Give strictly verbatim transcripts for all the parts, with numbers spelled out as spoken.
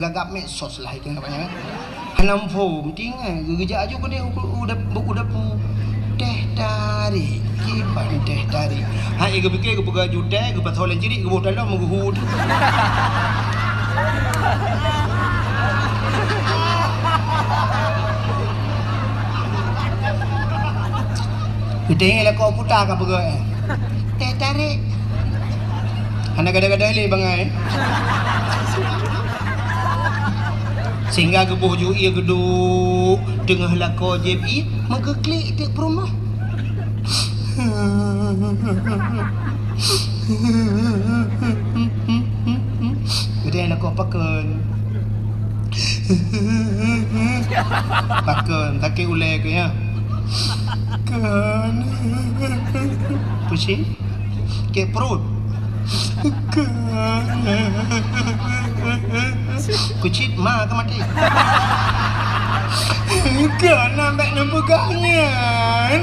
Gagap medsos lah itu namanya. Hana muphom, tinggai geujak aju keudeh u, u, u dapu. Teh tarék, kiban teh tarék. Hai geupike geupeugah aju teh, geupasoe lam cirik, geuboh dalam, geuhue. Geutanyoe lakoe kuta ka peugah, eh. Teh tarék. Hana gada-gada lé bangai. Sehingga geuboh ju ie geuduek teungoh lakoe jieb ie, meugeuklik teuk peurumoh. Geutanyoe lakoe pakon. Pakon, sakét ulée keuh nyan. Kon. Pusing. Sakét pruet. Kon. Kucit ma ka maté. Kon, bék neupeugah nyan.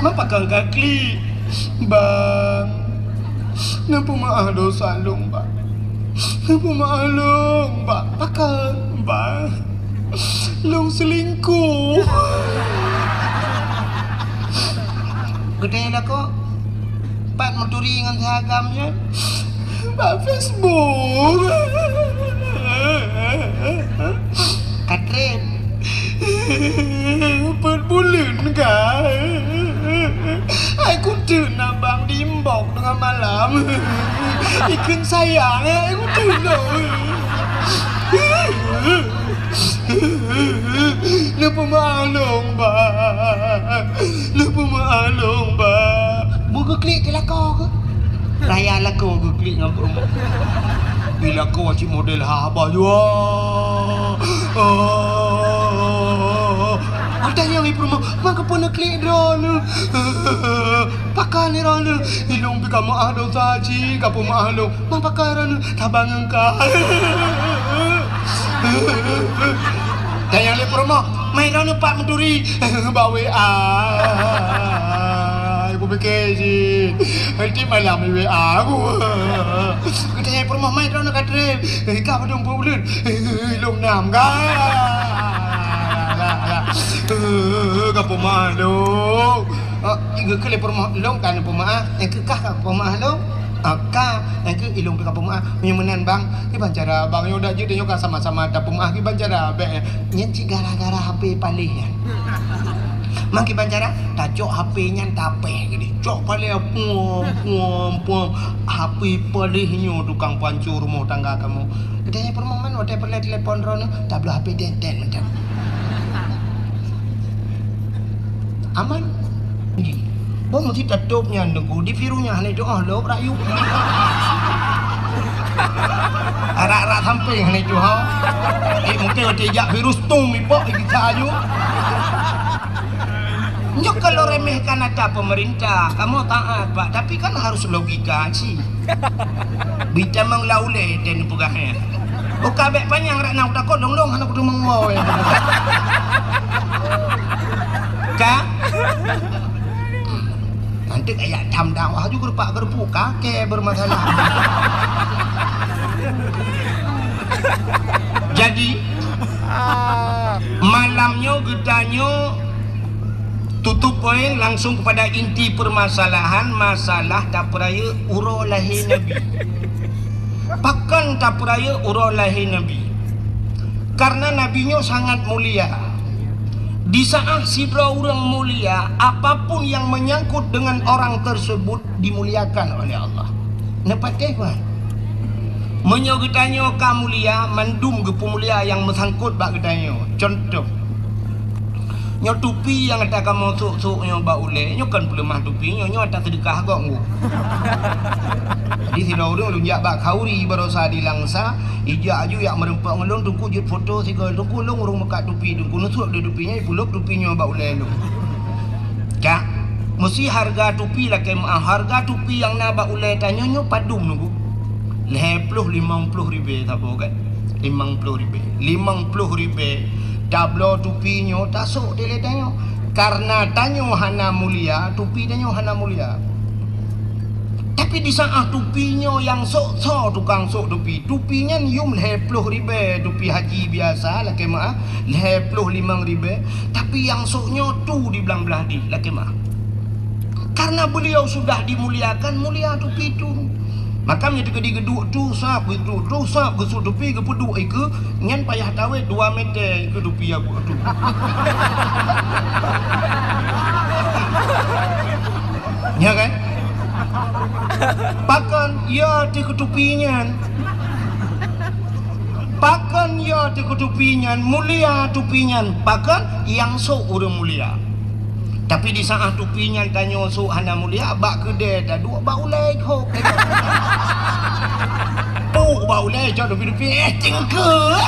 Ma pakon ka klik. Bang, neupeumeu'ah dosa lôn, Bang. Neupeumeu'ah lôn, Bang. Pakon, Bang? Lôn selingkuh. Geutanyoe lakoe, pat meuturi ngon si agam nyan? Bak Facebook. Ka trend. Peuet buleuen ka. Hai kuteun abang di inbox teungoh malam. Ikheun sayang, hai kuteun. Neupeumeu'ah lôn, Bang. Neupeumeu'ah lôn, Bang. Beu geuklik di lakoe keuh. Raya lakoe geuklik ngon peurumoh. Di lakoe cit model haba jua. Oh. Watèe nyan i peurumoh, "Ma kapeue neuklik droeneuh? Pakon droeneuh? Ilôn pih ka meu'ah dosa cit, kapeumeu'ah lôn. Ma pakon droeneuh? Saban ngon ka." Tanyong lé peurumoh, "Ma droeneuh pat meuturi?" "Bak W A." Kupike cit, "Tiep malam i W A aku." Geutanyong peurumoh, "Ma droeneuh ka trép?" "Ka padum peuet buleuen." "Lôn nam ka." "Kapeumeu'ah lôn." Geukheun lé peurumoh, "Lôn ka neupeumeu'ah, nyang keuh kah ka peumeu'ah lôn?" "Ah, ka, nyang keuh ilôn pih ka peumeu'ah." "Meunyoe meunan, Bang, kiban cara, Bang? Nyoe dak jeuet, nyoe ka sama-sama tapeumeu'ah, kiban cara bèk nyan?" "Cit gara-gara H P paléh nyan." "Ma kiban cara?" "Tacok H P nyan tapéh keudéh. Cok paléh, puom, puom, puom. H P paléh nyoe tukang pancô rumoh tangga kamoe." Geutanyong peurumoh, "Man watèe peureulèe telepon droeneuh, tabloe H P tét-tét mantong." Aman. Boh meusti tatôp nyan, Teungku. Di virus nyan hana jitu'oh lôb rakyat. Arak-arak sampéng hana jitu'oh. Eh, mungken watèe jak virus tum ipok, eh, bisa aju. Nyoe kalau remehkan ata pemerintah, kamoe taat, Pak. Tapi kan harus logika cit. Bitamong lau lé dan peugah nyan. Buka bèk panyang rak na utakot dong-dong hana kuteumong woe. Ka? Nanti kayak tham dakwah juga rupak gerupuk kake bermasalah. Jadi malam nyoe geutanyoe tutup poin langsung kepada inti permasalahan, masalah tapeurayeuk uroe lahé Nabi. Pakon tapeurayeuk uroe lahé Nabi? Karena Nabi nyoe sangat mulia. Di saat sidroe ureuëng mulia, apapun yang menyangkut dengan orang tersebut dimuliakan oleh Allah. Neupatéh, Pak? Meunyoe geutanyoe ka mulia, mandum geupeumulia nyang meusangkot bak geutanyoe. Contoh, nyoe tupi nyang ata kamoe sôk-sôk nyoe bak ulée, nyoe kon peuleumah tupi nyoe, nyoe ata seudeukah gob nyoe. Jadi sidroe ureuëng lôn jak bak khauri baroesa di Langsa, ijak aju jak meureumpok ngon lôn, Teungku jeuet foto sigoe, Teungku lôn ureuëng meukat tupi, Teungku neusôk lé tupi nyoe, ipulôb tupi nyoe bak ulée lôn. Cak, meusi hareuga tupi lakée meu'ah, hareuga tupi nyang na bak ulée tanyoe nyoe padum Teungku? Lhée ploh limong ploh ribée saboh kan? Limong ploh ribée. Limong ploh ribée tabloe tupi nyoe tasôk dilée tanyoe. Karena tanyoe hana mulia, tupi tanyoe hana mulia. Tapi di saat tupi nyoe nyang sôk, soe tukang sôk tupi? Tupi nyan yum lhèe ploh ribèe, tupi haji biasa, lakèe meu'ah, lhèe ploh limong ribèe. Tapi nyang sôk nyoe tu di blang blah dih, lakèe meu'ah. Karena beliau sudah dimuliakan, mulia tupi tu. Maka meunyoe teukeudi geuduek tu, sab geuduek tu, sab geusôk tupi, geupeuduek ikeue, nyan payah tawét dua meter ikeue tupi nyang buet tu. Nya kan? Pakon ya teuh keu tupi nyan? Pakon ya teuh keu tupi nyan? Mulia tupi nyan. Pakon? Nyang sôk ureueng mulia. Tapi di saat tupi nyan tanyoe sôk hana mulia, bak keudè taduek bak ulèe hok. Puk bak ulèe cok tupi-tupi, eh, cingkeue.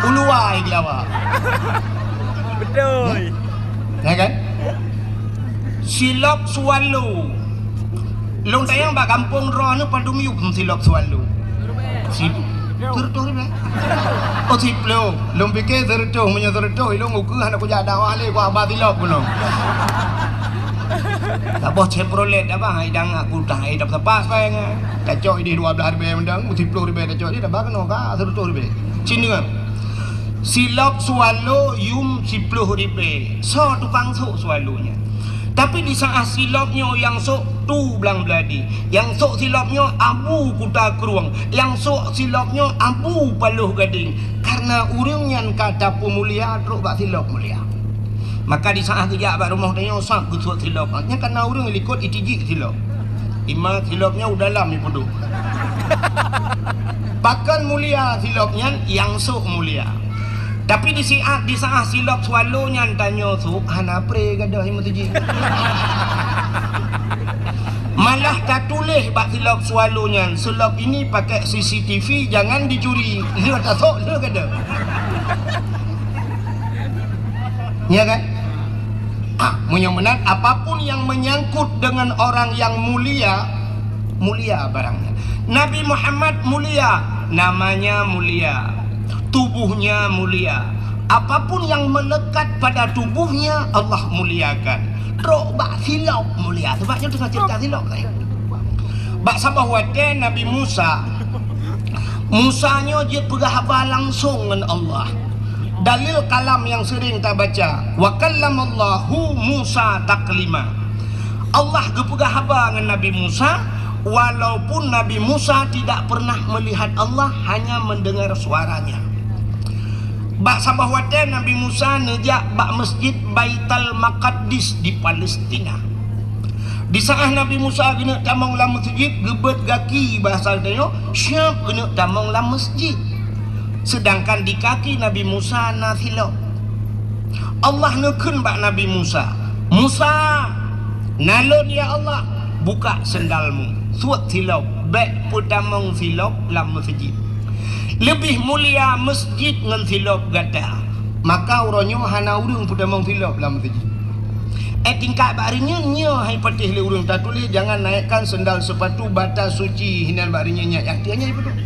Uluwa ai di awak. Betul. Ya kan? Silop swallow. Lôn tanyong bak gampông droeneuh padum yum silop swallow. Si, seureutôh ribèe. Oh, siploh. Lôn pike seureutôh, meunyoe seureutôh, ilôn ukeue hana kujak dakwah lé, ku haba silop keunoe. Saboh Chevrolet abah, hai dang aku tah, hai dap sapat, hai ngai. Tacok idéh dua blah ribèe mendang, siploh ribèe tacok idéh, tabah keunoe ka seureutôh ribèe. Cina. Silop swallow yum siploh ribèe. Soe tukang sôk swallow nyan? Tapi di saat silop nyoe nyang sôk tu blang blah dih, nyang sôk silop nyoe Abu Kuta Krueng, nyang sôk silop nyoe Abu Paloh Gadeng. Karena ureueng nyan ka tapeumulia trok bak silop mulia. Maka di saat geujak bak rumoh tanyoe sab geusôk silop. Nyan karena ureueng likot itijik silop. Ima silop nyoe u dalam ipeuduek. Pakon mulia silop nyan, nyang sôk mulia. Tapi di siat, di saat silop swallow nyan tanyoe sôk, hana pré gadôh i meuseujid. Malah tatuléh bak silop swallow nyan, "Silop ini pakai C C T V, jangan dicuri." Lheueh tasôk, lheueh gadôh. Ya kan? Ah, meunyoe meunan, apapun yang menyangkut dengan orang yang mulia, mulia barangnya. Nabi Muhammad mulia, namanya mulia, tubuhnya mulia. Apapun yang melekat pada tubuhnya, Allah muliakan. Trok bak silop mulia. Sebab nyoe teungoh cerita silop tadi. Bak saboh watèe Nabi Musa, Musa nyoe jeuet peugah haba langsong ngon Allah. Dalil kalam nyang sering tabaca, "Wa kallamallahu Musa taklima." Allah geupeugah haba ngon Nabi Musa, walaupun Nabi Musa tidak pernah melihat Allah, hanya mendengar suaranya. Bak saboh watèe Nabi Musa neujak bak Masjid Baitul Maqdis di Palestina. Di saat Nabi Musa geuneuk tamong lam meuseujid, geubeuet gaki, bahasa geutanyoe, siap geuneuk tamong lam meuseujid. Sedangkan di kaki Nabi Musa na silop. Allah neukheun bak Nabi Musa, "Musa, na lôn, ya Allah, buka sendalmu, suet silop, bèk peutamong silop lam meuseujid. Leubeh mulia meuseujid ngon silop gata." Maka uroe nyoe hana ureueng peutamong silop lam meuseujid. Eh, tingkat bak hari nyoe, nyoe hai patéh lé ureueng tatuléh, "Jangan naikkan sendal sepatu batas suci," hinan bak hari nyoe nyan, nyang tiep nyan ipeuduek.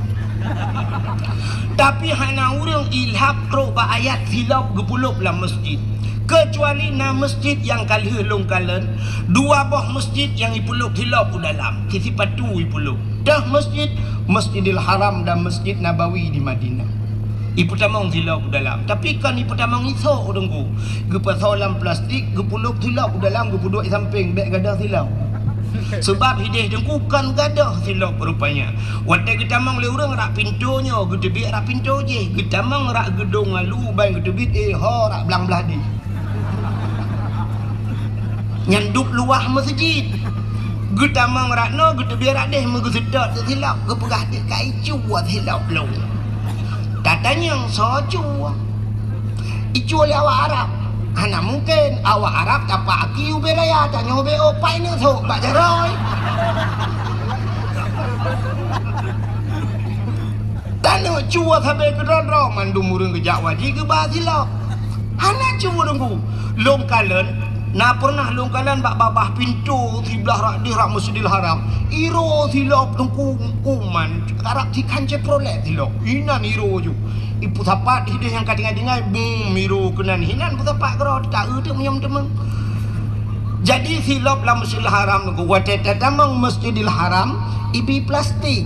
Tapi hana ureueng ilhab trok bak ayat silop geupeulop lam meuseujid. Keucuali na meuseujid nyang ka lheueh lôn kalon, dua boh meuseujid nyang ipeulop silop u dalam, sipatu ipeulop. Deuh meuseujid, Masjidil Haram dan Masjid Nabawi di Madinah. Ipeutamong silop u dalam. Tapi kon ipeutamong isok, Teungku. Geupeusoe lam plastik, geupeulop silop u dalam, geupeuduek i sampéng, bèk gadôh silop. Seubab idéh Teungku kon gadôh silop rupanya. Watèe geutamong lé ureueng rak pintoe nyoe, geuteubiet rak pintoe jih. Geutamong rak geudong alu, ban geuteubiet, eh, ho rak blang blah dih. Nyan dub luwah meuseujid. Geutamong rak noe, geuteubiet rak déh, meugeuseutôt silop, geupeugah, "Dek, ka icue silop lôn." Tatanyong soe cue? Icue lé awak Arab. Hana mungken, awak Arab tapak aki ubé raya, tanyoe ubé ôk, pai neusok bak jaroe. Taneuk cue sabe keudroe-droe, mandum ureueng geujak wajéb geuba silop. Hana cue Teungku. Lôn kalon, na peureunah lôn kalon bak babah pintoe siblah rak déh rak Masjidil Haram. Iro silop Teungku, kuman, karab sikhan Chevrolet silop. Inan iro ju. Ipeusapat idéh nyang ka tinggai-tinggai, bum, iro keunan. Hinan peusapat keudroe, ta eu teuk meunyoe teumeung. Jadi silop lam Masjidil Haram teungku, watée tatamong Masjidil Haram, ibi plastik.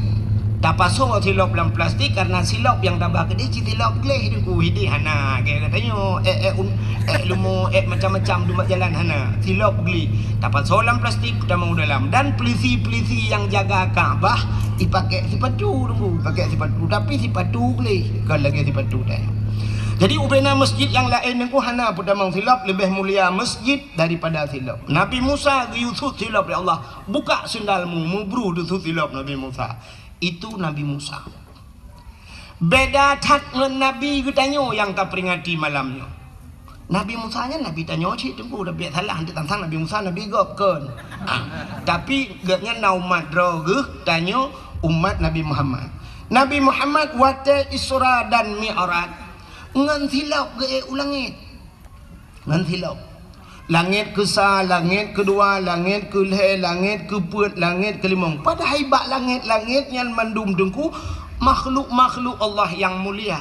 Tapasoe silop lam plastik karena silop nyang tabah keudeh cit silop gleh teungku, hideh hana, kayak katanya, eh, eh, un, eh, lumo, eh, macam-macam dumat jalan hana. Silop gleh. Tapasoe lam plastik, tamong dalam. Dan pelisi-pelisi yang jaga Ka'bah, ipakai sipatu teungku, pakai sipatu. Tapi sipatu gleh, kon lagée sipatu teh. Jadi ubena masjid yang lain teungku hana peutamong silop, lebih mulia masjid daripada silop. Nabi Musa geuyue sut silop lé Allah, "Buka sendalmu," mubru deusut silop Nabi Musa. Itu Nabi Musa. Beda that ngon Nabi geutanyoe nyang taperingati malam nyoe. Nabi Musa nyan Nabi tanyoe cit teungku, tapi salah, hana tantang Nabi Musa Nabi gob kon. Ah, tapi gobnyan na umat droe geuh tanyoe umat Nabi Muhammad. Nabi Muhammad watée Isra dan Mi'raj ngon silop geuék u langét. Ngon silop. Langét keusa, langét keudua, langét keulhée, langét keupeuet, langét keulimong. Padahai bak langét-langét nyan mandum teungku makhluk-makhluk Allah nyang mulia.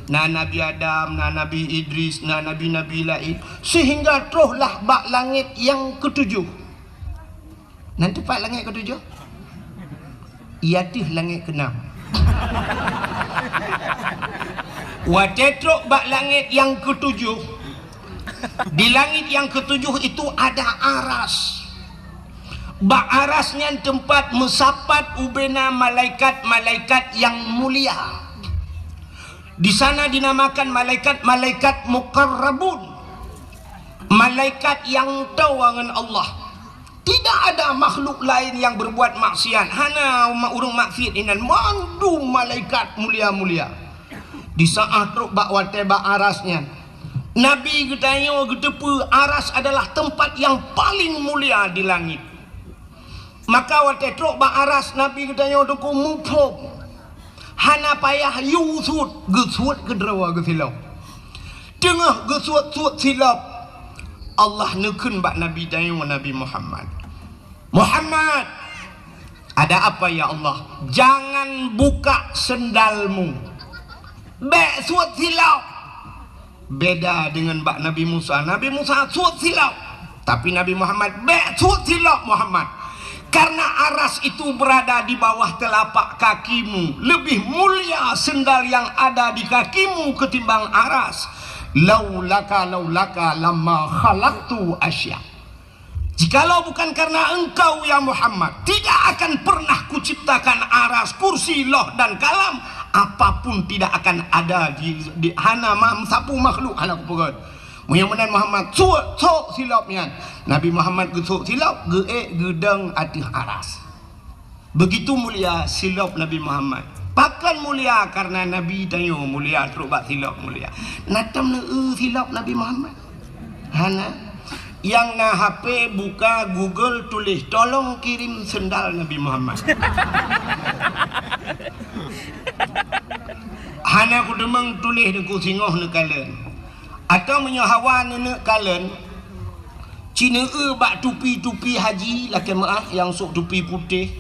Na Nabi Adam, na Nabi Idris, na nabi-nabi laén, sehingga troh lah bak langét nyang keutujoh. Nan teumpat langét keutujoh? Iya teuh langét keunam. Watée trok bak langét nyang keutujoh, di langét nyang keutujoh itu ada aras. Bak aras nyan teumpat meusapat ubena malaikat-malaikat nyang mulia. Di sana dinamakan malaikat-malaikat muqarrabun. Malaikat nyang toe ngon Allah. Tidak ada makhluk lain yang berbuat maksiat. Hana umat ureuëng maksiat inan. Mandum malaikat mulia-mulia. Di saat trok bak watée bak aras nyan, Nabi geutanyoe geuteupeue aras adalah tempat yang paling mulia di langit. Maka watée trok bak aras Nabi geutanyoe teungku muphom. Hana payah yue sut, geusuet keudroe geusilop. Teungoh geusuet-suet silop, Allah neukheun bak Nabi tanyoe Nabi Muhammad, "Muhammad, ada apa ya Allah?" "Jangan buka sendalmu. Bék suet silop." Beda dengan bak Nabi Musa. Nabi Musa suet silop. Tapi Nabi Muhammad, "Bék suet silop, Muhammad. Karena aras itu berada di bawah telapak kakimu. Lebih mulia sendal yang ada di kakimu ketimbang aras. Laulaka, laulaka lama khalaqtu asya." Jikalau bukan karena engkau, ya Muhammad, tidak akan pernah kuciptakan aras, kursi, loh, dan kalam. Apapun tidak akan ada di, di hana ma-, sapeue makhluk hana kupeugét. Meunyoe meunan Muhammad, suet, sok silop nyan. Nabi Muhammad geusok silop, geuék geudong ateueh aras. Begitu mulia silop Nabi Muhammad. Pakon mulia? Karena Nabi tanyoe mulia, trok bak silop mulia. Na tom neu-eu silop Nabi Muhammad? Hana. Nyang na H P buka Google, tuléh, "Tolong kirim sendal Nabi Muhammad." Hana kuteumeung tuléh deungon singoh neukalon. Atawa meunyoe hawa neuneuk kalon, ci neu-eu bak tupi-tupi haji lakée meuáh nyang sôk tupi putéh.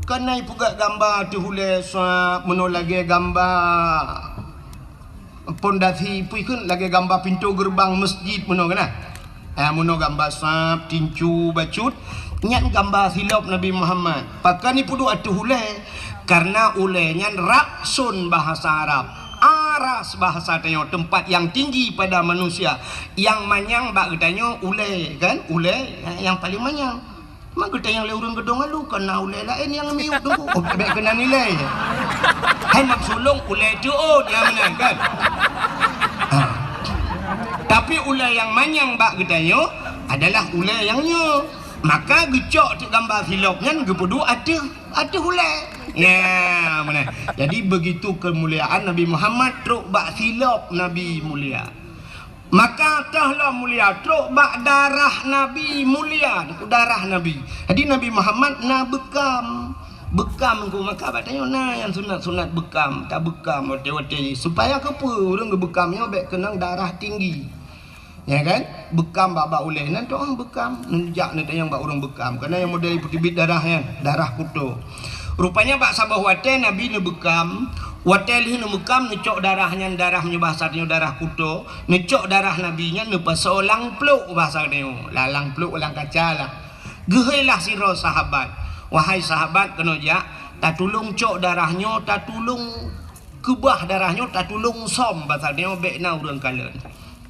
Keuneuk peugah gamba ateueh ulée sab meunoe lagée gamba pondasi, peue kheun lagée gamba pintoe geureubang meuseujid meunoe keunan. Ah, meunoe gamba sab, tincu, bacut, nyan gamba silop Nabi Muhammad. Pakon ipeuduek ateueh ulée? Karena ulée nyan rakson bahasa Arab. Aras bahasa tanyoe, tempat yang tinggi pada manusia. Nyang manyang bak geutanyoe ulée, kan? Ulée nyang paling manyang. Mak geutanyoe lé ureuëng geudong alu, kon na ulée laén nyang miyueb teungku. Oh, bék keunan ilée. Hai mak sulong ulée teuôt nyang meunan, kan? Ha. Tapi ulée nyang manyang bak geutanyoe adalah ulée nyang nyoe. Maka geucok teuk gamba silop nyan geupeuduek ateueh, ateueh ulée. Ya, meunan. Jadi begitu kemuliaan Nabi Muhammad trok bak silop Nabi mulia. Maka toh lom mulia trok bak darah Nabi mulia, darah Nabi. Jadi Nabi Muhammad na beukam. Beukam ku maka bak tanyoe na nyang sunat-sunat beukam, tabeukam watée-watée supaya keupeue ureuëng geubeukam nyoe bék keunong darah tinggi. Ya kan? Beukam bak-bak ulée nan toh beukam, neujak neutanyong bak ureuëng beukam. Karena nyang model peuteubiet darah nyan, darah kuto. Rupanya bak saboh watée Nabi neubeukam, Watée lheueh neumeukam, neucok darah nyan, darah meunyoe bahasa tanyoe darah kuto, neucok darah Nabi nyan neupasoe lam pluek bahasa tanyoe, lam, lam pluek lam kaca lah. Geuheilah sidroe sahabat, "Wahai sahabat, keunoe jak, tatulông cok darah nyoe, tatulông keubah darah nyoe, tatulông sôm," bahasa tanyoe, "bék na ureuëng kalon."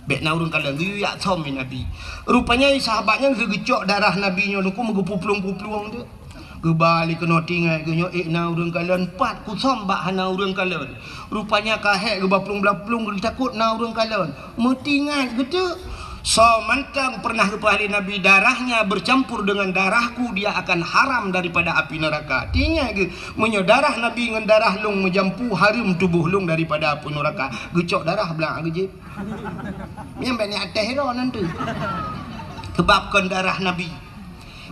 Bék na ureuëng kalon, geuyue jak sôm lé Nabi. Rupanya sahabat nyan geugeucok darah Nabi nyoe, nyoe ku meugeupuplueng-puplueng tu. Geuba lé keunoe tinggai geuh nyoe, "Ék na ureuëng kalon, pat kusôm bak hana ureuëng kalon." Rupanya ka hék geuba plueng-plueng, geutakot na ureuëng kalon. Meutingat geuteuk. Soe mantong pernah geupeuhah lé Nabi, "Darahnya bercampur dengan darahku, dia akan haram daripada api neraka." Tingat geuh, meunyoe darah Nabi ngon darah lông meujampu, hareuem tuboh lông daripada api neraka. Geucok darah blang geujieb. Nyang bak nyan até droe nan tu. Sebab kon darah Nabi.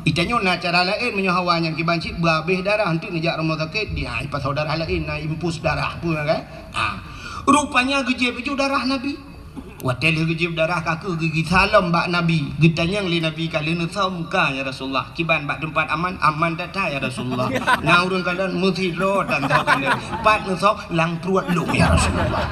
Itanyoe na cara laén, meunyoe hawa nyang kiban cit beuhabéh darah, enteuk neujak rumoh sakét, dia ipasoe darah laén, na infus darah peue kan? Ha. Rupanya geujieb ju darah Nabi. Watée lheueh geujieb darah, ka keuh geugisa lom bak Nabi. Geutanyong lé Nabi, "Ka lheueh neusôm ka, ya Rasulullah? Kiban bak teumpat aman?" "Aman that-that, ya Rasulullah." "Na ureuëng kalon?" "Meusidroe tan teuh kalon." "Pat neusôm?" "Lam pruet lôn, ya Rasulullah."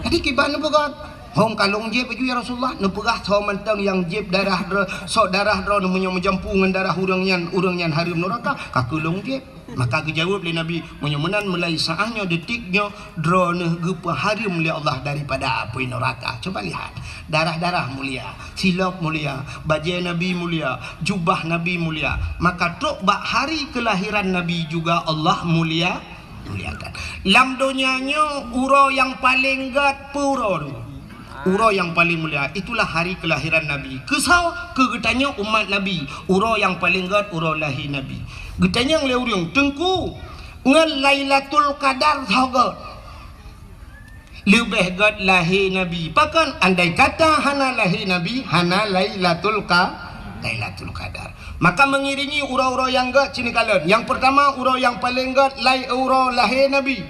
Jadi kiban neupeugah, "Hom ka lôn jieb ju, ya Rasulullah." Neupeugah, "Soe mantong nyang jieb darah droe, sok darah droe meunyoe meujampu ngon darah ureuëng nyan, ureuëng nyan hareuem neuraka, ka keuh lôn jieb." Maka geujaweueb lé Nabi, "Meunyoe meunan, mulai saát nyoe, detik nyoe, droeneuh geupeuhareuem lé Allah daripada apui neuraka." Coba lihat, darah-darah mulia, silop mulia, bajée Nabi mulia, jubah Nabi mulia. Maka trok bak hari keulahiran Nabi juga Allah mulia, muliakan. Lam donya nyoe uroe nyang paleng gét peue uroe tu? Uroe nyang paleng mulia, itulah hari keulahiran Nabi. Keusoe? Keu geutanyoe umat Nabi, uroe nyang paleng gét uroe lahé Nabi. Geutanyong lé ureuëng, "Teungku, ngon Lailatul Qadar soe gét?" "Leubeh gét lahé Nabi." Pakon? Andai kata hana lahé Nabi, hana Lailatul Qa-, Lailatul Qadar. Maka mengiringi uroe-uroe nyang gét cit neukalon. Nyang peurtama, uroe nyang paleng gét lai uroe lahé Nabi.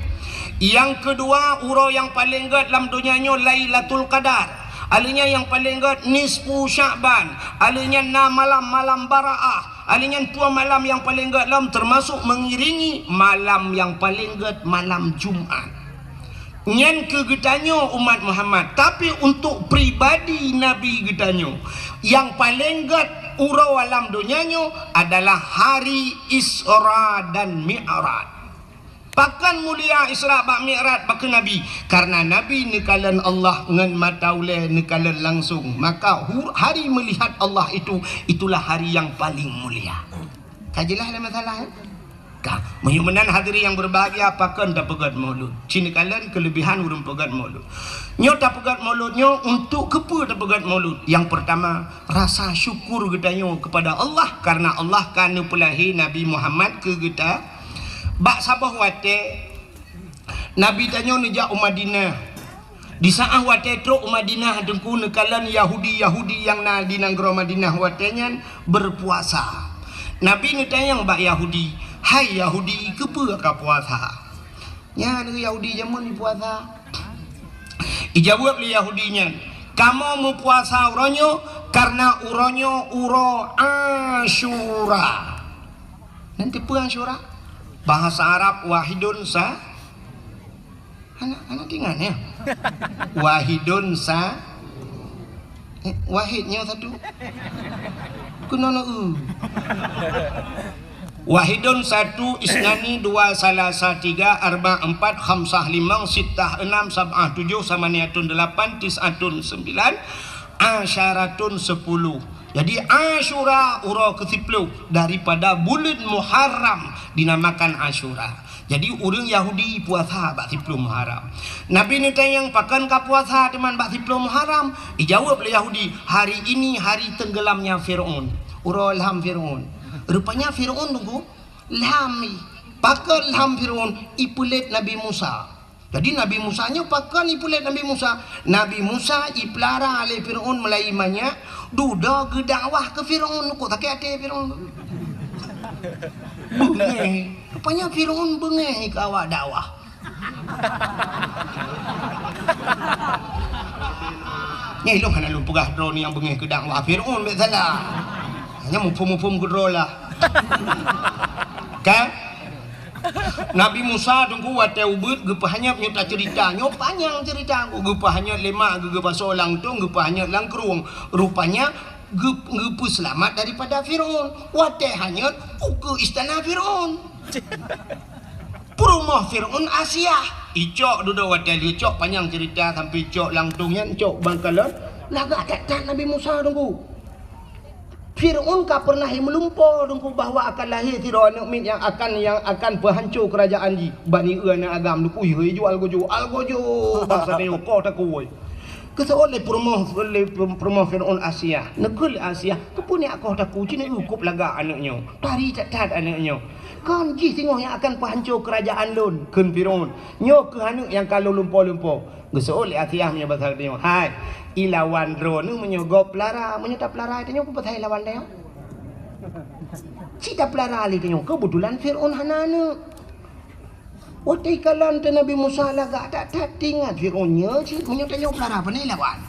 Nyang keudua, uroe nyang paleng gét lam donya nyoe Lailatul Qadar. Aleuh nyan nyang paleng gét nisfu Sya'ban. Aleuh nyan na malam-malam Baraah. Aleuh nyan dua malam nyang paleng gét lom, teumasok mengiringi malam nyang paleng gét, malam Jumat. Nyan keu geutanyoe umat Muhammad, tapi untuk pribadi Nabi geutanyoe, nyang paleng gét uroe lam donya nyoe adalah hari Isra dan Mi'raj. Pakon mulia Isra bak Mi'raj bak Nabi? Karena Nabi neukalon Allah ngon mata ulée, neukalon langsung. Maka hu-, hari melihat Allah itu, itulah hari yang paling mulia. Ka jeulaih lé masalah, ya? Ka. Meunyoe meunan, hadirin yang berbahagia, pakon tapeugét Maulud? Cit neukalon keulebihan ureuëng peugét Maulud. Nyoe tapeugét Maulud nyoe untuk keupeue tapeugét Maulud? Yang pertama, rasa syukur geutanyoe kepada Allah karena Allah ka neupeulahé Nabi Muhammad keu geuta. Bak saboh watée, Nabi tanyoe neujak u Madinah. Di saát watée trok u Madinah, Teungku, neukalon Yahudi-Yahudi nyang na di nanggroe Madinah watée nyan berpuasa. Nabi neutanyong bak Yahudi, "Hai Yahudi, keupeue ka puasa?" Nyan Yahudi jameun puasa. Ijaweueb lé Yahudi nyan, "Kamoe meupuasa uroe nyoe karena uroe nyoe uroe Asyura." Nan keupeue Asyura? Bahasa Arab wahidun sa-, hana, hana teuingat, ya? Wahidun sa-, eh, wahid nyoe satu. Keunoe neu-, eu. Wahidun satu, isnani dua, salasa tiga, arba empat, khamsah limong, sittah enam, sab'ah tujuh, samaniatun delapan, tis'atun sembilan, asyaratun sepuluh. Jadi, Asyura uroe keusiplôh daripada buleuen Muharram dinamakan Asyura. Jadi, ureuëng Yahudi puasa bak siplôh Muharram. Nabi neutanyong, "Pakon ka puasa teuma bak siplôh Muharram?" Ijaweueb lé Yahudi, "Hari ini hari tenggelamnya Fir'aun." Uroe lham Fir'aun. Rupanya Fir'aun, Teungku, lham i. Pakon lham Fir'aun? Ipeulet Nabi Musa. Jadi, Nabi Musa nyoe pakon ipeulet Nabi Musa? Nabi Musa ipeulara lé Fir'aun meulayeue manyak, dudoe geudakwah keu Fir'aun, kok sakét até Fir'aun. Beungéh. Rupanya Fir'aun beungéh keu awak dakwah. Nyan ilôn hana lôn peugah droeneuh nyang beungéh keu dakwah Fir'aun, bék salah. Hanya muphom-muphom keudroe lah. Kan? Nabi Musa teungku watèe ubeuet geupeuhanyot, nyoe taceurita, nyoe panyang ceurita, geupeuhanyot lé mak geuh, geupasoe lam tueng, geupeuhanyot lam krueng. Rupanya geu-, geupeuseulamat daripada Firaun. Watèe hanyot, ukeue istana Firaun. Peurumoh Firaun Asiah. Icok dudoe watèe lheueh cok, panyang ceurita sampai cok lam tueng nyan, cok ban kalon. Lagak that-that Nabi Musa teungku. Firaun ka pernah meulumpoe teungku bahwa akan lahé sidroe aneuk miet nyang akan, nyang akan peuhanco keurajaan jih. Bani eu aneuk agam teungku, ih, jual gojo, al gojo, basa tanyoe koh takue. Geuseuôt lé peurumoh, lé peurumoh Firaun Asiah. Neukheun lé Asiah, "Keupeue neujak koh takue, ci neujak kop lagak aneuk nyoe. Tari that-that aneuk nyoe. Kon jih singoh nyang akan peuhanco keurajaan lôn," kheun Firaun. "Nyoe kheueh aneuk nyang ka lôn lumpoe-lumpoe." Geuseuôt lé Asiah meunyoe basa tanyoe, "Hai, ilawan droeneuh meunyoe gob peulara, meunyoe tapeulara tanyoe, peue pasai lawan tanyoe? Ci tapeulara lé tanyoe, keubeutulan Firaun hana aneuk." Watèe ikalon teuh Nabi Musa lagak that-that, teuingat Firaun nyoe cit, meunyoe tanyoe peulara, pane lawan.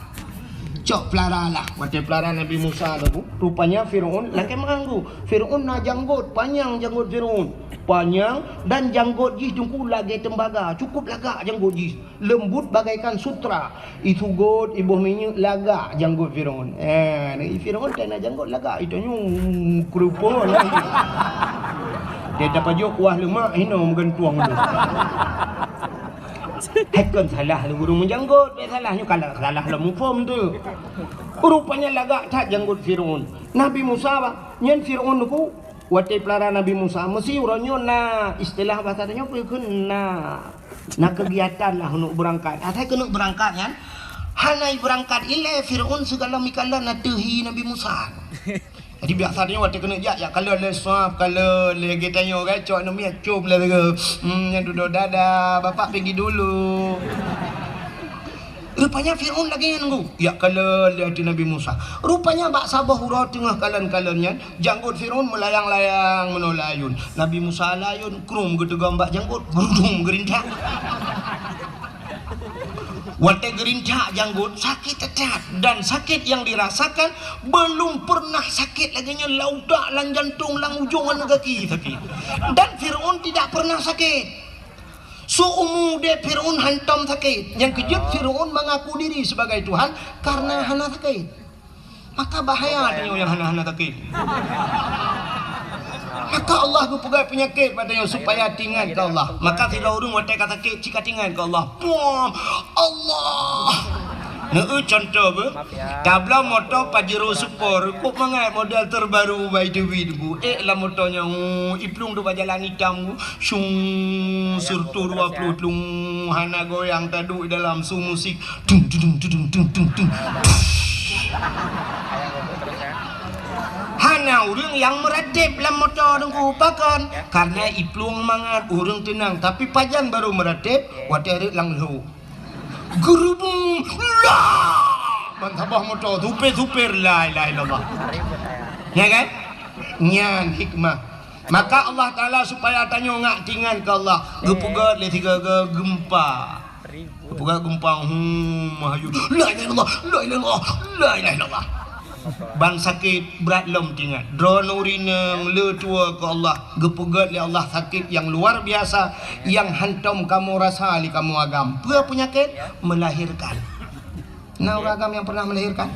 Cok peulara lah. Watèe peulara Nabi Musa teungku, rupanya Firaun lakèe meu'ah teungku. Firaun na janggot, panyang janggot Firaun. Panyang dan janggot jih teungku lagèe tembaga, cukup lagak janggot jih. Leumbut bagaikan sutra. Isugot, iboh minyeuk, lagak janggot Firaun. Eh, Firaun tan na janggot lagak, itanyoe keureupeue lah. Dia tapajoh kuah leumak, hino meugantueng tu. Hai kon salah lé ureueng meujanggot, bèk salah nyoe, kalau salah lom muphom tu. Rupanya lagak that janggot Firaun. Nabi Musa bah, nyan Firaun teungku, watèe peulara Nabi Musa, meusi uroe nyoe na istilah basa tanyoe peue kheun na. Na keugiatan lah keuneuk beurangkat. Asai keuneuk beurangkat nyan, hana ibeurangkat ilèe Firaun sigohlom ikalon ateueh hi Nabi Musa. Jadi biasa tanyoe watèe keuneuk jak, jak kalon lé swab, kalon lé geutanyoe kan, cok aneuk miet com lé lagèe, hmm, nyan dudoe, "Dadah, bapak pergi dulu." Rupanya Firaun lagèe nyan teungku, jak kalon lé ateueh Nabi Musa. Rupanya bak saboh uroe teungoh kalon-kalon nyan, janggot Firaun meulayang-layang meunoe layôn. Nabi Musa layôn, krum geuteugom bak janggot, geurudum geurintak. Watèe geurintak janggot, sakét that-that. Dan sakét nyang dirasakan belum pernah sakét lagèe nyan, lam utak, lam jantong, lam ujong aneuk gaki sakét. Dan Firaun tidak pernah sakét. Seumu udép Firaun hantom sakét. Nyang keujeuet Firaun mengaku diri sebagai Tuhan karena hana sakét. Maka bahaya tanyoe nyang hana-hana sakét. Maka Allah geupeugah peunyakét bak tanyoe supaya teuingat keu Allah. Maka sidroe ureueng watèe ka sakét, ci ka teuingat keu Allah. Puah, Allah. Neueu contoh beuh. Tabloe moto Pajero Sport, kok mangat model terbaru by the way teungku. Ék lam moto nyan, oh, iplueng deuh bak jalan itam, syung, sireutoh dua ploh tlung, hana goyang, taduek dalam su musik. Tung, tung, tung. Hana ureueng nyang meuratéb lam moto teungku, pakon? Karena iplueng mangat, ureueng teunang. Tapi pajan barô meuratéb, watèe rhot lam lhok. Geurubung, la! Ban saboh moto, supir-supir, la ilaha illallah. Ya kan? Nyan hikmah. Maka Allah Taala supaya tanyoe ngak teuingat keu Allah, geupeugèt lé sigoe-goe geumpa. Geupeugèt geumpa, hmm, meuhayu, la ilaha illallah, la ilaha illallah, la ilaha illallah. Ban sakét brat lom teuingat. Droeneuh ureueng inong le tuwoe keu Allah, geupeugèt lé Allah sakét nyang luar biasa, nyang hantom kamoe rasa lé kamoe agam. Peue peunyakét? Melahirkan. Na ureueng agam nyang pernah melahirkan?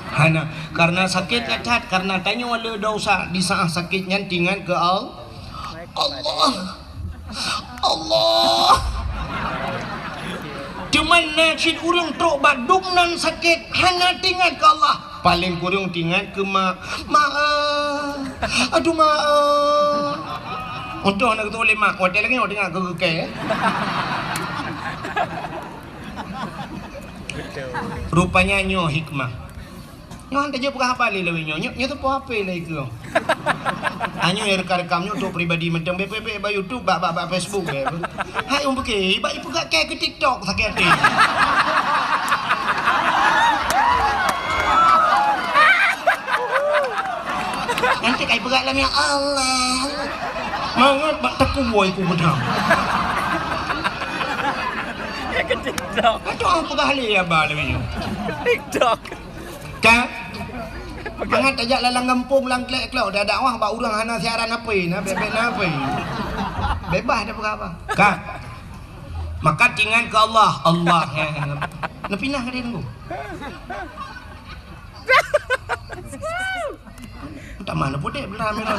Hana. Karena sakét that-that, karena tanyoe le desya, di saat sakét nyan teuingat keu Al-, Allah. Allah. Teuma na cit ureueng trok bak dum nan sakét, hana teuingat keu Allah. Paleng kureueng teuingat keu mak. Mak, eh. Aduh, mak, eh. Untung hana geuteupeue lé mak, watèe lagèe nyoe teuingat keu keu kèe. Rupanya nyoe hikmah. Nyoe han tajeuet peugah haba lé lawét nyoe. Nyoe, nyoe teupeue H P lé keu. Ah, nyoe reka-rekam nyoe untuk pribadi mantong. Bèk, bèk, bèk, bak YouTube, bak, bak, bak Facebook, bèk. Hai, ureueng pike, bak ipeugah kèe keu TikTok, sakét até. Nanti kai peugah lam, ya Allah. Mangat bak takue ku beudang. Keu TikTok. Aduh, peugah lé haba lawét nyoe. TikTok. Ka? Mangat tajak lam gampông, lam klek-klok, dakwah bak ureueng hana siaran H P, na bèk-bèk na H P. Bebas dak peugah apa. Ka. Maka tingat keu Allah, Allah nyang neupinah ka dia tunggu. Tamah na putéh beulah merah.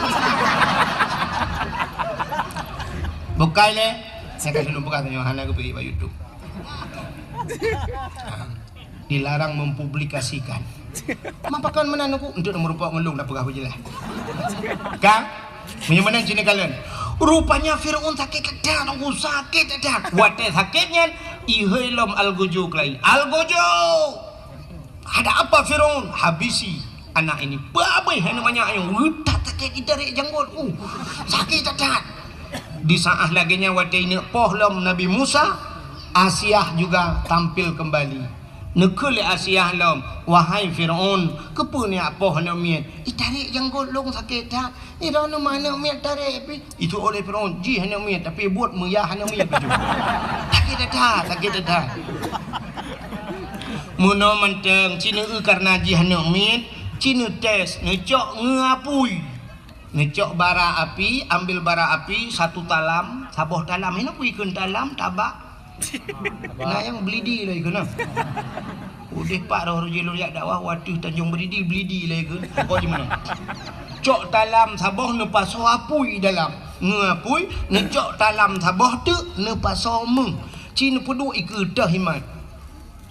Bukai lé. Saya kasih lôn peugah tanya hana geubri bak YouTube. Dilarang mempublikasikan. Mapakan meunan aku untuk meurumpok ngon lôn dak peugah beujeulaih. Ka? Meunyoe meunan cina kalon. Rupanya Firaun sakét that, tunggu sakét that. Watée sakét nyan, ihôi lom algojo keulai. Algojo! Ada apa Firaun? Habisi anak ini. Babeh aneuk manyak nyoe. Utak sakét itarek janggot. Uh, sakét that. Di saat lagée nyan watée ineuk poh lom Nabi Musa, Asiah juga tampil kembali. Neukheun lé Asiah lom, "Wahai Firaun, keupeue neujak poh aneuk miet? Itarek janggot lôn sakét that. Iroh neu ma aneuk miet tarek pih." Itu oleh Firaun, jih aneuk miet, tapi buet meuyah aneuk miet beujeuet. Sakét that, sakét that. Meunoe mantong, ci neu-eu kareuna jih aneuk miet, ci neutés, neucok ngon apui. Neucok bara api, ambil bara api satu talam, saboh talam. Hana peue ikheun talam, tabak. Na nyang belidi lé ikheun na. Udeh pat roh rujih lôn jak dakwah, wateuh Tanjong Belidi, belidi lé ikheun. Pokok jih meunan. Cok talam saboh neupasoe apui dalam. Ngon apui, neucok talam saboh teuk neupasoe méuh. Ci neupeuduek ikeue teuh imat.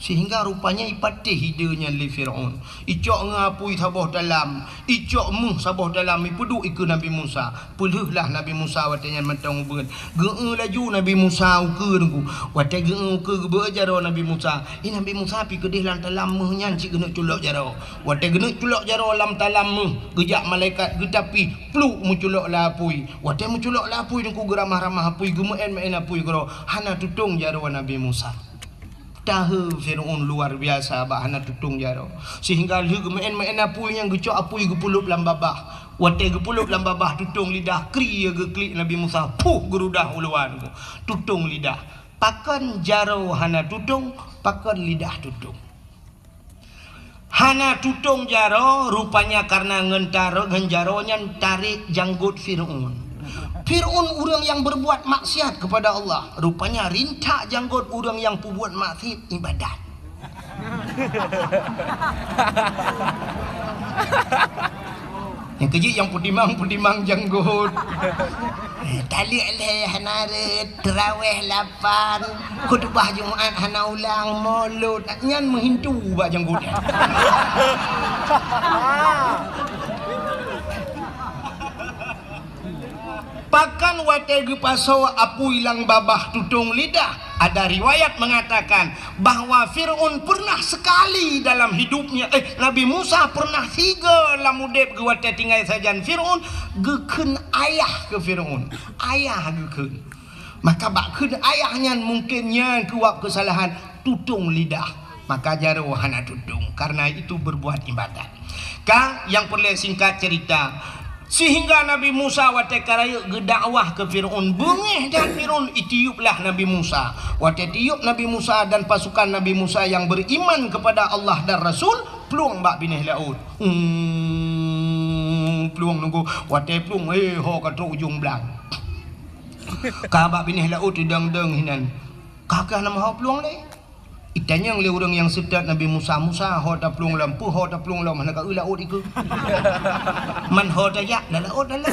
Sehingga rupanya ipatéh ide nyan lé Firaun. Icok ngon apui saboh talam, icok méuh saboh talam, ipeuduek ikeue Nabi Musa. Peulheueh lah Nabi Musa watée nyan mantong ubeuen. Geu-eu laju Nabi Musa ukeue teungku. Watée geu-eu ukeue geubeuet jaroe Nabi Musa. Eh, Nabi Musa pih keudeh lam talam méuh nyan cit geuneuk culok jaroe. Watée geuneuk culok jaroe lam talam méuh, geujak malaikat geutapih, pluk meuculok lam apui. Watée meuculok lam apui teungku geuramah-ramah apui, geumeu'en-meu'en apui keudroe. Hana tutong jaroe Nabi Musa. Tahe Firaun luar biasa bak hana tutong jaroe. Sehingga lheueh geumeu'en-meu'en apui nyang geucok apui geupeulop lam babah. Watée geupeulop lam babah tutong lidah kri geuklik Nabi Musa, puh geurudah u luwa teungku. Tutong lidah. Pakon jaroe hana tutong, pakon lidah tutong. Hana tutong jaroe, rupanya kareuna ngon taro-, ngon jaroe nyan tarek janggot Firaun. Firaun ureuëng nyang berbuat maksiat kepada Allah, rupanya rintak janggot ureuëng nyang peubuet maksiat ibadat. Nyang keujeuet nyang peutimang-peutimang janggot. Eh, taleuek lhée hana rhot, teurawéh lapan, khutubah Jumat hana ulang, molot, nyan meuhintu bak janggot nyan. Pakon watée geupasoe apui lam babah tutong lidah? Ada riwayat mengatakan bahwa Firaun pernah sekali dalam hidupnya, eh, Nabi Musa pernah sigoe lam udeb geuh watée tinggai sajan Firaun, geukheun ayah keu Firaun. Ayah geukheun. Maka bak kheun ayah nyan mungken nyan keuwab keusalahan tutong lidah. Maka jaroe hana tutong, karena itu berbuat ibadat. Ka, nyang peureulée singkat cerita, sehingga Nabi Musa watée ka rayeuk geudakwah keu Firaun, beungéh that Firaun, itiuplah Nabi Musa. Watée tiup Nabi Musa dan pasukan Nabi Musa yang beriman kepada Allah dan Rasul, plueng bak binéh laôt. Hmm, plueng nunggu. Watée plueng, eh, ho ka trok ujong blang. Ka bak binéh laôt idong-dong hinan. Ka keuh nama ho plueng lé. Itanyong lé ureuëng nyang seutôt Nabi Musa, "Musa, ho taplueng lom, peue ho taplueng lom, hana ka eu laôt ikeue?" "Man ho tajak, lam laôt dalam."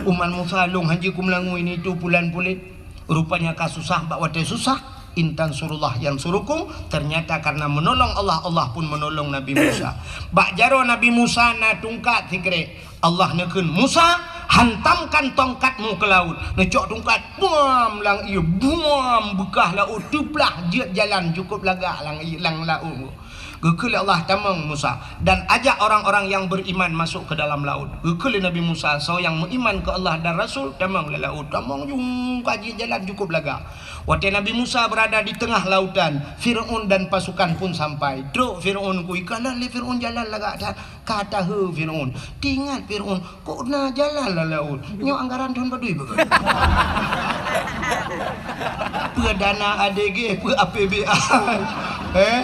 "Umat Musa lôn hanjeuet keumeulangui nito pulan pulet." Rupanya ka susah bak watée susah, "In tansurullah yansurukum." Ternyata karena menolong Allah, Allah pun menolong Nabi Musa. Bak jaroe Nabi Musa na tungkat sikrek. Allah neukheun, "Musa, hantamkan tongkatmu ke laut." Neucok tungkat, buam lam ié, buam beukah laôt teuplah jeuet jalan cukôp lagak lam ié, lam laôt. Geukheun lé Allah, "Tamong Musa, dan ajak orang-orang yang beriman masuk ke dalam laut." Geukheun lé Nabi Musa, soe nyang meuiman keu Allah dan Rasul, tamong lam laôt. Tamong jung ka jeuet jalan cukôp lagak. Watée Nabi Musa berada di tengah lautan, Firaun dan pasukan pun sampai. Trok Firaun ku ikalon lé Firaun jalan lagak that. Ka tahe Firaun. Teuingat Firaun, "Kok na jalan lam laôt? Nyoe anggaran thon padum beugot?" Peue dana A D G, peue A P B A. Eh?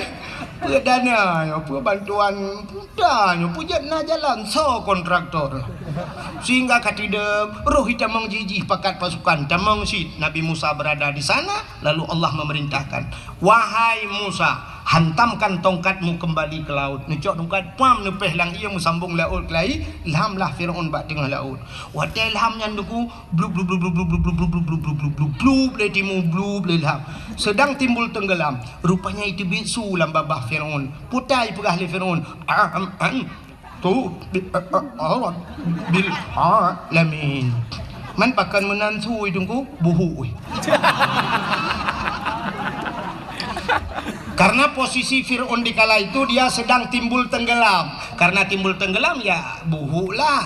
Peue dana nyoe, peue bantuan pemerintah nyoe, peue jeuet na jalan, soe kontraktor? Sehingga ka teudeueng, roh itamong jih-jih pakat pasukan, tamong cit. Nabi Musa berada di sana, lalu Allah memerintahkan, "Wahai Musa, hantamkan tongkatmu kembali ke laut." Neucok tongkat, pam, neupéh lam ié, meusambong laôt keulai, lham lah Firaun bak teungoh laôt. Watée lham nyan Teungku, blub, blub, blub, blub, blub, blub, blub, blub, blub, blub, lé timu, blub, lé lham. Sedang timbul tenggelam. Rupanya iteubiet su lam babah Firaun. Peue ta ipeugah lé Firaun, "Am, am, tu, bi, a, a, a, bil, a, lamin." Man pakon meunan su Teungku, buhuk. Karena posisi Firaun di kala itu dia sedang timbul tenggelam. Karena timbul tenggelam, ya, buhuk lah.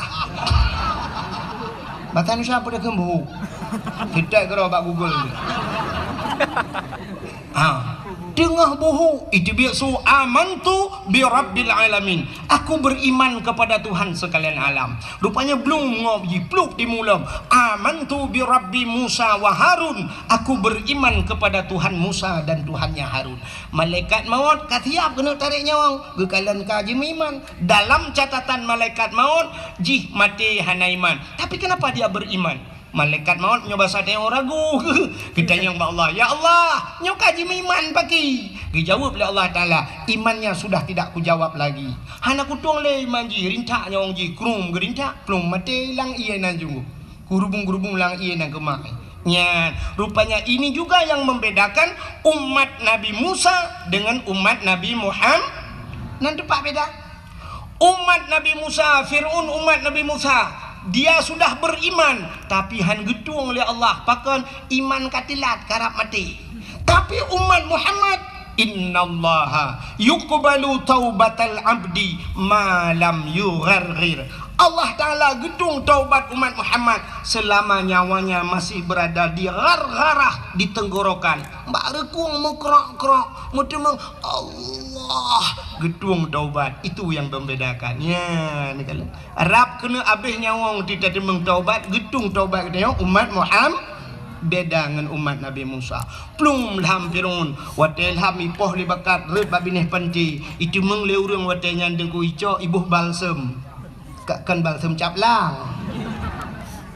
Bahasa Indonesia apa dia kheun buhuk? Kita kira bak Google. Ha. Teungoh buhuk, iteubiet su, "Amantu bi rabbil alamin." "Aku beriman kepada Tuhan sekalian alam." Rupanya blum ngob jipluk di mulom. "Amantu bi rabbi Musa wa Harun." "Aku beriman kepada Tuhan Musa dan Tuhannya Harun." Malaikat maut ka siap keuneuk tarek nyawöng, geukalon ka jimeuiman. Dalam catatan malaikat maut, jih maté hana iman. Tapi kenapa dia beriman? Malaikat maut nyoe basa tanyoe ragu. Geutanyong bak Allah, "Ya Allah, nyoe ka jimeuiman pakri?" Geujaweueb lé Allah Taala, "Imannya sudah tidak kujawab lagi." Hana kutueng lé iman jih, rintak nyawöng jih, krum geurintak, plueng maté lam ié nan junggu. Geurubung-geurubung lam ié nan keumah. Nyan, rupanya ini juga yang membedakan umat Nabi Musa dengan umat Nabi Muham-, nan teumpat beda. Umat Nabi Musa, Firaun umat Nabi Musa, dia sudah beriman, tapi han geutueng lé Allah. Pakon? Iman ka teulat, karab maté. Tapi umat Muhammad, "Innallaha yuqbalu taubatal abdi ma lam yugharghir." Allah Taala geutueng taubat umat Muhammad selama nyawanya masih berada di ghargharah, di tenggorokan. Bak reukung meukrok-krok, meuteumeung, Allah, geutueng taubat. Itu yang membedakan. Ya, ni kalau rab keuneuk abéh nyawöng teutateumeung taubat, geutueng taubat geutanyoe umat Muham-, beda ngon umat Nabi Musa. Plueng lham Firaun, watée lham ipoh lé bakat rhot bak binéh panté, iteumeung lé ureuëng watée nyan Teungku icok iboh balsem. Ka-, kan balsem caplang.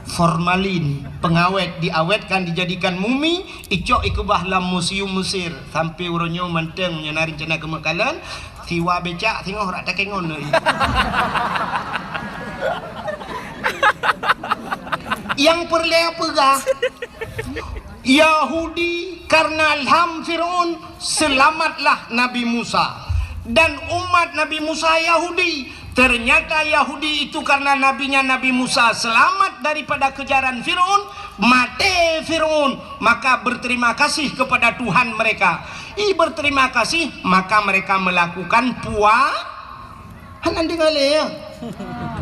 Formalin, pengawet, diawetkan, dijadikan mumi, icok ikeubah lam museum Mesir. Sampai uroe nyoe mantong nyan na rencana keumeuk kalon, siwa becak singoh rak takengon lé. Nyang peureulée peugah, Yahudi karena lham Firaun, selamatlah Nabi Musa. Dan umat Nabi Musa Yahudi. Ternyata Yahudi itu karena nabinya Nabi Musa selamat daripada kejaran Firaun, maté Firaun, maka berterima kasih kepada Tuhan mereka. I berterima kasih, maka mereka melakukan pua-, Hana deungoe lé, ya?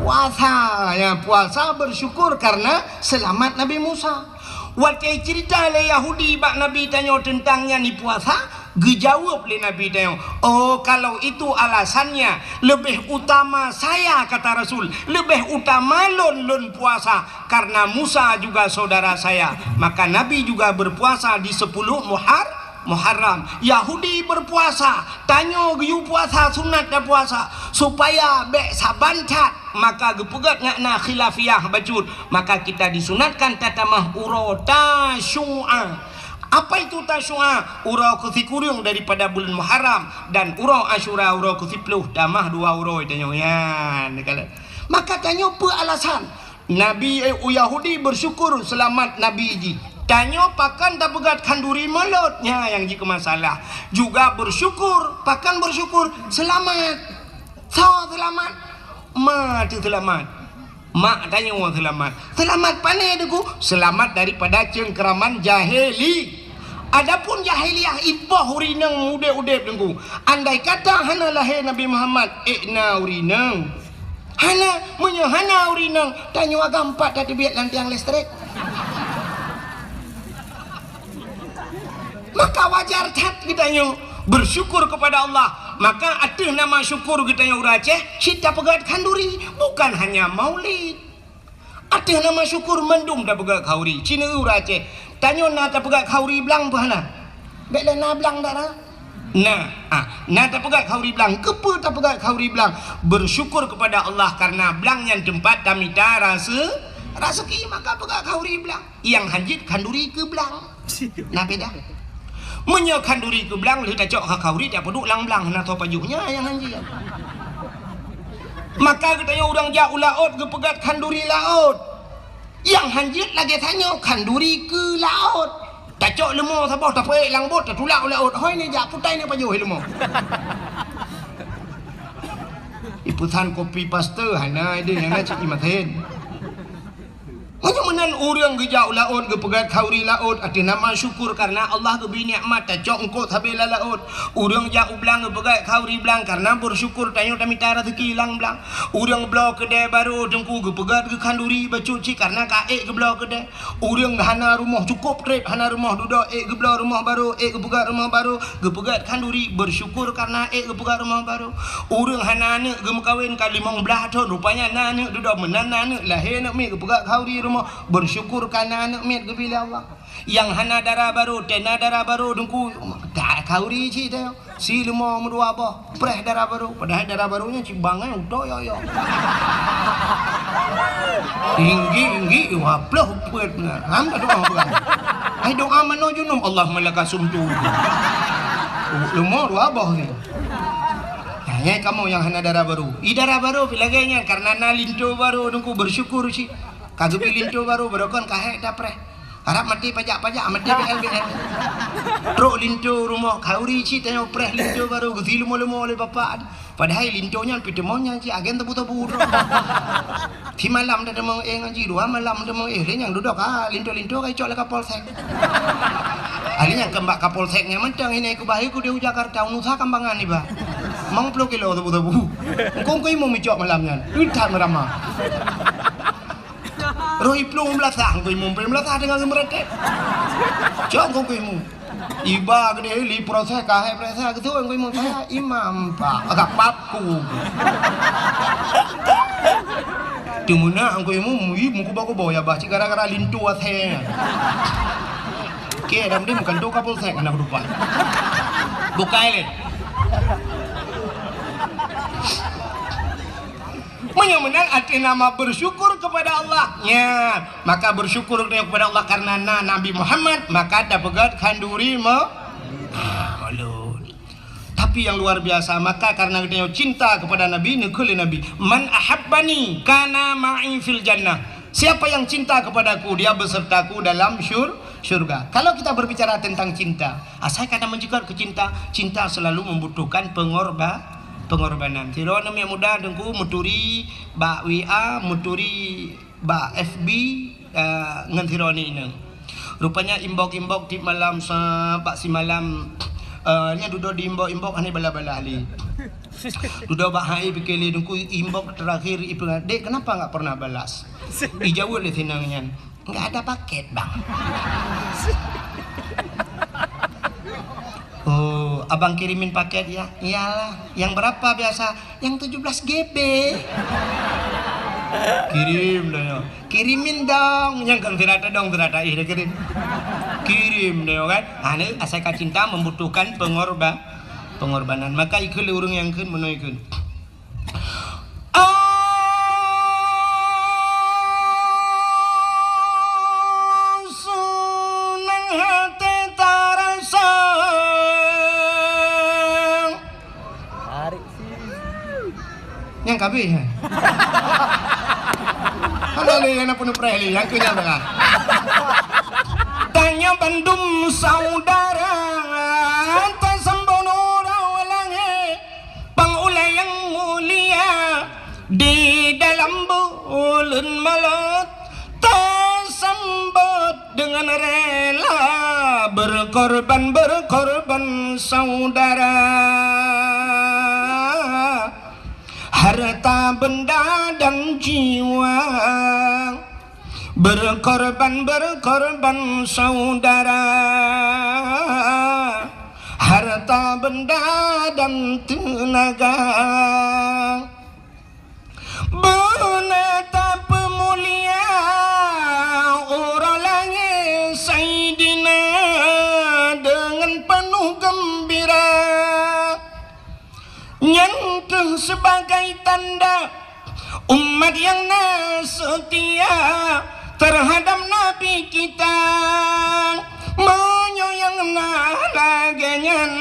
Puasa, ya, puasa bersyukur karena selamat Nabi Musa. Watée cerita lé Yahudi bak Nabi tanyoe teuntang nyan i puasa, geujaweueb lé Nabi tanyoe, "Oh, kalau itu alasannya, lebih utama saya," kata Rasul, "lebih utama lôn, lôn puasa, karena Musa juga saudara saya." Maka Nabi juga berpuasa di sepuluh Muhar-, Muharram. Yahudi berpuasa, tanyoe geuyue puasa sunat dan puasa supaya bék saban that, maka geupeugét ngat na khilafiyah bacut, maka kita disunatkan tatamah uroe Tasyu'a. Apa itu Tasyu'a? Uroe keusikureueng daripada buleuen Muharram, dan uroe Asyura uroe keusiploh, tamah dua uroe tanyoe nyan. Maka tanyoe peue alasan? Nabi, eh, u Yahudi bersyukur selamat nabi jih. Tanyoe pakon tapeugét khanduri mulod, nyan nyang jikeu masalah. Juga bersyukur, pakon bersyukur? Selamat. Soe selamat? Ma teuh selamat. Mak tanyoe selamat. Selamat pane Teungku? Selamat daripada cengkraman jahili. Adapun jahiliyah iboh ureueng inong udeb-udeb Teungku. Andai kata hana lahé Nabi Muhammad, ék na ureueng inong. Hana, meunyoe hana ureueng inong, tanyoe agam pat tateubiet lam tiang listrik. Maka wajar that geutanyoe bersyukur kepada Allah. Maka ateueh nama syukur geutanyoe ureueng Aceh, cit tapeugét khanduri, bukan hanya maulid. Ateueh nama syukur mandum tapeugét khanduri, cit ureueng Aceh. Tanyoe na tapeugét khanduri blang peue hana? Bék lé na blang dak na? Na, ah, na tapeugét khauri blang. Keupeue tapeugét khauri blang? Bersyukur kepada Allah karena blang nyan teumpat tamita rase-, raseuki, maka peugét khauri blang. Nyang hanjeuet khanduri keu blang. Na beda. Meunyoe khanduri keu blang, lheueh tacok kha-, khauri, tapeuduek lam blang, na tho pajoh nyan nyang hanjeuet. Maka geutanyoe ureuëng jak u laôt geupeugét khanduri laôt. Nyang hanjeuet lagée tanyoe khanduri keu laôt. Tacok leumo saboh tapeuék lam bot, tatulak u laôt. Hôi ni jak putai ni pajoh leumo. Ipeusan kopi paste hana ideh, hana cit imaten. Meunyoe meunan ureuëng geujak u laôt geupeugét khauri laôt, ateueh nama syukur karena Allah geubri nikmat, tacok eungkôt sabe lam laôt. Ureuëng jak u blang geupeugét khauri blang karena bersyukur tanyoe tamita raseuki lam blang. Ureuëng bloe keudè barô teungku geupeugét geukhanduri bacut cit karena ka ék geubloe keudè. Ureuëng hana rumoh, cukôp trép hana rumoh, dudoe ék geubloe rumoh barô, ék geupeugét rumoh barô, geupeugét khanduri, bersyukur karena ék geupeugét rumoh barô. Ureuëng hana aneuëk geumeukawen ka limong blaih thon, rupanya na aneuëk, dudoe meunan na aneuëk, lahé aneuëk miet, geupeugét khanduri rumoh, bersyukur karena aneuëk miet geubri lé Allah. Nyang hana dara barô, tena dara barô teungku, khanduri cit teuh. Si leumo meudua boh, preh dara barô. Padahai dara barô nyan cit bangai utoe yo-yo. Tinggi-tinggi, dua ploh peuet na. Ham ka doa bukan? Hai doa manoe junub, Allahumma laka sumtu. Leumo dua boh ni. Nah, nyai kamoe nyang hana dara barô. I dara barô pi lagée nyan karena na linto barô teungku bersyukur cit. Ka geubri linto barô, barô kon ka hék tapreh. Harab maté pajak-pajak, maté B L B L. Trok linto rumoh, khanduri cit tanyoe preh linto barô, geusi leumo-leumo lé bapak. Padahai linto nyan peuteumon nyan cit agen tebu-tebu droe. Simalam dah teumong éh ngon jih, dua malam teumong éh, lé nyang dudoe ka linto-linto ka icok lé Kapolsek. Ahli nyang keu bak Kapolsek nyan mantong, ini keu bahi ku di Jakarta, unusa kambangan iba. Mang ploh kilo tebu-tebu. Engkong-kong imum icok malam nyan. Utat meurama. Roh iplueng meulasah, engkong imum peuet meulasah teungoh geumeureuteb. Cok engkong imum. Iba keudeh li proses, ka hai proses, keu engkong imum, saya imam, Pak. Agak paku. Teumeunak engkong imum, ih, meukuba-kuba ya, bah, cit gara-gara linto asée. Oke, dah mending bukan tu Kapolsek, anak lupa. Bukai lé. Meunyoe meunan ateueh nama bersyukur kepada Allah. Nya, maka bersyukur kepada Allah karena na Nabi Muhammad, maka tapeugét khanduri me-, ah, ulôn. Tapi yang luar biasa, maka karena geutanyoe cinta kepada Nabi, neukheun lé Nabi, "Man ahabbani kana ma'i fil jannah." Siapa yang cinta kepadaku, dia besertaku dalam syur-, syurga. Kalau kita berbicara tentang cinta, asai ka na meunyeukot keu cinta, cinta selalu membutuhkan pengorba-, pengorbanan. Sidroe aneuk muda teungku meuturi bak W A, meuturi bak F B, eh, ngon sidroe aneuk inong. Rupanya inbox-inbox tiep malam sa-, bak simalam, eh, nyan dudoe di inbox-inbox hana bala-bala lé. Dudoe bak hai pike lé teungku, inbox terakhir ipeugah, "Dek, kenapa nggak pernah balas?" Ijaweueb lé si inong nyan, "Nggak ada paket, Bang." "Oh, abang kirimin paket ya?" "Iyalah." "Yang berapa biasa?" "Yang tujuh belas G B." Kirim dah ya. "Kirimin dong." Nyang kan sira tadong, sira taih dah kirim. Kirim dah ya kan. Ha, ni asai ka cinta membutuhkan pengorba-, pengorbanan. Maka ikheun lé ureuëng nyang kheun meunoe kheun. Senang hati tarasa. Tarik sih. Nyang kabeh, ha? Hana lé, hana peunuh preh lé, nyang keu nyang tengah. Tanyoe bandum saudara, tasambot uroe langét. Pang ulée nyang mulia, di dalam buleuen Maulud, tasambot dengan rela, berkorban, berkorban saudara. Harta benda dan jiwa, berkorban, berkorban saudara, harta benda dan tenaga. Beuna tapeumulia uroe langét Saidina dengan penuh gembira. Teuh sebagai tanda umat nyang na seutia terhadap Nabi kita. Meunyoe nyang na lagée nyan,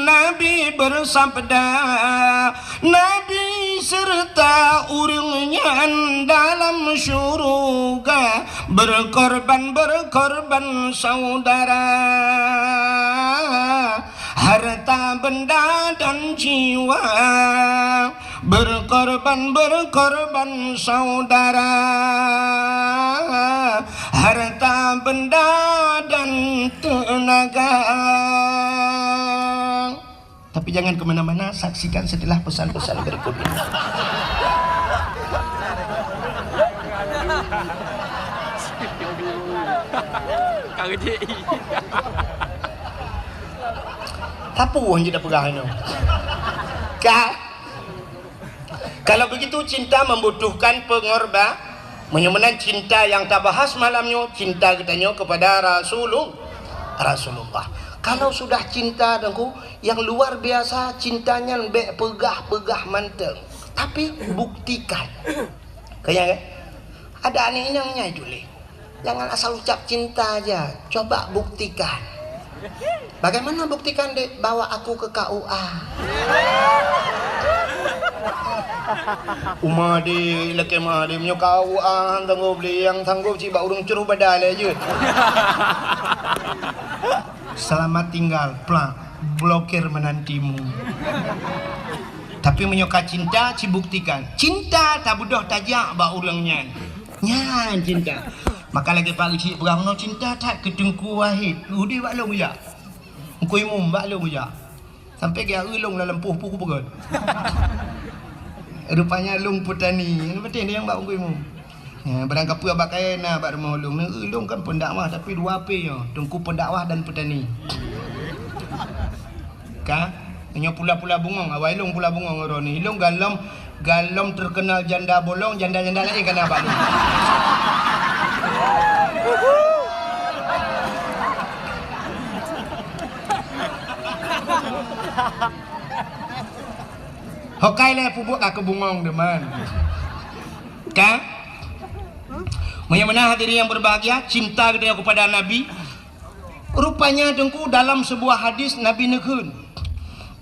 Nabi bersabda, Nabi serta ureuëng nyan dalam syuruga berkorban-berkorban saudara. Harta benda dan jiwa berkorban-berkorban saudara, harta benda dan tenaga. Tapi jangan kemana-mana, saksikan setelah pesan-pesan berikut ini. Ka rejeki. Sapeue nyang jipeugah nyoe? Ka? Kalau begitu, cinta membutuhkan pengorba-, meunyoe meunan cinta nyang tabahas malam nyoe, cinta geutanyoe kepada Rasulul-, Rasulullah. Kalau sudah cinta, Teungku, nyang luar biasa cinta nyan bék peugah-peugah mantong, tapi buktikan. Keu nyang, eh? Ada aneuk inong nyan juli. Jangan asal ucap cinta aja, coba buktikan. Bagaimana buktikan, Dek? Bawa aku ke K U A. Uma, Dek, lakée meuah, Dek, meunyoe K U A han sanggob lé, nyang sanggob cit bak ureuëng cruh badai lé jeuet. Selamat tinggal, plak, blokir menantimu. Tapi meunyoe ka cinta, cibuktikan. Cinta tabeudôh tajak bak ureuëng nyan. Nyan cinta. Maka lagée Pak Geuchik peugah, meunoe cinta that keu Teungku Wahid. Udeb bak lôn jak. Teungku Imum bak lôn jak. Sampai geuareu lôn lam lampôh peue kupeugét. Rupanya lôn peutani. Nyan patéh nyang bak Teungku Imum. Ya, barang kapeue bak kayée na bak rumoh lôn. Neu lôn kan pendakwah tapi dua P nyoe. Teungku pendakwah dan peutani. Ka? Nyoe pula-pula bungong, awai lôn pula bungong uroe nyoe. Lôn galom, galom terkenal janda bolong, janda-janda laén ka na bak lôn. Hokai lé pubuet ka keu bungong deman. Ka? Meunyoe meunan hadirin yang berbahagia, cinta geutanyoe kepada Nabi, rupanya, Teungku, dalam sebuah hadis Nabi neukheun,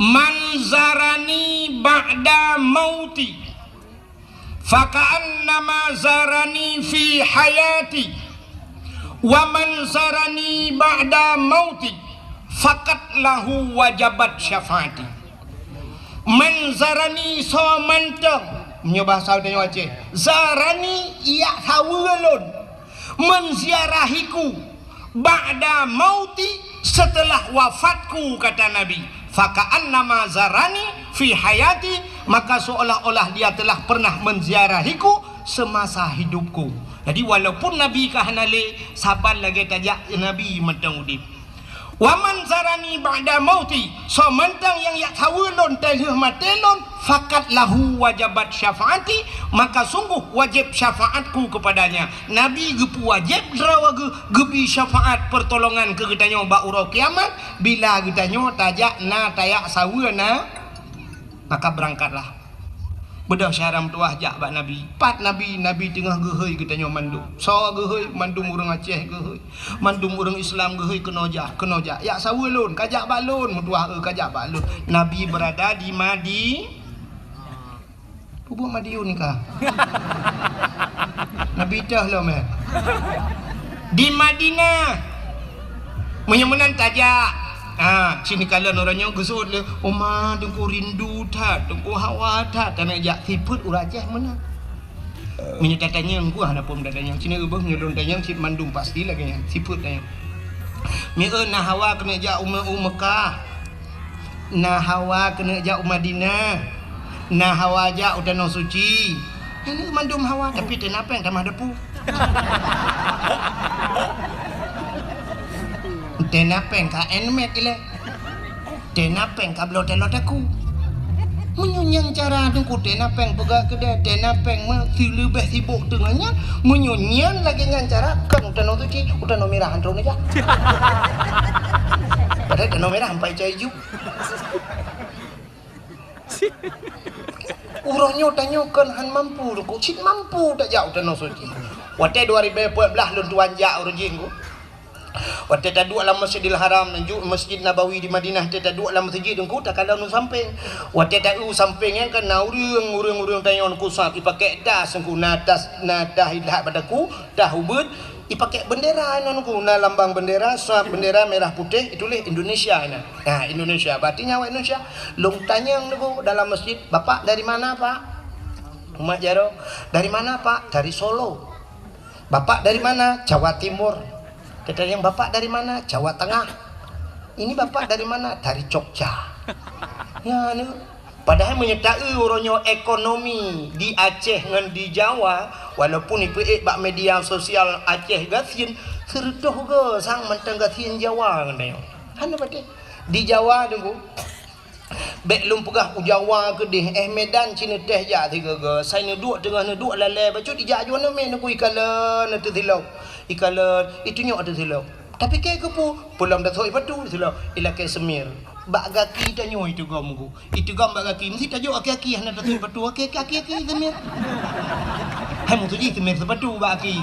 "Man zarani ba'da mauti, faka'annama zarani fi hayati, wa man zarani ba'da mauti, faqad lahu wajabat syafaati." Man zarani soe mantong, meunyoe bahasa tanyoe Aceh, zarani, jak saweue lôn, menziarahiku, ba'da mauti, setelah wafatku, kata Nabi, faka'annama zarani fi hayati, maka seolah-olah dia telah pernah menziarahiku semasa hidupku. Jadi walaupun Nabi ka hana lé, saban lagée tajak Nabi mantong udeb. Wa man zarani ba'da mauti, soe mantong nyang jak saweue lôn teulheueh maté lôn, faqad lahu wajabat syafaati, maka sungguh wajéb syafaatku kepadanya. Nabi geupeuwajéb droe geuh, geubri syafaat pertolongan keu geutanyoe bak uroe kiamat, bila geutanyoe tajak na tajak saweue na, maka beurangkatlah. Beudôh syedara meutuwah jak bak Nabi. Pat Nabi, Nabi teungoh geuhôi geutanyoe mandum. Soe geuhôi? Mandum ureuëng Aceh geuhôi. Mandum ureuëng Islam geuhôi keunoe jak, keunoe jak. Jak saweue lôn, ka jak bak lôn, meutuwah, eu, ka jak bak lôn. Nabi beurada di Madi-, pubuet Madiun ka. Nabi teuh lom, eh. Di Madinah. Meunyoe meunan tajak. Ha, sini kalon uroe nyoe geuseuôt lé, "Oma, Teungku rindu that, Teungku hawa that, taneuk jak." Sifeuet ureuëng Aceh meunan. Meunyoe tatanyong, ku hana phon tatanyong. Sini ubah meunyoe lôn tanyong, cit mandum pasti lagée nyan. Sifeuet tanyong. Mieu na hawa keuneuk jak u Me-, u Mekah. Na hawa keuneuk jak u Madinah. Na hawa jak u Tanoh Suci. Nyan mandum hawa, tapi teuh na péng tamah depu. Teuh na péng ka handmade ilée. Teuh na péng ka bloe taloe takue. Meunyoe nyan cara Teungku, teuh na péng peugah keudè, teuh na péng meusileubeh sibok teungoh nyan, meunyoe nyan lagée nyan cara, kon u Tanoh Suci, u Tanoh Mirah han troh neujak. Padahai Tanoh Mirah ampai cai ju. Uroe nyoe tanyoe kon han mampu, Teungku. Cit mampu tajak u Tanoh Suci. Watèe dua ribèe peuet blah lôn tuan jak uroe jih, Teungku. Watèe taduek lam Masjidil Haram, ju Masjid Nabawi di Madinah, watèe taduek lam meuseujid, Teungku, takalon u sampéng. Watèe ta-eu u sampéng nyan kan na ureueng, ureueng-ureueng tanyoe, Teungku, sab, ipakèk das, Teungku, na das, na das ilhat bak daku, das ubeuet, ipakèk bendera inan, Teungku, na lambang bendera, sab bendera merah putih, ituléh Indonesia inan. Nah, Indonesia, berarti nyan awak Indonesia. Lôn tanyong, Teungku, dalam masjid, "Bapak dari mana, Pak?" Umat jaroe, "Dari mana, Pak?" "Dari Solo." "Bapak dari mana?" "Jawa Timur." Tatanyong, "Bapak dari mana?" "Jawa Tengah." "Ini Bapak dari mana?" "Dari Jogja." Nyan, Teungku. Padahai meunyoe ta-eu uroe nyoe ekonomi di Aceh ngon di Jawa, walaupun ipeuék bak media sosial Aceh gasien, sireutôh goe sang mantong gasien Jawa ngon tanyoe. Hana patéh. Di Jawa, Teungku, bèk lôn peugah u Jawa keudéh, eh, Medan ci neutéh jak sigoe-goe, sai neuduek teungoh neuduek lalè bacut ijak ju aneuk miet, Teungku, ikalon ateueh silop. Ikalon, itunyok ateueh silop. Tapi kèe keupeue, peulom tasok sipatu silop, ilakèe seumir. Bak gaki tanyoe iteugom, Teungku. Iteugom bak gaki, meusti tajok aki-aki hana tasok sipatu, aki-aki, aki-aki seumir. Hai, maksud jih seumir sipatu bak aki.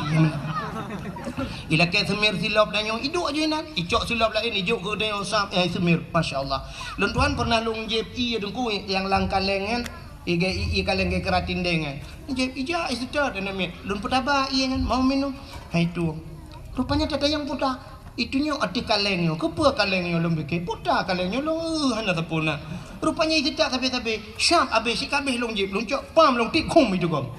Ilakèe seumir silop tanyoe, iduek ju inan. Icok silop laén, ijok keu tanyoe sab, eh, seumir. Masya Allah. Lôn tuan pernah lôn jieb ié, Teungku, nyang lam kaleng nyan. Ié, ié, ié kaleng geukeuratin deng nyan. Jieb, ijak, iseutôt aneuk miet. Lôn peutaba ié nyan, mau minum. Hai, tueng. Rupanya tatanyong peue ta. Itunyok ateueh kaleng nyoe, keupeue kaleng nyoe lôn pike, peue ta kaleng nyoe lôn, eh, hana sapeue na. Rupanya iteutap sabe-sabe, syab abéh sikabéh lôn jieb, lôn cok pam lôn tiek khum iteugom.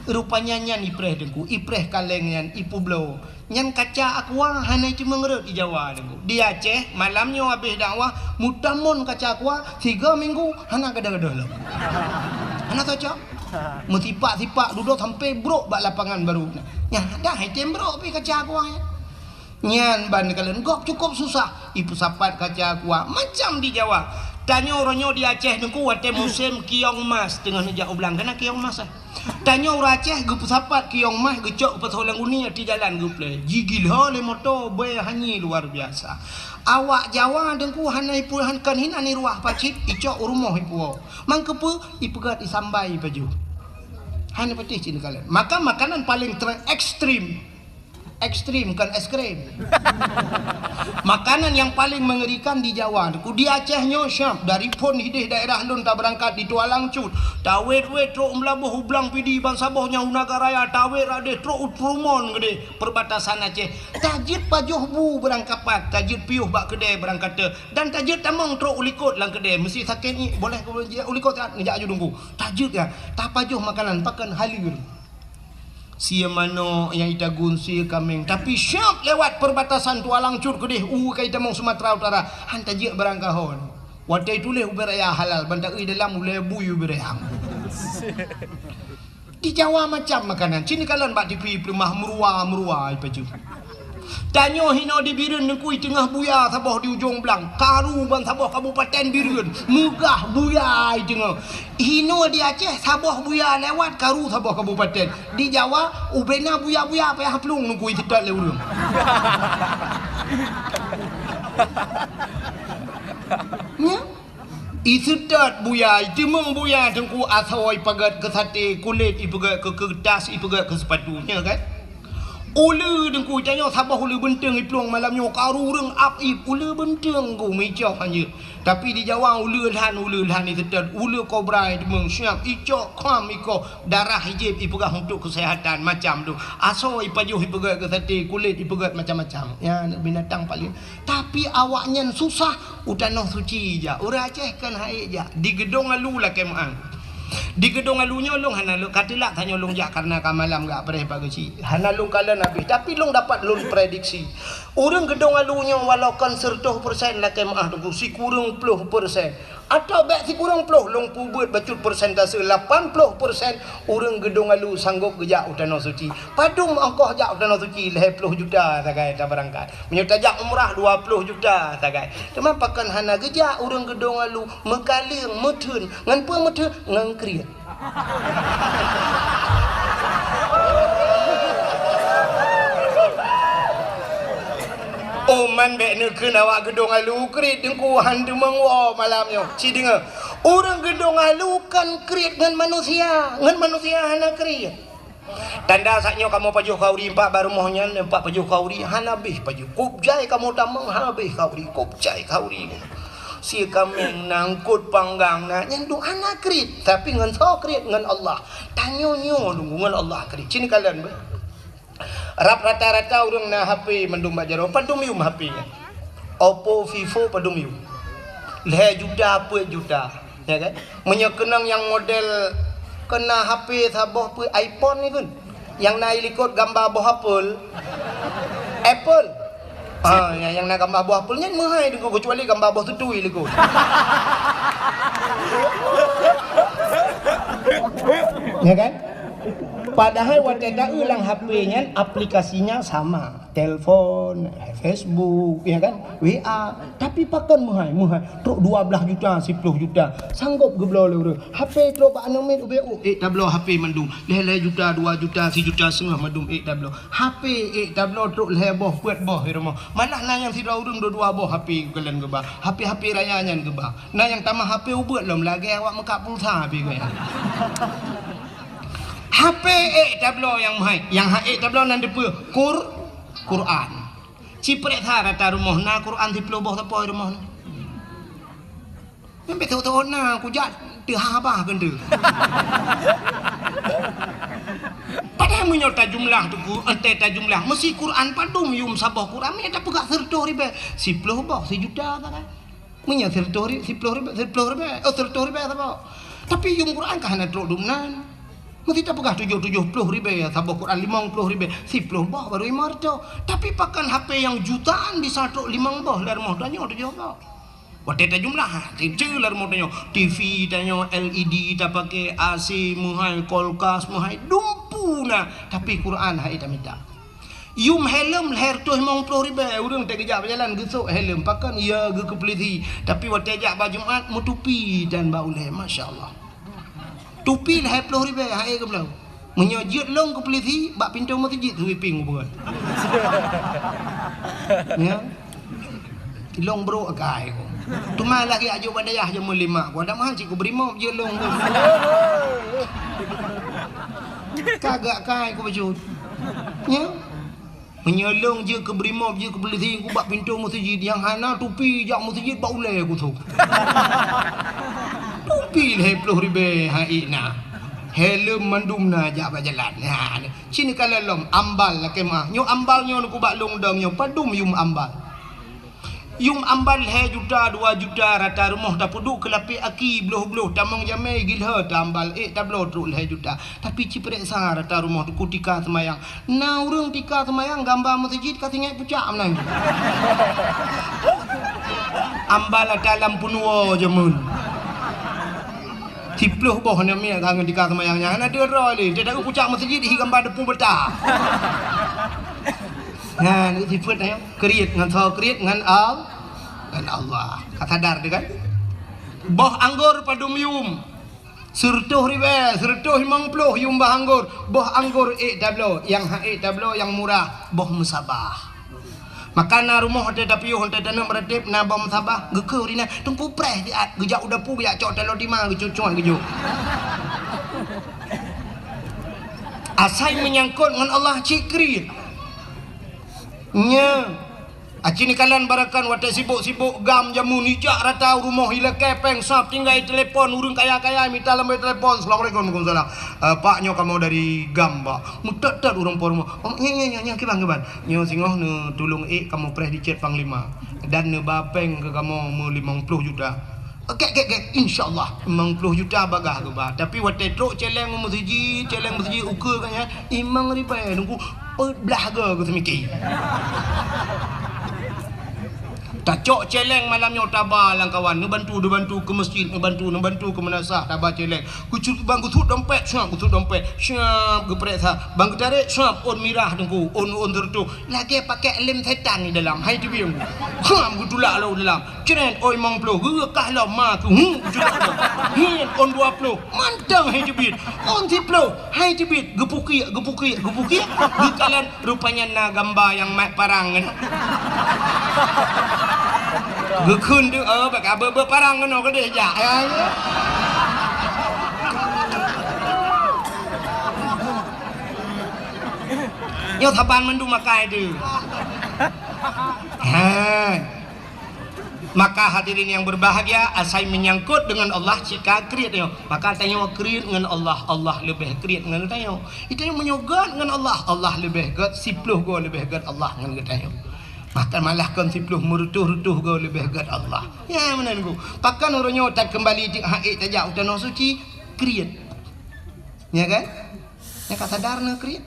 Rupanya nyan ipreh Teungku, ipreh kaleng nyan, ipeubloe. Nyan kaca aqua hana iteumeung rhot di Jawa Teungku. Di Aceh, malam nyoe abéh dakwah, meutamon kaca aqua, siga minggu hana gadôh-gadôh lom. Hana cocok. Meusipak-sipak dudoe sampoe brok bak lapangan baru. Nyan dah item brok pih kaca aqua nyan. Nyan ban kalon gob cukôp susah ipeusapat kaca aqua macam di Jawa. Tanyoe uroe nyoe di Aceh Teungku watèe musém kiong mas teungoh neujak u blang, kana kiong mas, eh. Tanyoe ureueng Aceh geupeusapat kiong mas geucok geupasoe lam guni ateueh jalan geuplè. Jigila lé moto bèe hanyé luar biasa. Awak Jawa Teungku hana ipeu-, han-, kon hinan iruah pacit, icok u rumoh ipuwoe. Mangkeupeue ipeugöt isambai pajoh. Hana patéh cit neukalon. Maka makanan paléng ter-, ekstrem. Ekstrem, kon es krim. Makanan nyang paléng meungerikan di Jawa, Teungku. Di Aceh nyoe syab, dari phôn hidéh daerah lôn tabeurangkat di Tualang Cut. Tawét-wét trok Meulaboh u Blang Pidie ban saboh nyan u Nagan Raya, tawét radéh trok u Trumon geudéh, perbatasan Aceh. Tajeuet pajoh bu beurangkapat, tajeuet piôh bak keudè beurangkate, dan tajeuet tamong trok u likot lam keudè. Meusti sakét ngiek, boleh keu jijak u likot, neujak aju Teungku. Tajeuet nyan, tapajoh makanan, pakon haleur. Sie manok nyang itagun sie kaméng, tapi syab lewat perbatasan Tualang Cut keudéh u ka itamong Sumatera Utara, han tajeuet barang kahon. Watèe ituléh ubé raya halal, ban ta-eu dalam ulèe bui ubé raya. Di Jawa macam makanan, cit neukalon bak tipi peuleumah meuruwa-meuruwa ipajoh. Tanyoe hinoe di Bireuen Teungku iteungoh buya saboh di ujong blang, karu ban saboh kabupaten Bireuen, meugah buya iteungoh. Hinoe di Aceh saboh buya lewat karu saboh kabupaten. Di Jawa ubé na buya-buya payah plueng Teungku iseutôt lé ureueng. Nyan. Iseutôt buya, iteumeung buya Teungku asoe ipeugöt keu saté, kulét ipeugöt keu keuretas, ipeugöt keu seupatu, nyan kan? Uleue Teungku, tanyoe saboh uleue beunteueng iplueng malam nyoe, karu ureueng ap-ip, uleue beunteueng Teungku meuicok hanjeuet. Tapi di Jawa uleue lhan, uleue lhan iseutôt, uleue kobra iteumeung, siap icok kham ikoh, darah ijieb ipeugah untuk keuseuhatan macam tu. Asoe ipajoh ipeugöt keu saté, kulét ipeugöt macam-macam. Ya, binatang paléng. Tapi awaknyan susah u Tanoh Suci jak. Ureueng Aceh kan hai jak. Di Geudong Alu lakèe meu'ah. Di Geudong Alu nyoe lôn hana lôn ka teulak tanyoe lôn jak kareuna ka malam gak preh pagi ci. Hana lôn kalon habéh, tapi lôn dapat lôn prediksi. Ureueng Geudong Alu nyoe walau kon seureutôh persen lakèe meu'ah Teungku, sikureueng ploh persen. Atawa bèk sikureueng ploh, lôn peubeuet bacut persentase lapan ploh persen ureueng Geudong Alu sanggôp geujak u Tanoh Suci. Padum ongkoh jak u Tanoh Suci? Lhèe ploh juta sagai tabeurangkat. Meunyoe tajak umrah dua ploh juta sagai. Teuma pakon hana geujak ureueng Geudong Alu meukaleueng, meutheun. Ngon peue meutheun? Ngon kriet. Oh, man bèk neukheun awak Geudong Alu kriet Teungku, han teumeung woe malam nyoe. Ci deungö. Ureuëng geudong alu kan kriet ngon manusia, ngon manusia hana kriet. Tanda saat nyoe kamoe pajoh khauri empat bak rumoh nyan, empat pajoh khauri hana beh pajoh. Kop jai kamoe tamong hana beh khauri, kop jai khauri. Sie kaméng na, eungkot panggang na, nyan dum hana kriet, tapi ngon soe kriet? Ngon Allah. Tanyoe nyoe dum ngon Allah kriet. Cit kalon beh. Rab rata-rata ureuëng na H P mandum bak jaroe, padum yum H P nyan. Oppo, Vivo padum yum. Lhée juta, peuet juta, ya kan? Meunyoe keunong nyang model keu na H P saboh peuet iPhone ni pun. Nyang na ilikot gamba boh apel. Apple. Ah, nyang, nyang na gamba boh apel nyan meuhai deungoe, keucuali gamba boh tutui likot. Ya kan? Padahai watée ta-eu lam H P nyan aplikasinya sama, telepon, Facebook, ya kan, W A. Tapi pakon meuhai, meuhai trok dua belas juta, siploh juta, sanggob geubloe lé ureuëng. H P trok bak aneuk miet ubé, oh, ék tabloe H P mandum, lhée-lhée juta, dua juta, sijuta seungoh mandum ék tabloe. H P ék tabloe trok lhée boh, peuet boh di rumoh. Malah na nyang sidroe ureuëng dua-dua boh H P geukalon geuba. H P-H P raya nyan geuba. Na nyang tamah H P ubeuet lom lagée awak meukat pulsa pih geuya. H P ék tabloe nyang meuhai, nyang hana ék tabloe nan dipeue? Qur-, Quran. Ci peureksa rata rumoh na Quran siploh boh sapo rumoh na. Nyang beutôi-beutôi na kujak teuhah bah keunteu. Padahai meunyoe tajumlah teungku, entée tajumlah, meusi Quran padum yum saboh Quran, meunyoe tapeugah sireutôh ribée, siploh boh, sijuta sagai. Meunyoe sireutôh ri-, siploh ribée, siploh ribée, oh, sireutôh ribée saboh. Tapi yum Quran ka hana trok dum nan. Meusi tapeugah tujoh, tujoh ploh ribée saboh Quran, limong ploh ribée, siploh boh baru limong reutôh. Tapi pakon H P nyang jutaan bisa trok limong boh, lhée rumoh tanyoe tujoh boh. Watée tajumlah, ha, teuntée lhée rumoh tanyoe, T V tanyoe, L E D tapaké, A C meuhai, kulkas meuhai, dumpeue na, tapi Quran hai tamita. Yum helm lhée reutôh limong ploh ribée, ureuëng teugeujak beujalan geusok helm, pakon ya geukeupeulisi, tapi watée jak bak Jumat meutupi dan bak ulée, masya Allah. Tupi lhée ploh ribée, hai geubloe. Meunyoe jeuet lôn keu peulisi, bak pintoe meuseujid sweeping ubeuet. Ya. Lôn brok akai ku. Teuma lagée ajoe bak dayah jameun lima ku, ada meuhan cit ku brimob jeuet lôn ku. Kagak kai ku bacut. Ya. Meunyoe lôn jeuet keu brimob, jeuet keu peulisi, ku bak pintoe meuseujid, nyang hana tupi jak meuseujid bak ulée kusok. Tupi lhée ploh ribée hai na. Helm mandum na jak bak jalan. Ha, ci neukalon lom, ambal lakée meuah. Nyoe ambal nyoe ku bak lôn dong nyoe, padum yum ambal. Yum ambal lhée juta, dua juta rata rumoh tapeuduek keu lapék aki bloh-bloh, tamong jamé gilhée tambal ék tabloe trok lhée juta. Tapi ci peureksa rata rumoh teungku tika seumayang. Na ureuëng tika seumayang gamba meuseujid ka singoh pucak meunan. Ambal ata lam peunuwoe jameun. Siploh boh aneuk miet ka ngon tika seumayang nyan hana deuh droe lé. Teudak pucak meuseujid hi gamba deupung beuta. Nyan sifeuet nyan. Kriet ngon soe? Kriet ngon Al-, ngon Allah. Ka sadar teuh kan? Boh anggor padum yum? Sireutôh ribée, sireutôh limong ploh yum boh anggor. Boh anggor ék tabloe, nyang hana ék tabloe nyang murah, boh meusabah. Maka na rumoh watée tapiôh, watée taneuk meuratéb na boh meusabah, geukheun ri na, teungku preh siat, geujak u dapu, geujak cok taloe tima, geucuet-cuet geujok. Asai meunyangkot ngon Allah cit kriet. Nyoe, aci neukalon barakan watée sibok-sibok gam jameun ijak rata u rumoh ilakée péng sab tinggai telepon ureuëng kaya-kaya mita lambée telepon, "Assalamualaikum." "Waalaikumsalam." "Eh, Pak, nyoe kamoe dari gam, Pak." Meutot-tot ureuëng po rumoh. "Oh, nyoe, nyoe, nyoe, nyoe, kiban, kiban?" "Nyoe singoh neutulông ék kamoe preh dicet panglima dan neuba péng keu kamoe meulimong ploh juta." "Oke, oke, oke, insya Allah." Limong ploh juta bagah geuba. Tapi watée trok céléng meuseujid, céléng meuseujid ukeue ka nyan, limong ribée nunggu peuet blaih goe geuseumiké. Tacok céléng malam nyoe taba lam kawan, neubantu, neubantu keu meuseujid, neubantu, neubantu keu meunasah, taba céléng. Geucut bang geusuet dompet, siap geusuet dompet, siap geupeuriksa. Bang geutarek, siap ôn mirah teungku, ôn, ôn sireutôh. Lagée pakék lem setan di dalam, hai teubieng. Kham geutulak lom dalam. Cret, ôn limong ploh, geukah lom ma keu hu, geutulak lom. Hiet, ôn dua ploh, mantong hai teubiet. Ôn siploh, hai teubiet, geupukiek, geupukiek, geupukiek. Geukalon rupanya na gamba nyang mat parang nyan. Geukheun deuh, eh, bak ka beu-beu parang keunoe keudeh jak. Ya, ya. Nyoe saban mandum makai deuh. Ha. Maka hadirin yang berbahagia, asai menyangkut dengan Allah, cit ka kriet nyoe. Maka tanyoe kriet ngon Allah, Allah leubeh kriet ngon tanyoe. Tanyoe meunyoe gét ngon Allah, Allah leubeh gét, siploh goe leubeh gét Allah ngon geutanyoe. Bahkan malah kon siploh, meureutôh-reutôh goe leubeh gét Allah. Ya, meunan ku. Pakon uroe nyoe takeumbali teuk hak ék tajak u Tanoh Suci, kriet. Ya kan? Nyang ka sadar na kriet.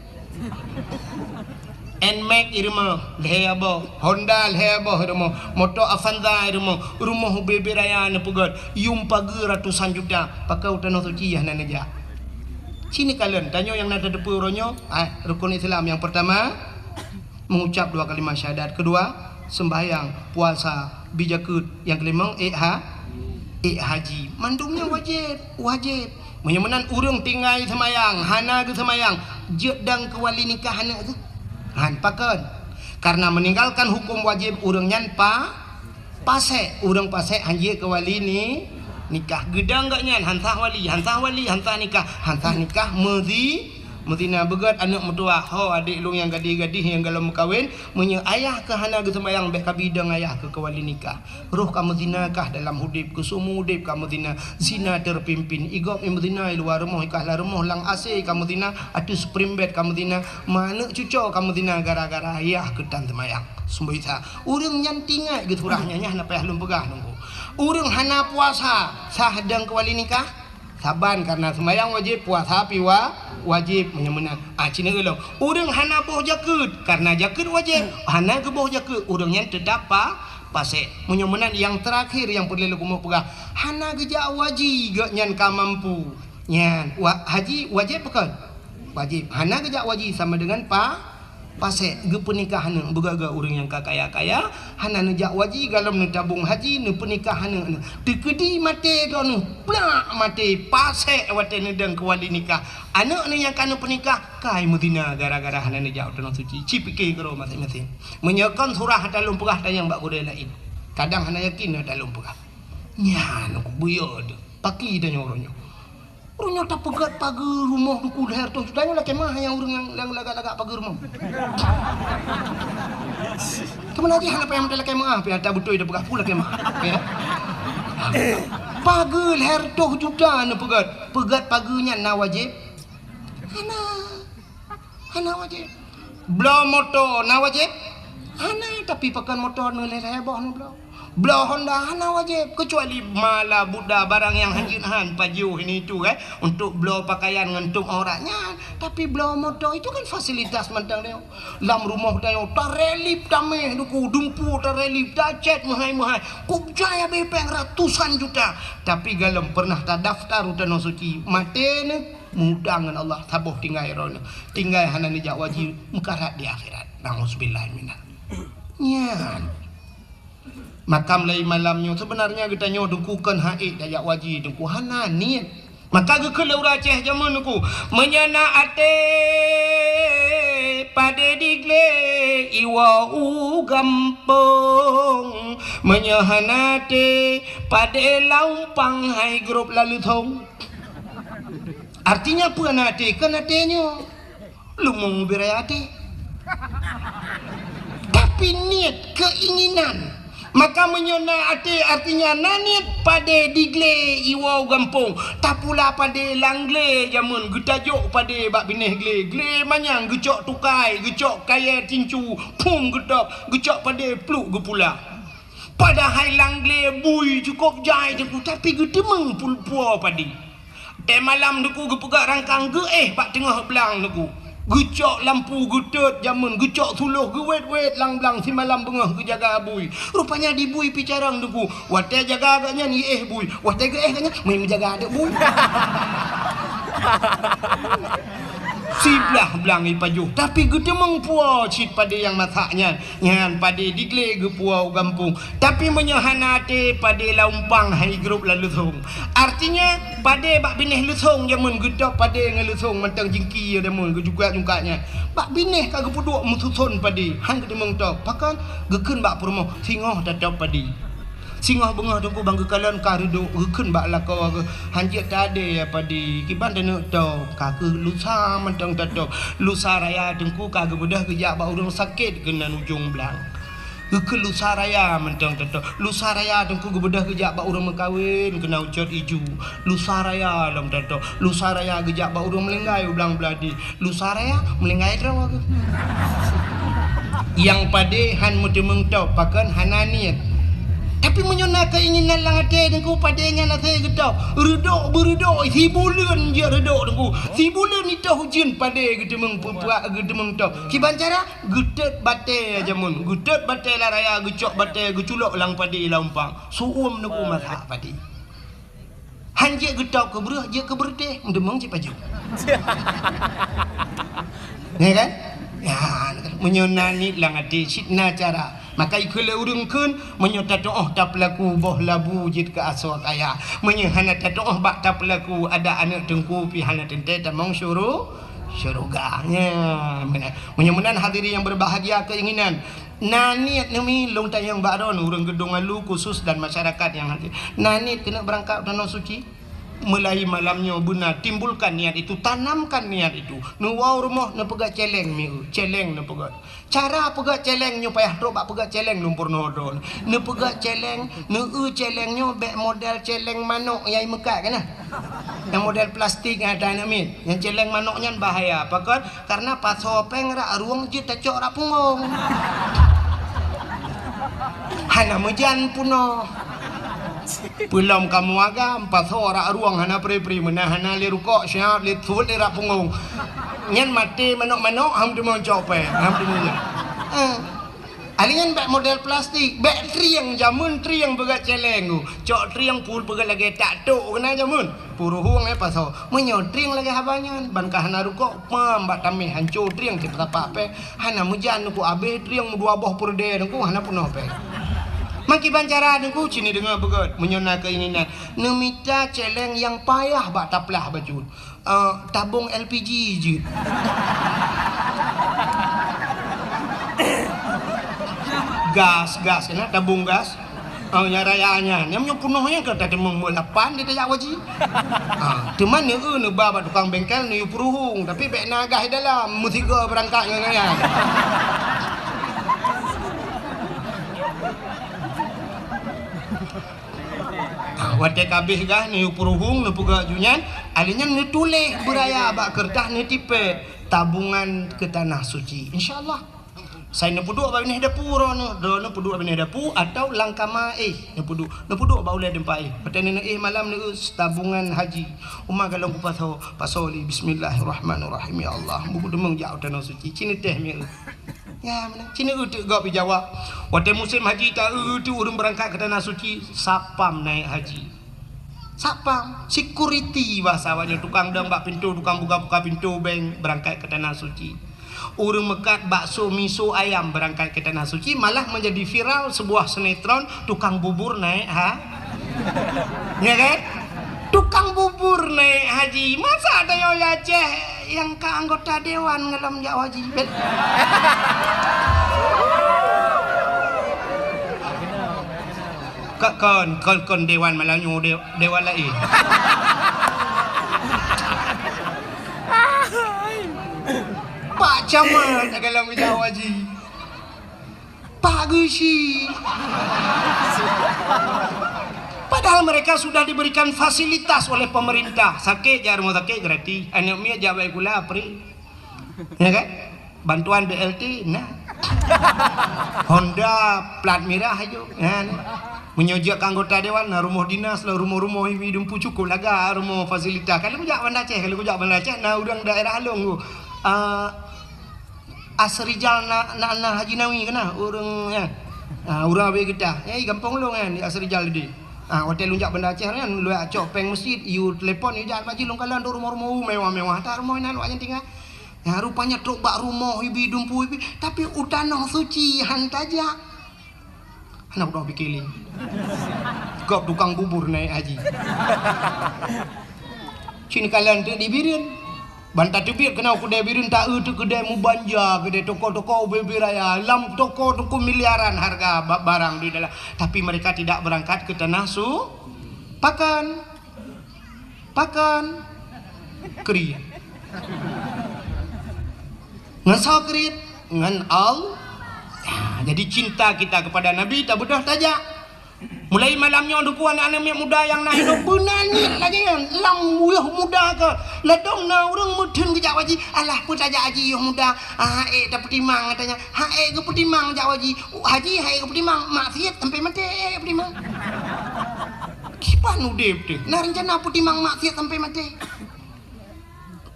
Nmax i rumoh, lhèe boh. Honda lhèe boh i rumoh. Moto Avanza i rumoh. Rumoh ubé-bé raya neupeugöt. Yum pageue ratusan juta. Pakon u Tanoh Suci hana neujak. Ci neukalon, tanyoe nyang na tateupeue uroe nyoe, ah, rukun Islam nyang peurtama, mengucap dua kalimat syahadat. Kedua, sembahyang, puasa, bi jakeuet. Nyang keulima, ék ha-, ék haji. Mandum nyan wajéb, wajéb. Meunyoe meunan ureueng tinggai seumayang, hana geuseumayang, jeuet dong keu wali nikah aneuk geuh? Han, pakon? Karena meninggalkan hukum wajib ureueng nyan pa-, pasék. Ureueng pasék han jeuet keu wali ni-, nikah. Geudong gobnyan, han sah wali, han sah wali, han sah nikah, han sah nikah, meuzi-, meuzina. Beugöt aneuk meutuwah, "Ho, adék lôn nyang gadih-gadih nyang golom meukawen, meunyoe ayah keuh hana geuseumayang, bèk kabi dong ayah keuh keu wali nikah." Roh kamoe zina kah dalam udép, keu seumeu udép kamoe zina, zina terpimpin. I gob i meuzina i luwa rumoh, i kahla rumoh lam AC kamoe zina, ateueh spring bed kamoe zina, ma aneuk cucoe kamoe zina gara-gara yah keuh tan seumayang. Seumbah Isa, ureueng nyan tingat geusurah nyan, nyan hana payah lôn peugah nunggu. Ureueng hana puasa, sah dong keu wali nikah? Saban, karena seumayang wajéb, puasa pi wa-, wajéb, meunyoe meunan. Ah, ci neukalon. Ureueng hana boh jakeuet, karena jakeuet wajéb, hana geuboh jakeuet, ureueng nyan teutap pa-, pasék. Meunyoe meunan, nyang teurakhir nyang peureulèe lôn keumeung peugah, hana geujak haji gobnyan ka mampu. Nyan, wa-, haji wajéb pakon? Wajéb. Hana geujak haji sama dengan pa-, pasék. Geupeunikah aneuk, beugöt-göt ureueng nyang ka kaya-kaya, hana neujak haji, golom neutabong haji, neupeunikah aneuk, aneuk. Teukeudi maté droeneuh, plak maté, pasék watèe neudong keu wali nikah. Aneuk neuh nyang ka neupeunikah, kai meuzina gara-gara hana neujak u Tanoh Suci. Ci pike keudroe maséng-maséng. Meunyoe kon surah ata lôn peugah tanyong bak gurèe laén. Kadang hana yakin ata lôn peugah. Nyan, ku buyô teuh. Paki tanyoe uroe nyoe. Ureueng nyoe tapeugöt pageue rumoh duku lhèe reutôh juta nyoe lakèe meuah nyang ureueng nyang lagak-lagak pageue rumoh. Teuma lagèe hana payah meutai lakèe meuah, pih ata beutôi tapeugah peue lakèe meuah. Ya. Pageue lhèe reutôh juta neupeugöt. Peugöt pageue nyan na wajéb? Hana. Hana wajéb. Bloe moto na wajéb? Hana, tapi pakon moto neuh lhèe-lhèe boh neubloe. Bloe Honda hana wajéb, kecuali mala buda barang nyang hanjeuet han pajoh ini itu, eh, untuk bloe pakaian ngon tutup aurat nyan. Tapi bloe moto itu kan fasilitas mantong nyoe. Lam rumoh tanyoe tarelip tamèh duku, dumpeue tarelip, tacèt meuhai-meuhai. Kok jai abéh pèng ratusan juta. Tapi golom pernah tadaftar u Tanoh Suci, maté neuh. Meuutang ngon Allah, saboh tinggai droeneuh. Tinggai hana neujak haji, meukarat di akhirat. Nauzubillah minal. Nyan. Maka mulai malam nyoe, sebenarnya geutanyoe Teungku kon hana ék tajak haji, Teungku hana niet. Maka geukheun lé ureueng Aceh jameun Teungku, meunyoe na até padé di glé iwoe u gampông, meunyoe hana até padé lam umpang hai grob lam leuthông. Artinya peue na até? Kon até nyoe. Leumo beu raya até. Tapi niet, keinginan. Maka meunyoe na até, artinya na niet, padé di glé iwoe u gampông. Tapula padé lam glé jameun, geutajok padé bak binéh glé. Glé manyang geucok tukai, geucok kayèe tincu, phôm geutôb, geucok padé pluek geupula. Padahai lam glé bui cukôp jai Teungku, tapi geuteumeung pul-, puwoe padé. Watèe malam Teungku geupeugöt rangkang geuéh bak teungoh blang Teungku. Geucok lampu geutot jameun, geucok suloh geuwét-wét lam blang simalam beungoh geujaga bui. Rupanya di bui pih carông Teungku. Watèe jaga gobnyan iéh bui. Watèe geuéh gobnyan, meujaga aneuk bui. Siblah blang ipajoh, tapi geuteumeung puwoe cit padé nyang masak nyan. Nyan padé di glé geupuwoe u gampông. Tapi meunyoe hana até, padé lam umpang hai grob lam leuthông. Artinya, padé bak binéh leuthông jameun geutôb padé ngon leuthông mantong jingki jameun geujungkat-jungkat nyan. Bak binéh ka geupeuduek meususon padé, han geuteumeung tôb. Pakon? Geukheun bak peurumoh, singoh tatôb padé. Singoh beungoh Teungku ban geukalon ka reudok, geukheun bak lakoe geuh, "Han jeuet tadé ya Padi, kiban taneuk top, ka keuh lusa mantong tatop. Lusa raya Teungku ka geubeudôh geujak bak ureuëng sakét keunan ujong blang." Geukheun lusa raya mantong tatop. Lusa raya Teungku geubeudôh geujak bak ureuëng meukawen keunan ucot iju. Lusa raya lom tatop. Lusa raya geujak bak ureuëng meulinggai u blang Beuladi. Lusa raya meulinggai droe geuh. Nyang padé han meuteumeung top, pakon hana niet. Tapi meunyoe na keuinginan lam até Teungku, padé nyan asai geutop. Reudok beureudok, sibuleuen jeuet reudok Teungku. Sibuleuen itôh ujeuen padé geuteumeung peupuak, geuteumeung top. Kiban cara, geutot batée jameun. Geutot batée lam raya, geucok batée, geuculok lam padé lam umpang. Su'uem Teungku masak padé. Han jeuet geutop keu breueh, jeuet keu beureutéh, meudeumeung cit pajoh. Ya kan? Ya, meunyoe na niet lam até, cit na cara. Maka ikheun lé ureuëng kheun, meunyoe tatuoh tapeulaku boh labu jeuet keu asoe kaya. Meunyoe hana tatuoh bak tapeulaku, ada aneuëk Teungku pih hana teuntée tamong syuru-, syeuruga. Ya, meunan. Meunyoe meunan hadirin yang berbahagia keinginan, na niet neumi lôn tanyong bak droeneuh ureuëng Geudong Alu khusus dan masyarakat nyang hadir. Na niet keuneuk beurangkat u Tanoh Suci? Mulai malam nyoe beuna timbulkan niat itu, tanamkan niat itu. Neuwoe u rumoh neupeugah céléng mieu, céléng neupeugah. Cara peugah céléng nyoe payah trok bak peugah céléng lôn peurunoe droeneuh. Neupeugah céléng, neueu céléng nyoe bék model céléng manok nyang imeukat keunoe. Nyang model plastik nyang ata aneuk miet. Nyang céléng manok nyan bahaya. Pakon? Karena pasoe péng rak rueng jeuet tacok rak punggong. Hana meujan peunoh. Peulom kamoe agam, pasoe rak rueng hana pri-pri, meunan hana lé rukok, siat lé thot lé rak punggong. Nyan maté manok-manok, han teumeucok péng, han teumeujan. Eh. Alèh nyan bék model plastik, bék trieng, jameun trieng peugah céléng. Cok trieng pul peugah lagèe tak tok keunan jameun. Puruhueng, eh, pasoe. Meunyoe trieng lagèe haba nyan, ban ka hana rukok, pam bak tamèh hanco trieng cit peusapak péng. Hana meujan Teungku, abéh trieng meudua boh peureudèe Teungku, hana peunoh péng. Meukiban cara Teungku, ci neudeungoe beugöt, meunyoe na keuinginan. Neumita céléng nyang payah bak taplah bacut. Eh, tabong L P G jeuet. Gas, gas, keunan tabong gas. Oh, nyang raya nyan. Nyang meunyoe peunoh nyan ka tateumeung meuh lapan di tajak haji. Ah, teuma neueu neuba bak tukang bengkel neuyue peuruhueng, tapi bék na gas di dalam, meusigoe beurangkat ngon nyan. Ah, watèe ka abéh gas neuyue peuruhueng, neupeugah ju nyan, alèh nyan neutuléh beuraya bak keureutah neutipèe tabungan keu tanah suci. Insya Allah. Sai neupeuduek bak binéh dapu droeneuh, droeneuh peuduek bak binéh dapu atau lam kama éh neupeuduek, neupeuduek bak ulèe teumpat éh. Watèe neuéh malam neueu tabungan haji. Uma galong kupasoe, pasoe lé bismillahirrahmanirrahim. Ya Allah, buku deungon jak u tanoh suci, ci neutéh mieu. Ya, meunan. Ci neueu teuk gob jijawab. Watèe musém haji taeu teuk ureueng beurangkat keu tanoh suci, satpam naék haji. Satpam, security bahasa awaknyan, tukang dong bak pintoe, tukang buka-buka pintoe bank beurangkat keu tanoh suci. Ureueng meukat bakso, miso, ayam beurangkat keu tanoh suci, malah menjadi viral sebuah sinetron tukang bubur naék ha-, ya kan? Tukang bubur naék haji. Masa tanyoe di Aceh nyang ka anggota dewan ngon lom jak haji? Bet. Ka-, kon, kon, kon dewan malam nyoe, de-, dewan laén. Pak Camat dalam bidang haji. Pak Geuchik. Padahal mereka sudah diberikan fasilitas oleh pemerintah. Sakét jak rumoh sakét gratis. Aneuk miet jak bayeue sikula free. Ya kan? Bantuan B L T na. Honda plat mirah aju. Ya, ni. Meunyoe jeuet keu anggota dewan, na rumoh dinas, na rumoh-rumoh ibi dumpu cukôp lagak rumoh fasilitas. Ka lheueh kujak Banda Aceh, ka lheueh kujak Banda Aceh, na ureueng daerah lôn tu. Ah, Asrijal na, na, na Haji Nawi keunan, ureueng nyan. Ah, ureueng Abee Geutah. Nyan di gampông lôn nyan, di Asrijal tadi. Ah, watèe lôn jak Banda Aceh nyan, lôn jak cok péng meuseujid, yue telepon, yue jak bak jih lôn kalon tu rumoh-rumoh mewah-mewah. That rumoh inan awak nyan tinggai. Nyan rupanya trok bak rumoh ibi dumpu ibi, tapi u tanoh suci han tajak. Hana peunoh pike lé. Gob tukang bubur naék haji. Ci neukalon teuk di Bireuen. Ban tateubiet keunoe keudè Bireuen, taeu teuh keudè mubanja, keudè toko-toko ubé-ubé raya. Lam toko-toko miliaran harga ba-, barang di dalam. Tapi mereka tidak berangkat ke tanah su-, pakan. Pakan. Kriet. Ngon soe kriet? Ngon Allah. Ya, jadi cinta kita kepada Nabi tabeudôh tajak. Mulai malam nyoe, Teungku, aneuk-aneuk miet muda nyang na hidup, beuna niet lagèe nyan. Lam yoh muda ka, ladôm na ureueng meutheun geujak haji. Alah, peue tajak haji yoh muda? Ah, ék tapeutimang, katanya. Ha, ék geupeutimang jak haji. Haji, ha ék geupeutimang, maksiet sampai maté, ék geupeutimang. Kiban udép teuh, na rencana peutimang maksiet sampai maté.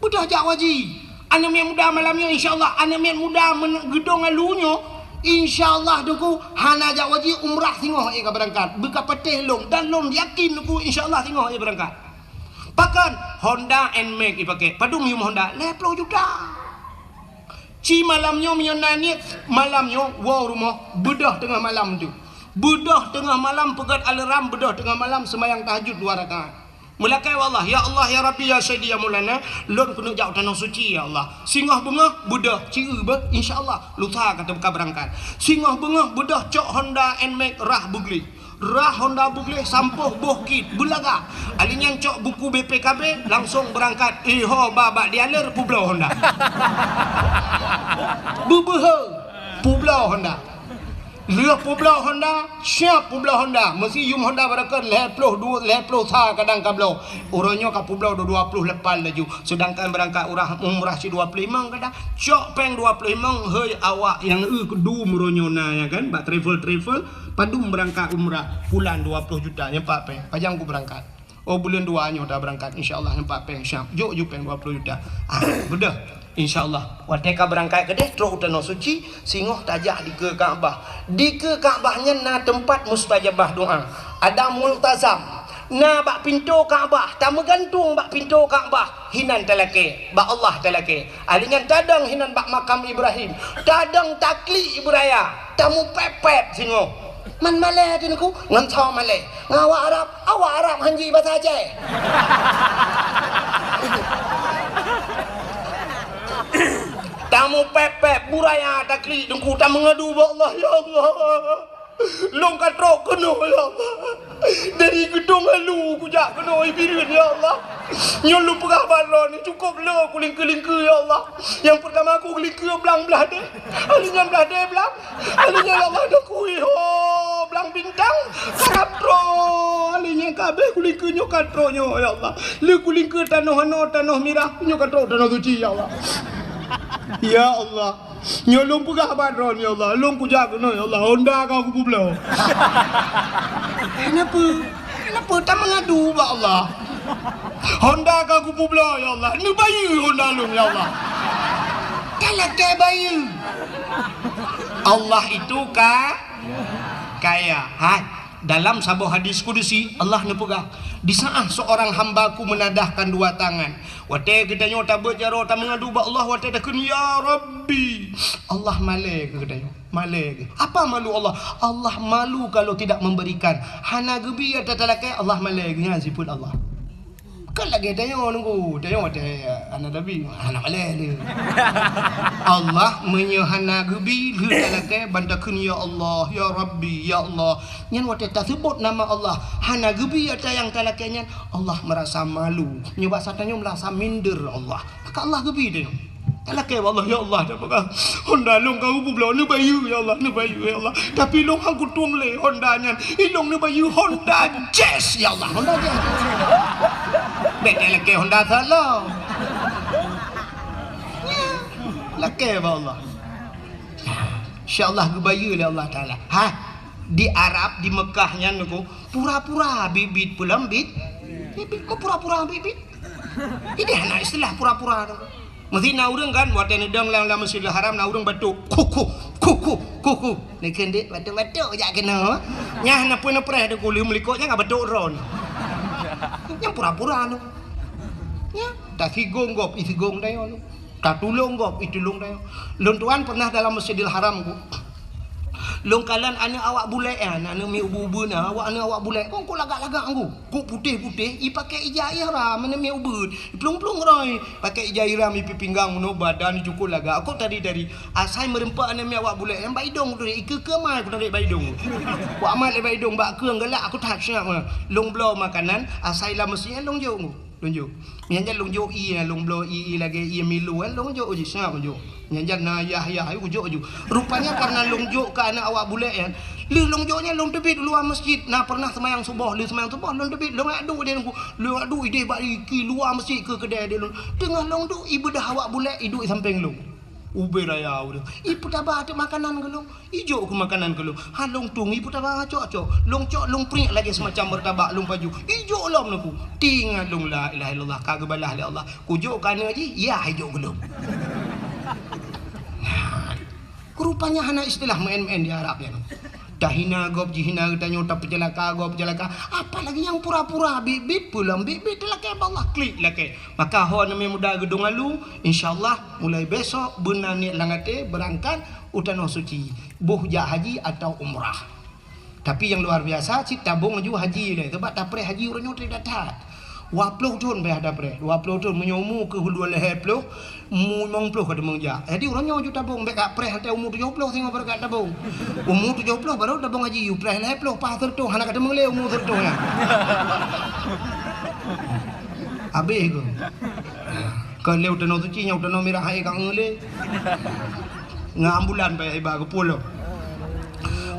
Beudôh jak haji. Aneuk miet muda malam nyoe, insya Allah, aneuk miet muda men-, geudong alu nyoe, insya Allah, Teungku, hana jak haji, umrah singoh ék ka beurangkat. Beu ka patéh lôn, dan lôn yakin, Teungku, insya Allah, singoh ék beurangkat. Pakon? Honda Nmax ipaké. Padum yum Honda? Lhèe plôh juta. Ci malam nyoe meunyoe na niet, malam nyoe woe rumoh, beudôh teungoh malam tu. Beudôh teungoh malam, peugöt alarm, beudôh teungoh malam seumayang tahajud dua rakaat. Meulakèe bak Allah, "Ya Allah, ya Rabbi, ya Sayyidi, ya Maulana, lôn keuneuk jak u Tanoh Suci, ya Allah." Singoh beungoh, beudôh, ci eu beuh, insya Allah, lusa ka teuka beurangkat. Singoh beungoh, beudôh cok Honda Nmax rhah beugleh. Rhah Honda beugleh, sampôh boh kit, beulaga. Ali nyan cok buku B P K B, langsong beurangkat. Iho ba bak dealer, peubloe Honda. Beubeuhe, peubloe Honda. Lheueh peubloe Honda, siap peubloe Honda. Meusi yum Honda barokon lhèe plôh dua, lhèe plôh sa kadang ka bloe. Uroe nyoe ka peubloe dua, dua plôh lapan laju. Seudangkan beurangkat urah, umrah si dua plôh limong kadang. Cok péng dua plôh limong, hei awak nyang eu keudum uroe nyoe na, ya kan, bak travel-travel, padum beurangkat umrah, pulan dua plôh juta, nyan pat péng. Pajan ku beurangkat? Oh, buleuen dua nyoe ta beurangkat, insya Allah, nyan pat péng siap. Jok ju péng dua plôh juta. Ah, beudôh. Insya Allah. Watèe ka beurangkat keudeh, trôk u Tanoh Suci, singoh tajak dikeue Ka'bah. Dikeue Ka'bah nyan na teumpat mustajabah doa. Ada multazam. Na bak pintoe Ka'bah, tameugantung bak pintoe Ka'bah, hinan talakèe, bak Allah talakèe. Ali nyan tadong hinan bak makam Ibrahim, tadong taklik beuraya, tamupèp-pèp singoh. Man malèe teuh Teungku, ngon soe malèe? Ngon awak Arab, awak Arab han ji basa Aceh. Tamupèp-pèp beuraya taklik Teungku, tameungadu bak Allah, "Ya Allah, lôn ka trôk keunoe, ya Allah. Dari geudong alu kujak keunoe Bireuen, ya Allah. Nyoe lôn peugah bak droeneuh, cukôp le kulingkeue-lingkeue, ya Allah. Nyang peurtama kulingkeue blang blah deh, ali nyan blah deh blang, ali nyan, ya Allah, dah kui ho blang bintang, karab trôk, ali nyan ka abéh kulingkeue nyoe ka trôk nyoe, ya Allah. Le kulingkeue tanoh anoe, tanoh mirah, nyoe ka trôk Tanoh Suci, ya Allah. Ya Allah." Nyoe lôn peugah bak droeneuh, ya Allah, lôn kujak keunoe, ya Allah, Honda ka kupeubloe. Kenapa? Kenapa tameungadu bak Allah? Honda ka kupeubloe, ya Allah, neubayeue Honda lôn, ya Allah. Talakèe bayeue. Allah itu ka-, kaya. Hai. Dalam saboh hadis kudusi, Allah neupeugah, "Di saat seorang hamba-Ku menadahkan dua tangan." Watèe geutanyoe tabeuet jaroe tameungadu bak Allah, watèe takheun, "Ya Rabbi," Allah malèe keu geutanyoe, malèe keu. Apa malu Allah? Allah malu kalau tidak memberikan. Hana geubi ata talakèe, Allah malèe keu, nyan sifeuet Allah. Kan lagèe tanyoe Teungku, tanyoe watèe hana tabi, hana malèe lé. Allah meunyoe hana geubi, lheueh talakèe ban takheun, "Ya Allah, ya Rabbi, ya Allah." Nyan watèe taseubut nama Allah, hana geubi ata nyang talakèe nyan, Allah meurasa malu. Nyoe basa tanyoe meurasa minder Allah. Maka Allah geubi tanyoe. Talakèe bak Allah, "Ya Allah, dah peugah Honda lôn ka kupeubloe, neubayeue, ya Allah, neubayeue, ya Allah. Tapi lôn han kutueng lé Honda nyan, ilôn neubayeue Honda Jazz, ya Allah, Honda Jazz." Bèk talakèe Honda Solo. Lakèe bak Allah. Insya Allah geubayeue lé Allah Taala. Ha, di Arab, di Mekah nyan Teungku, pura-pura bit-bit peulom bit. Bit-bit, kok pura-pura bit-bit? Idéh hana istilah pura-pura tu. Meusi na ureueng kan, watèe neudong lam, lam Masjidil Haram, na ureueng batuk, "Khu, khu, khu, khu, khu, khu." Neukheun dek batuk-batuk jak keunoe. Nyan na pue neupreh Teungku, lheueh meulikot nyan ka batuk droe. Nyan pura-pura tu. Nyan, tasigong gob, isigong tanyoe tu. Tatulông gob, itulông tanyoe. Lôn tuan pernah dalam Masjidil Haram, Teungku. Lôn kalon aneuk awak bulèk nyan, aneuk miet ubeut-ubeut na, awak aneuk awak bulèk, kon kok lagak-lagak ngon. Kok putéh-putéh, i pakai ija ihram, aneuk miet ubeut. I plueng-plueng roi, pakai ija ihram, i pih pinggang, meunoe badan cukôp lagak. Kok tari-tari, asai meureumpok aneuk miet awak bulèk nyan, bak idông tu, i keue-keue mai kutarék bak idông. Kok amat lé bak idông, bak keue galak, aku that seungab meunoe. Lôn bloe makanan, asai lam meuseujid nyan lôn jok ngon. Lôn jok. Nyan jan lôn jok ié, lôn bloe ié, ié lagèe ié Milo, eh, lôn jok jih, seungab lôn jok. Nyan jan na yah-yah, eh, kujok ju. Rupanya karena lôn jok keu aneuk awak bulèk nyan. Lheueh lôn jok nyan lôn teubiet luwa meuseujid. Na pernah seumayang suboh, lheueh seumayang suboh lôn teubiet, lôn jak duek deh lôn. Lôn jak duek idéh bak i keue luwa meuseujid keue keudè deh lôn. Teungoh lôn duek, i beudoh awak bulèk, i duek i sampéng lôn. Ubé raya ureueng. I peutaba teuk makanan keu lôn. Ijok keu makanan keu lôn. Ha lôn tueng, i peutaba cok-cok. Lôn cok, lôn priek lagèe seumacam meurtabak lôn pajoh. Ijok lom neuk. Teuingat lôn, la ilaha illallah, ka geubalah lé Allah. Kujok keu aneuk jih, yah ijok keu lôn. Nah, rupanya hana istilah meu'en-meu'en di Arab nyan. Tahina gob, jihina geutanyoe, tapeuceulaka gob, peuceulaka. Apalagi nyang pura-pura, biet-biet, peue lom biet-biet, teulakèe bak Allah, klik lakèe. Maka ho aneuk muda geudong alu, insya Allah mulai besok beuna niet lam até beurangkat u Tanoh Suci, boh jak haji atau umrah. Tapi nyang luar biasa, cit tabong laju haji lé, sabab tapreh haji uroe nyoe that-that. Dua ploh thon payah tapreh, dua ploh thon, meunyoe umu keuh dua lhèe ploh, umu limong ploh ka teumeung jak. Jadi uroe nyoe ju tabong, bèk ka preh watèe umu tujoh ploh singoh baru ka tabong. Umu tujoh ploh baru tabong haji, u preh lhèe ploh, paih sireutôh, hana ka teumeung lé umu sireutôh nyan. Habéh keuh. Kon lé u Tanoh Suci, nyang u Tanoh Mirah hai ka ngeulé. Ngon ambulan payah iba geupulo.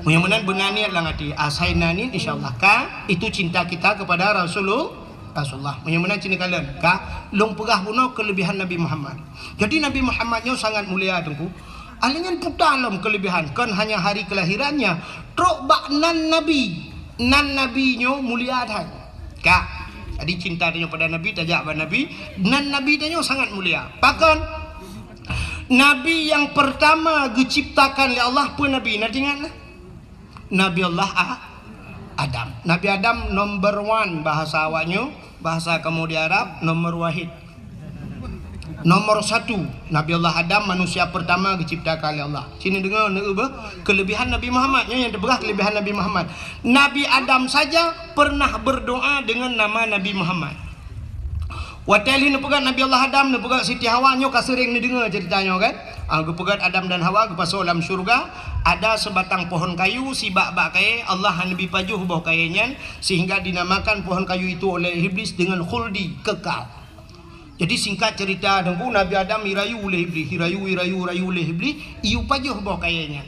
Meunyoe meunan beuna niet lam até, asai na niet, insya Allah ka, itu cinta kita kepada Rasulul-, Rasulullah. Meunyoe meunan cit neukalon ka, lôn peugah bunoe kelebihan Nabi Muhammad. Jadi Nabi Muhammad nyoe sangat mulia, Teungku. Akhirnya puta lom kelebihan, kon hanya hari kelahirannya, trok bak nan Nabi. Nan Nabi nyoe mulia that. Ka. Jadi cinta tanyoe pada Nabi, tajak bak Nabi, nan Nabi tanyoe sangat mulia. Pakon? Nabi nyang pertama geuciptakan lé Allah peue Nabi? Na teuingat na? Nabi Allah A-, Adam. Nabi Adam number one bahasa awak nyoe, bahasa kamoe di Arab, nomor wahid. Nomor satu, Nabi Allah Adam manusia pertama geuciptakan lé Allah. Sini deungoe, neueu beuh, kelebihan Nabi Muhammad. Nyoe nyang teupeugah kelebihan Nabi Muhammad. Nabi Adam saja pernah berdoa dengan nama Nabi Muhammad. Watèe lheueh neupeugah Nabi Allah Adam, neupeugah Siti Hawa, nyoe ka seuréng neudeungoe ceurita nyoe kan? Ah, geupeugah Adam dan Hawa geupasoe lam syeuruga, ada sebatang pohon kayu, sibak bak kayèe, Allah hana neubi pajoh boh kayèe nyan, sehingga dinamakan pohon kayu itu oleh Iblis dengan khuldi, kekal. Jadi singkat cerita, Teungku, Nabi Adam irayu lé Iblih, irayu, irayu, irayu lé Iblih, iyue pajoh boh kayèe nyan.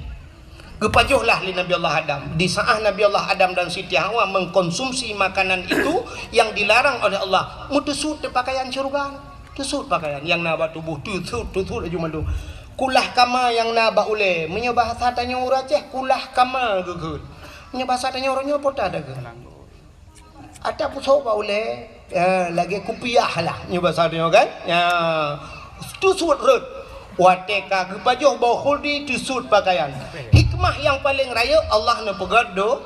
Geupajoh lah lé Nabi Allah Adam. Di saat Nabi Allah Adam dan Siti Hawa mengkonsumsi makanan itu yang dilarang oleh Allah, meuteusut pakaian syeuruga. Teusut pakaian nyang na bak tuboh, teusut, teusut laju mandum. Kulah kama nyang na bak ulèe, meunyoe bahasa tanyoe ureueng Aceh, kulah kama geukheun. Meunyoe bahasa tanyoe uroe nyoe, pota takheun. Ata pusoe bak ulèe, ya, lagèe kupiah lah, nyoe basa tanyoe kan? Ya, teusut rhot. Watèe ka geupajoh boh khuldi, teusut pakaian. Hikmah nyang paleng rayeuk, Allah neupeugèt do-,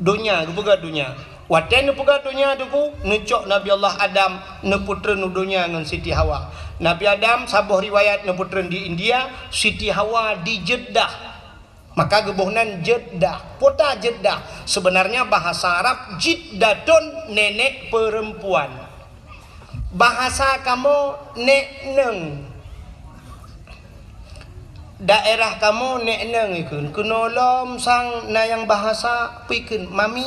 donya, geupeugèt donya. Watèe neupeugèt donya, Teungku, neucok Nabi Allah Adam, neupeutreun u donya ngon Siti Hawa. Nabi Adam, saboh riwayat, neupeutreun di India, Siti Hawa di Jeddah. Maka geuboh nan Jeddah. Pota Jeddah? Sebenarnya bahasa Arab jiddatun, nenek perempuan. Bahasa kamoe nek neng. Daerah kamoe nek neng ikheun. Keunoe lom sang na nyang bahasa peue ikheun, mami.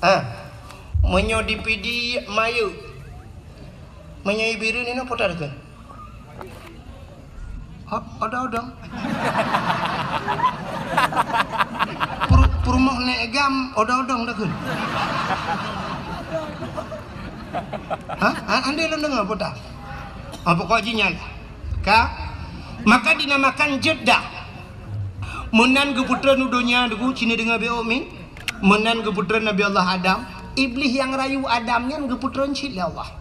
Ah. Meunyoe di Pidie, mayeuek. Meunyoe i Bireuen inoe, pota ikheun. Hot, odong-odong. Pur-, peurumoh nek gam, odong-odong takheun. Ha? Ha, andai lôn deungoe pota. Ah, pokok jih nyan. Ka? Maka dinamakan Jeddah. Meunan geupeutreun u donya, Teungku, ci neudeungoe beuh, min. Meunan geupeutreun Nabi Allah Adam. Iblih nyang rayu Adam nyan geupeutreun cit lé Allah.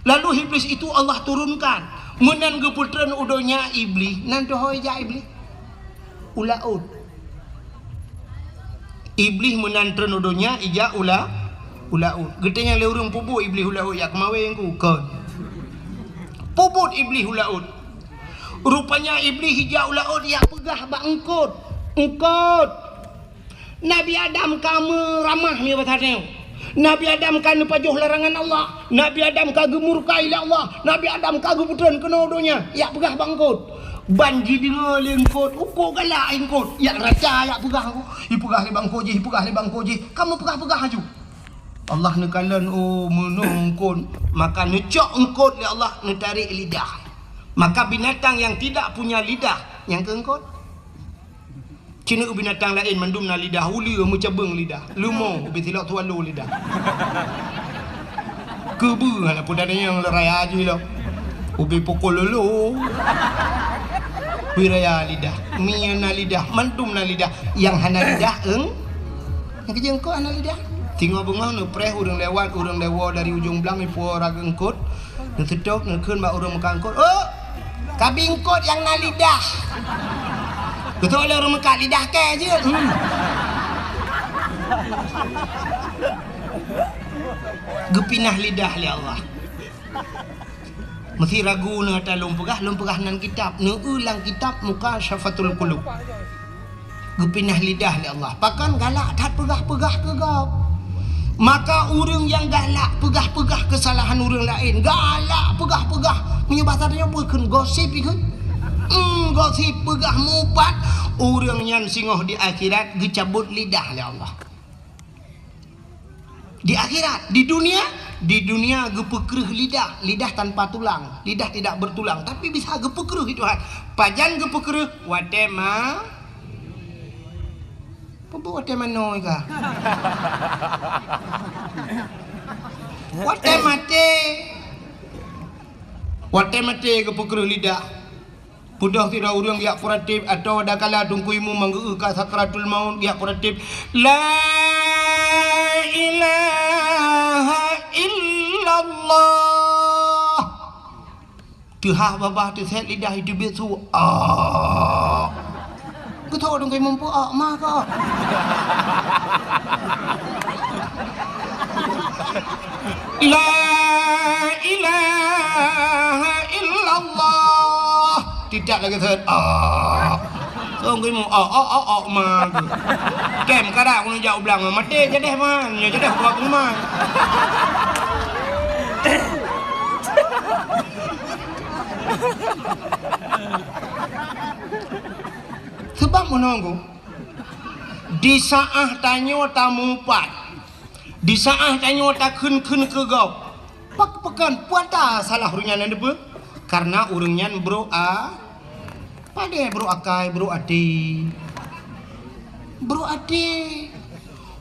Lalu Iblis itu Allah turunkan. Meunan geupeutreun u donya Iblih, nan teuhôi jak Iblih? U laôt. Iblih meunan treun u donya, ijak u la-, u laôt. Geutanyong lé ureueng, peubuet Iblih u laôt, jak keumawén ku? Kon. Peubuet Iblih u laôt. Rupanya Iblih ijak u laôt, jak peugah bak eungkôt. Eungkôt. Nabi Adam ka meuramah nyoe bak satéh. Nabi Adam ka neupajoh larangan Allah. Nabi Adam ka geumurka lé Allah. Nabi Adam ka geupeutreun keunoe donya. Jak peugah bak eungkôt. Ban jideungoe lé eungkôt, eungkôt galak eungkôt. Jak raca jak peugah. Ipeugah lé bak eungkôt jih, ipeugah lé bak eungkôt jih. Ka meupeugah-peugah laju. Allah neukalon, oh, meunoe eungkôt. Maka neucok eungkôt lé Allah, neutarek lidah. Maka binatang yang tidak punya lidah, nyang keu eungkôt. Ci neuk binatang laén mandum na lidah, uleue meucabeueng lidah, leumo ubé silok swallow lidah. Keubeue hana peue tanyong lôn raya jih lom. Ubé pukul lolo. Pi raya lidah, mi na lidah, mandum na lidah. Nyang hana lidah, eung? Nyang keujeueng kok hana lidah? Singoh beungoh neupreh ureuëng lewat, ureuëng lewoe dari ujong blang ipuwoe raga eungkôt. Neuseutôt, neukheun bak ureuëng meukat eungkôt, "Oh, kabi eungkôt nyang na lidah." Geutôk lé ureuëng meukat, "Lidah kèe jeuet." Hmm. Geupinah lidah lé Allah. Meusi ragu neuh ata lôn peugah, lôn peugah nan kitab, neueu lam kitab Mukasyafatul Qulub. Geupinah lidah lé Allah. Pakon galak that peugah-peugah keu gob. Maka ureuëng nyang galak peugah-peugah keusalahan ureuëng laén, galak peugah-peugah, meunyoe basa tanyoe peue kheun, gosip ikheun. Hmm, gosip peugah mupat, ureuëng nyan singoh di akhirat geucabot lidah lé Allah. Di akhirat, di dunia, di dunia geupeukreuh lidah, lidah tanpa tulang, lidah tidak bertulang, tapi bisa geupeukreuh Tuhan. Pajan geupeukreuh? Watèe ma-, peue watèe manoe ka? Watèe maté. Watèe maté geupeukreuh lidah. Beudôh sidroe ureuëng jak puratif, atau adakala Teungku Imum manggeu-eu ka sakratul maut jak puratif, "La ilaha illallah." Teuhah babah teusét lidah iteubiet su, "Ah." Geutôk Teungku Imum peue, "Ah, ma ka." La ilaha illallah. Tidak lagi seuet. Ah. Song geumu, ah, ah, ah, ah, ma. Kem kada aku jak u blang, maté jadeh man, nyo jadeh buat man. Sebab menunggu di saat tanyo tamupat. Di saat tanyoe takheun-kheun keu gob, pak-, pakon puata salah ureuëng nyan neudeue? Karena ureuëng nyan brok a-, padé brok akai, brok até. Brok até.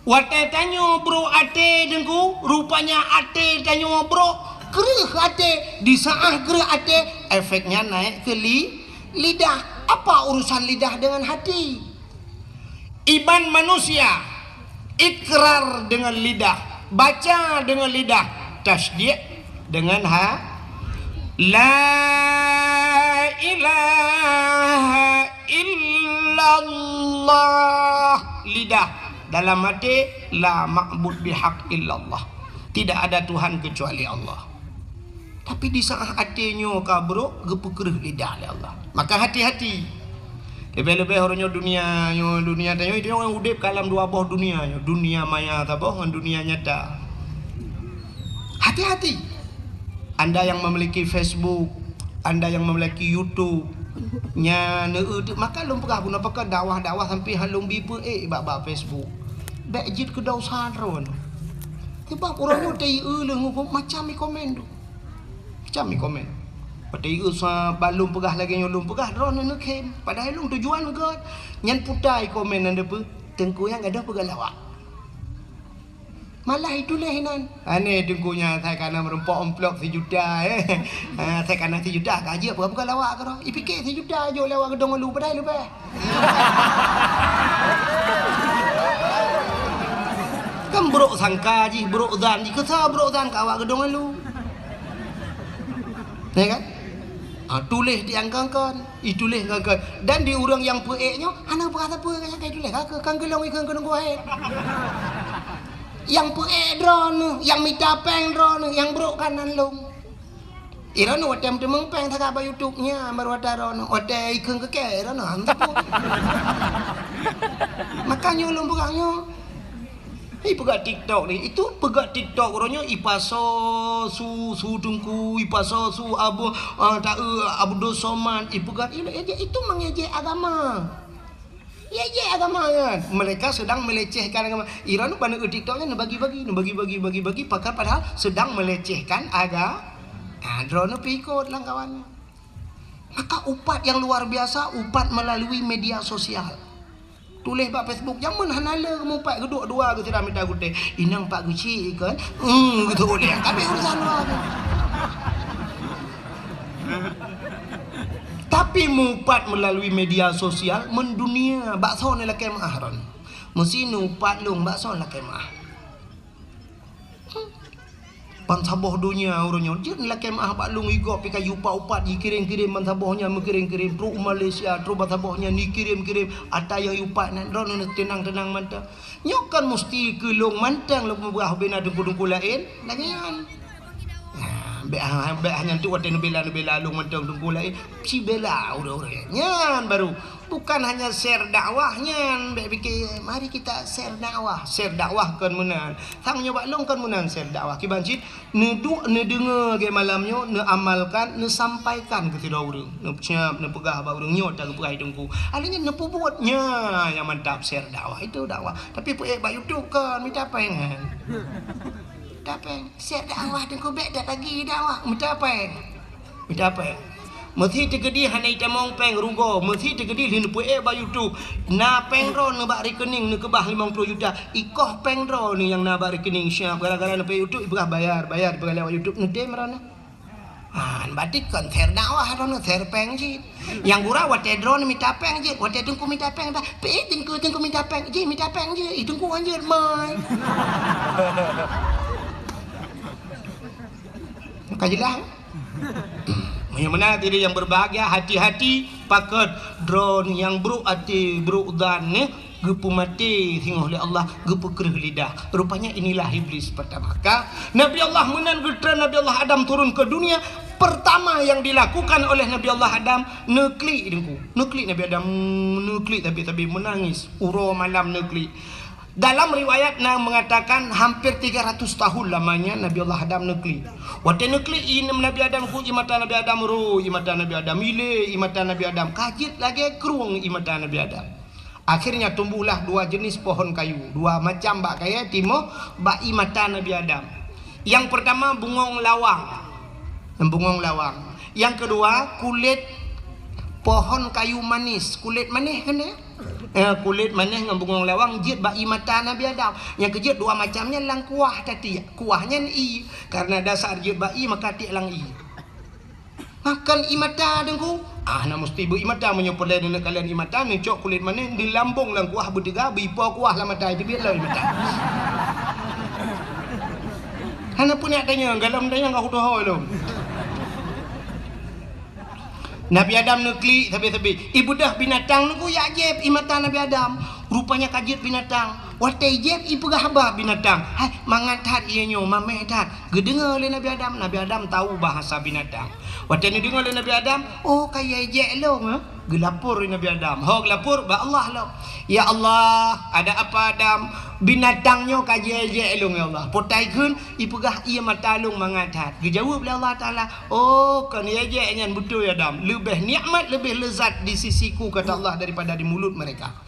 Watée tanyoe brok até, Teungku, rupanya até tanyoe brok, kreueh até. Di saat kreueh até, efeknya naik ke li-, lidah. Apa urusan lidah dengan hati? Iman manusia, ikrar dengan lidah, baca dengan lidah, tasdiq dengan ha-, la ilaha illallah, lidah, dalam hati, la ma'bud bihaq illallah. Tidak ada Tuhan kecuali Allah. Tapi di saat até nyoe ka brok, geupeukreueh lidah lé Allah. Maka hati-hati. Leubeh-leubeh uroe nyoe dunia nyoe, dunia tanyoe, itu nyoe udeb ka lam dua boh dunia nyoe, dunia maya saboh ngon dunia nyata. Hati-hati. Anda yang memiliki Facebook, anda yang memiliki YouTube, nya neu-, maka lôn peugah bunoe pakon dakwah-dakwah sampai han lôn bi peuék bak-bak Facebook. Bék jeuet keu dosa droe. Sebab uroe nyoe teu-eu lôn macam i komen tu. Macam i komen. Watée i usa ban lôn peugah lagée nyoe lôn peugah, droeneuh neukhém. Padahai lôn tujuan gét. Nyan puta i komen nyan deupeu, Teungku nyan gadôh peugah lawak. Malah ituléh inan. Aneh Teungku nyan, asai kana meurumpok amplop sijuta, eh. Ah, asai kana sijuta ka jeuet peugah-peugah lawak keudroe. Ipike sijuta jok lewat geudong ulu padahai leubeh. Kan brok sangka jih, brok zan jih. Keu sa brok zan keu awak geudong ulu? Ya kan? Ha, tuléh di angkangkan, ituléh angkangkan. Dan di ureuëng nyang peuék nyoe, hana peugah sapeue nyang ka ituléh ka keu, kan geulong ikheun keu nunggu hai. Nyang peuék droeneuh, nyang mita péng droeneuh, nyang brok kanan lông. Iroeneuh watée meuteumong péng saga bak YouTube nyan, baru watée droeneuh, watée ikheun keu kée, iroeneuh han sapeue. Nyoe lôn peugah nyoe. Ipeugah TikTok ni, itu peugah TikTok uroe nyoe ipasoe su, su Teungku, ipasoe su Abu, ah, ta-, eh, Abdul Somad, ipeugah, itu, itu mengejek agama. Ejek agama nyan. Mereka sedang melecehkan agama. Iran bak TikTok nyan bagi-bagi, bagi-bagi, bagi-bagi, pakat padahal sedang melecehkan aga-, nah, droeneuh pih ikot lam kawan. Maka upat yang luar biasa, upat melalui media sosial. Tuléh bak Facebook, jameun hana le mupat geuduek dua geuh sira mita gutée. Inong Pak Guci ikon, hmm, gitu uleh. Kabeh urusan luar tu. Tapi mupat melalui media sosial mendunia, bak soe neulakée meu'ah ron. Meusi neuupat lôn, bak soe neulakée meu'ah. Bansaboh donya uroe nyoe jeuet lakée meu'ah bak lôn, igob pih ka yupat-upat, jikirém-kirém bansaboh nyan, meukirém-kirém trok u Malaysia, trok bansaboh nyan jikirém-kirém. Ata nyang yupat nyan droe nyoe teunang-teunang mantong. Nyoe kon musti keu lôn mantong lôn peugah ubena teungku-teungku laén, lagée nyan. Nah, bék ha-, bék hana tu watée neubela-neubela lôn mantong teungku laén, sibela ureuëng-ureuëng nyan baru. Bukan hanya share dakwah nyan, bék pike, mari kita share dakwah. Share dakwah kon meunan. Sang nyoe bak lôn kon meunan share dakwah. Kiban cit, neuduek, neudeungoe lagée malam nyoe, neuamalkan, neusampaikan keu sidroe ureuëng. Neusiab, neupeugah bak ureuëng nyoe ta geupeugah teungku. Akhirnya neupeubuet nyan nyang mantap share dakwah. Itu dakwah. Tapi peuék bak YouTube kon, mita péng kan. Mita péng. Share dakwah teungku bék dak lagi dakwah. Mita péng. Mita péng. Meusi teukeudi hana itamong péng rugoe, meusi teukeudi lheueh neupeuék bak YouTube. Na péng droeneuh bak rekening neukeubah limong ploh juta, ikoh péng droeneuh nyang na bak rekening siab gara-gara neupeuék YouTube ipeugah bayar, bayar ipeugah lewat YouTube neudem droeneuh. Ah, berarti kon share dakwah droeneuh, share péng cit. Nyang gura watée droeneuh mita péng cit, watée teungku mita péng dah. Pih teungku, teungku mita péng, jih mita péng jih. Ih, teungku anjir mai. Ka jeulaih? Meunyoe meunan hadirin yang berbahagia, hati-hati pakon droeneuh nyang brok até, brok zan nyoe geupeumaté singoh lé Allah, geupeukreueh lidah. Rupanya inilah iblis pertama. Ka Nabi Allah meunan geutreun Nabi Allah Adam turun ke dunia, pertama yang dilakukan oleh Nabi Allah Adam, neuklik teungku. Neuklik Nabi Adam, neuklik sabe-sabe meunangis. Uroe malam neuklik. Dalam riwayat na mengatakan hampir tiga ratus tahun lamanya Nabi Allah Adam neuklik. Watée neuklik ié Nabi Adam ku, ié mata Nabi Adam ro, ié mata Nabi Adam ilée, ié mata Nabi Adam ka jeuet lagée krueng ié mata Nabi Adam. Akhirnya tumbuhlah dua jenis pohon kayu, dua macam bak kayée timoh bak ié mata Nabi Adam. Yang pertama bungong lawang. Bungong lawang. Yang kedua kulit pohon kayu manis, kulit manis kan ya? Eh, kulit manéh ngon bungong lawang jeuet bak ié mata Nabi Adam. Nyang keujeuet dua macam nyan lam kuah tatiek. Kuah nyan ié. Karena dasar jeuet bak ié maka tiek lam ié. Makon ié mata teungku. Ah, na musti beu ié mata meunyoe peureulée neuneuk kalon ié mata, neucok kulit manéh, neulambong lam kuah beuteuga, beuipo kuah lam mata, teubiet lom ié mata. Hana peue neutanyong, galom tanyong ka kutohôi lom. Nabi Adam neuklik sabe-sabe. Ibeudôh binatang nunggu jak jieb ié mata Nabi Adam. Rupanya ka jeuet binatang. Watée jieb ipeugah haba binatang. Hai, mangat that ié nyoe, mameh that. Geudeungoe lé Nabi Adam. Nabi Adam tahu bahasa binatang. Watée neudeungoe lé Nabi Adam, oh, ka ijek lôn, eh? Geulapor lé Nabi Adam. Ho geulapor bak Allah lom. Ya Allah, ada apa Adam? Binatang nyoe ka jijek lôn, ya Allah. Potai kheun ipeugah ié mata lôn mangat that. Geujaweueb lé Allah Taala, "Oh, kon ijek nyan beutôi Adam. Leubeh nikmat, leubeh lezat di sisiku," kata Allah, "daripada di mulut mereka."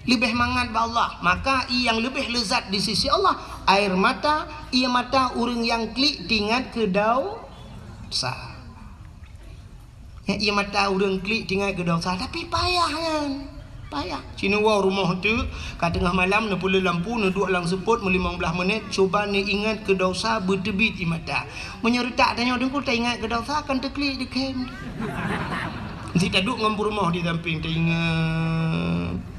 Leubeh mangat bak Allah. Maka ié nyang leubeh lezat di sisi Allah, air mata, ié mata ureuëng nyang klik tingat keu dosa. Ya, ié mata ureuëng klik tingat keu dosa, tapi payah nyan. Payah. Sineuk woe rumoh teuk, ka teungoh malam neupeuleueh lampu, neuduek lam seupôt meulimong blaih menit, cuba neuingat keu dosa beuteubiet ié mata. Meunyoe reutak tanyoe deungku taingat keu dosa, kan teuklik dikhem. Sit taduek ngon peurumoh di sampéng taingat.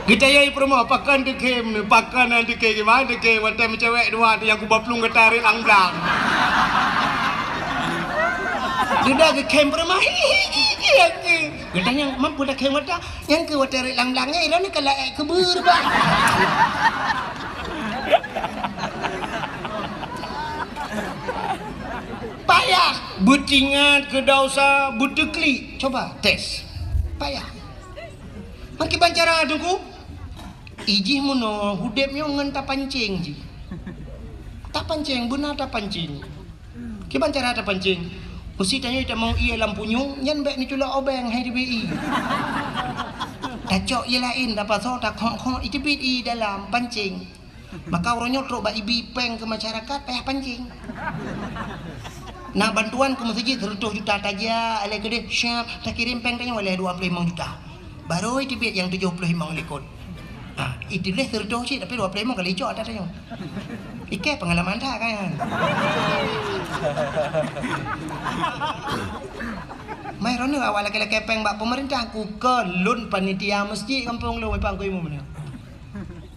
Geutanyong peurumoh, pakon dikhem nyoe, pakon dikhem, gimana dikhem, watée meucewek dua tu nyang kubaplueng gata rot lam blang. Duda geukhem peurumoh, hi, hi, hi, hi, hi. Geutanyong, "Mampu dak khem gata?" Nyang keu watée rot lam blang nyan, ilôn ka laék keubeuet, bah. Payah. Beutingat keu desya, beuteuklik. Coba tes. Payah. Meukiban cara Teungku? Ijih meunoe udeb nyoe ngon tapancéng jih. Tapancéng, beuna tapancéng. Kiban cara tapancéng? Meusi tanyoe tamong ié lam punyueng, nyan bék neuculok obeng hai teubiet ié. Tacok ié laén, tapasoe, takhok-khok, iteubiet ié dalam pancéng. Maka uroe nyoe trok bak ibi péng keu masyarakat payah pancéng. Na bantuan keu meuseujid seratus juta tajak, lé keudeh siap takirém péng tanyoe lé dua ploh limong juta. Barô iteubiet nyang tujoh ploh limong likot. Ha, ituléh seratus cit tapi dua ploh limong ka licok ata tanyoe. Ikée peungalaman that kan. Mai droeneuh awak lakée-lakée péng bak peumeurintah, ku keu lôn panitia meuseujid gampông lôn, Pak Guru Imum nyoe.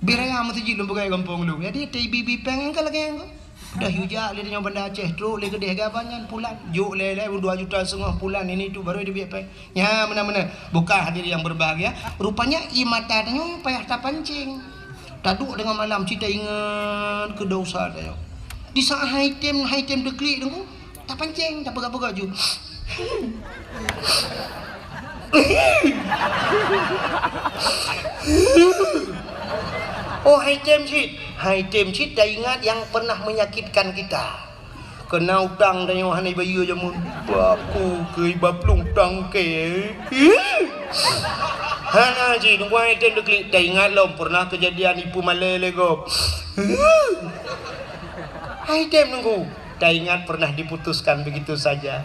Bit raya meuseujid lôn peugah gampông lôn. Jadi, teuibi-bi péng nyang ka lagée nyan. Dah yue jak lé nyoe Banda Aceh, trok lé keudeh gaban nyan pulan. Jok lé-lé dua juta setengah pulan, ini tu baru dia biak péng. Nya, meunan-meunan. Bukan hadirin yang berbahagia. Rupanya, ié mata tanyoe payah tapancéng. Taduek deungon malam, cit taingat keu desya tanyoe. Di saat hai tem, hai tem teuklik Teungku, tapancéng, tapeugah-peugah ju. Oh, hai tem cit. Hai tem cit taingat yang pernah menyakitkan kita. Keuna utang tanyoe hana ibayeue jameun. Baku keu iba plueng tangke. Hana cit, Teungku, hai tem teuklik. Taingat lom pernah kejadian ipeumalée lé gob. Hai tem Teungku. Taingat pernah diputuskan begitu saja.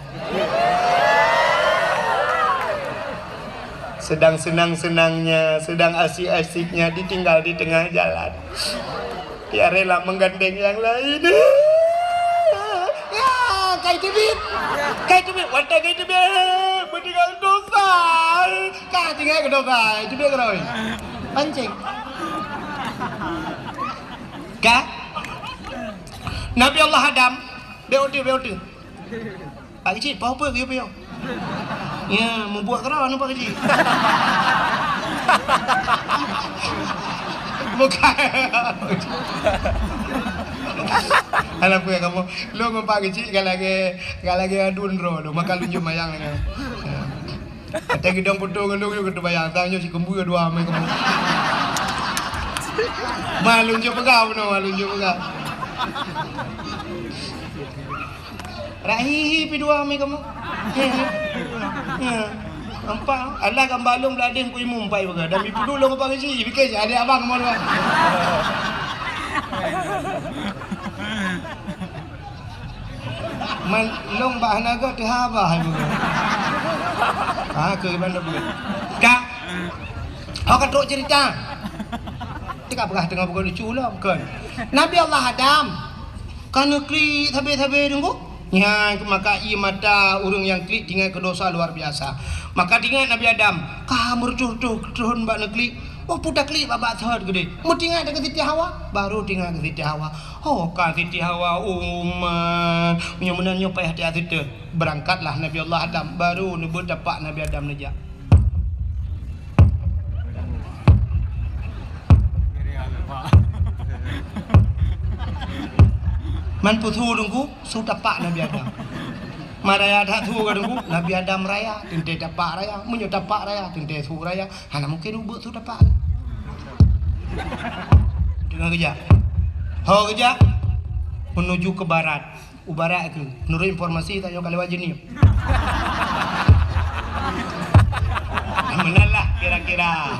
Sedang senang-senangnya, sedang asik-asiknya ditinggal di tengah jalan. Dia rela menggandeng yang lain. Ya, kai teubiet. Kai teubiet, watée kai teubiet. Beutinggai desya. Ka tinggai keu desya, teubiet keudroe. Pancéng. Ka? Nabi Allah Adam, bék uteue, bék uteue. Pak Keuchik, pahu peue geuyue piôh? Ya, mubuet keudroe anu Pak Keuchik. Bukan. Alah peue kamoe. Lôn ngon Pak Keuchik ka lagée, ka lagée aduen droe lôn, maka lôn jeuet mayang nyan. Ya. Watée geudong peutoe ngon lôn, lôn geuteubayang, tanyoe sikeumbeue dua mé kamoe. Ma lôn jeuet peugah bunoe, ma lôn jeuet peugah. Rahihi pi dua mi kamoe. Ya. Nampak? Alah gambar lôn beuladeh ku imum pai bagai. Dan mi puduk lôn apa keuci? Pikir si adik abang kamoe dua. Man lôn bak hana gét teuhaba hai bagai. Ha, keu bandum. Ka. Ho ka trok cerita. Teuka peugah teungoh bukan lucu lom, kon. Nabi Allah Adam. Ka neuklik sabe-sabe teungku. Nyan maka ié mata ureuëng nyang klik tingat keu desya luar biasa. Maka tingat Nabi Adam, ka meureutôh-reutôh thon bak neuklik. Oh, peue taklik bak-bak thon keudeh. Meutingat keu Siti Hawa, baru tingat keu Siti Hawa. Oh, ka Siti Hawa umat. Meunyoe meunan nyoe payah tiat siteue. Beurangkatlah Nabi Allah Adam, baru neubeuet tapak Nabi Adam neujak. Man peue su teungku, su tapak Nabi Adam. Man raya that su ka teungku, Nabi Adam raya, teuntée tapak raya. Meunyoe tapak raya, teuntée su raya. Hana mungken ubeuet su tapak. Teungoh geujak. Ho geujak. Menuju ke barat. U barat keuh, menurut informasi tanyoe ka lewat jeunieb. Meunan lah kira-kira.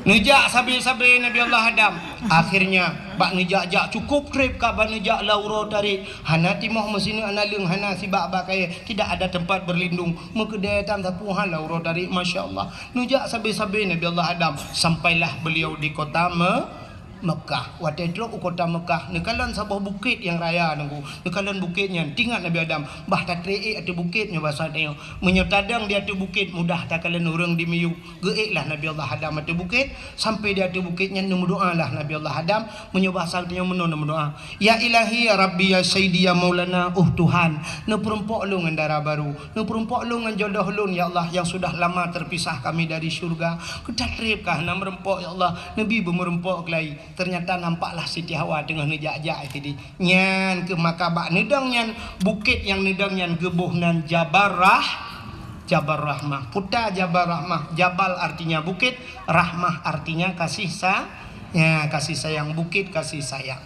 Neujak sabe-sabe Nabi Allah Adam. Akhirnya, bak neujak-jak cukup treb ka bak neujak lam uroe tarék. Hana timoh meusineuk analeueng, hana sibak bak kayée, tidak ada tempat berlindung. Meukeudée tam sapeue han lam uroe tarék, masya Allah. Neujak sabe-sabe Nabi Allah Adam. Sampailah beliau di kota Me-, Mekah. Watée trok u kota Mekah, neukalon saboh bukét nyang raya teungku. Neukalon bukét nyan, tingat Nabi Adam, bah tatré ék ateueh bukét nyoe basa tanyoe. Meunyoe tadong di ateueh bukét, mudah takalon ureuëng di miyueb. Geuék lah Nabi Allah Adam ateueh bukét, sampai di ateueh bukét nyan neumeudoá lah Nabi Allah Adam. Meunyoe basa tanyoe meunoe neumeudoá, "Ya Ilahi, ya Rabbi, ya Sayyidi, ya Maulana, oh Tuhan, neupeurumpok lôn ngon dara barô, neupeurumpok lôn ngon jodoh lôn, ya Allah, yang sudah lama terpisah kami dari syurga. Keu tatreb ka hana meurumpok, ya Allah, neubi beumeurumpok keulai." Ternyata nampaklah Siti Hawa teungoh neujak-jak tadi. Nyan keuh maka bak neudong nyan, bukét nyang neudong nyan geuboh nan Jabal Rah-, Jabal Rahmah. Peue ta Jabal Rahmah, Jabal artinya bukét, Rahmah artinya kasih sa-, ya, kasih sayang, bukét kasih sayang.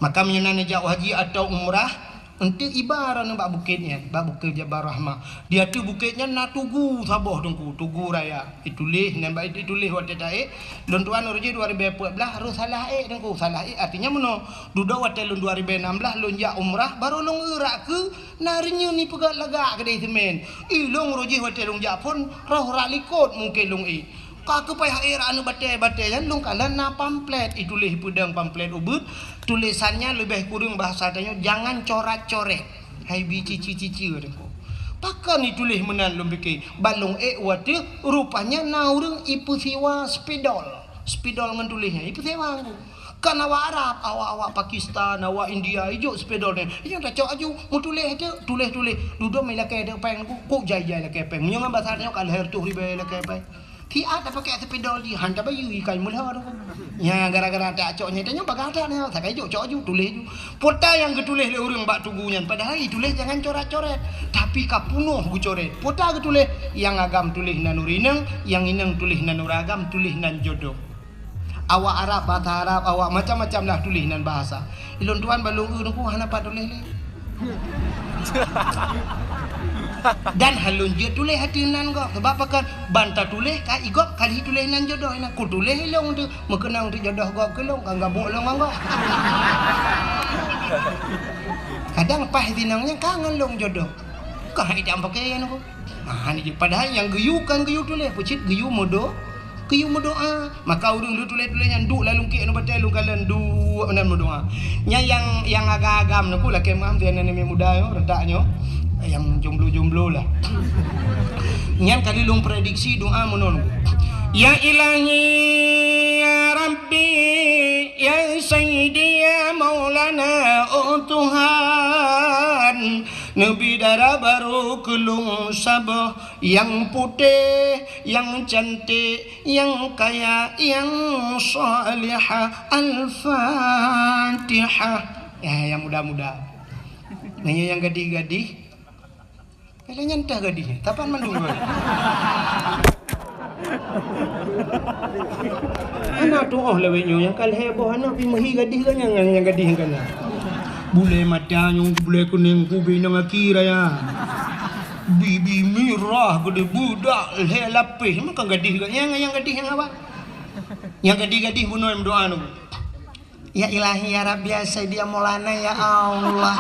Maka meunyoe na neujak haji atau umrah, eunteuk iba droeneuh bak bukét nyan, bak Bukét Jabal Rahmah. Di ateueh bukét nyan na tugu saboh Teungku, tugu raya. Ituléh, nyan bak ituléh watée taék, lôn tuan uroe jih dua ribée peuet blaih, rôh salah ék Teungku. Salah ék artinya meunoe, dudoe watée lôn dua ribée nam blaih lôn jak umrah, barô lôn eurak keu na reunyeun ipeugét lagak keudeh seumén. Ilôn uroe jih watée lôn jak phon, rôh rak likot mungken lôn ék. Ka keupai hai rak aneuk batée-batée nyan lôn kalon na pamflet, ituléh peudong pamflet ubit, tulésan nyan leubeh kureueng bahasa tanyoe jangan corat-coret. Hai bi cici-cici Teungku. Pakon ituléh meunan lôn pike, ban lôn ék watée rupanya na ureuëng ipeusiwa spidol. Spidol ngon tuléh nyan ipeusiwa Teungku. Kan awak Arab, awak-awak Pakistan, awak India, ijok spidol nyan. Ijok tacok aju, meutuléh teuk, tuléh-tuléh. Dudoe mé lakée teuk péng Teungku, kok jai-jai lakée péng. Meunyoe ngon bahasa tanyoe ka lhèe reutôh ribée lakée péng. Siat tapakée spidol jih, han tabayeue ikai meulhô tu. Nya gara-gara tacok nyan, tanyoe bagah that nyan, sakai jok cok aju, tuléh aju. Peue ta nyang geutuléh lé ureuëng bak tugu nyan, padahai ituléh jangan coret-coret, tapi ka peunoh geucoret. Peue ta geutuléh, nyang agam tuléh nan ureuëng inong, nyang inong tuléh nan ureuëng agam, tuléh nan jodoh. Awak Arab, bahasa Arab, awak macam-macam lah tuléh nan bahasa. Ilôn tuan ban lôn eu Teungku hana pat tuléh lé. Dan han lôn jeuet tuléh ateueh nan gob. Sabab pakon? Ban tatuléh ka i gob ka lheueh tuléh nan jodoh inan. Kutuléh ilôn teuk, meukeunong teuk jodoh gob keu lôn, ka gabuk lôn ngon gob. Kadang paih sinong nyan ka ngon lôn jodoh. Ka hai dam pakaian Teungku. Ah, ni je. Padahai nyang geuyue kan geuyue tuléh, peucit geuyue meudo-, geuyue meudoa. Maka ureuëng lheueh tuléh-tuléh nyan duek lam lungkiek nyoe batée lôn kalon duek meunan meudoa. Nyan nyang, nyang agam-agam Teungku lakée meuam sinan aneuk muda nyoe, retak nyoe. Nyang jomblo-jomblo lah. Nyan kali lôn prediksi doa meunan Teungku. Ya Ilahi, ya Rabbi, ya Sayyidi, ya Maulana, oh Tuhan, neubi dara barô keu lôn saboh nyang putéh, nyang cantik, nyang kaya, nyang salihah. Al-Fatihah. Ya, nyang muda-muda. Nanya nyang gadih-gadih. Pela nyan tah gadih. Tapan mandum. Aneuk tuoh lawét nyoe nyang ka lhèe boh aneuk pih meuhi gadih geuh nyang, nyang gadih geuh nyan. Bulée mata nyoe, bulée kunéng, kubi nang aki raya. Bibi mirah geude beudak lhèe lapéh, meukan gadih geuh nyang, nyang gadih nyang awak. Nyang gadih-gadih bunoe meudoa nyoe. Ya Ilahi, ya Rabbi, ya Sayyidi, ya Maulana, ya Allah.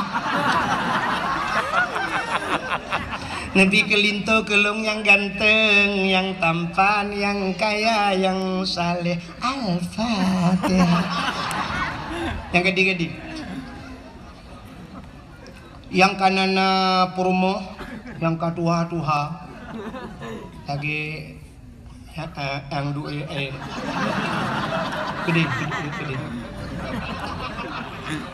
Neubi keu linto keu lôn nyang ganteng, nyang tampan, nyang kaya, nyang saleh. Al-Fatihah. Nyang gadih-gadih. Nyang ka na-na peurumoh, nyang ka tuha-tuha. Lagée, ya, eh, nyang du-, eh, eh. Keudeh, keudeh, keudeh.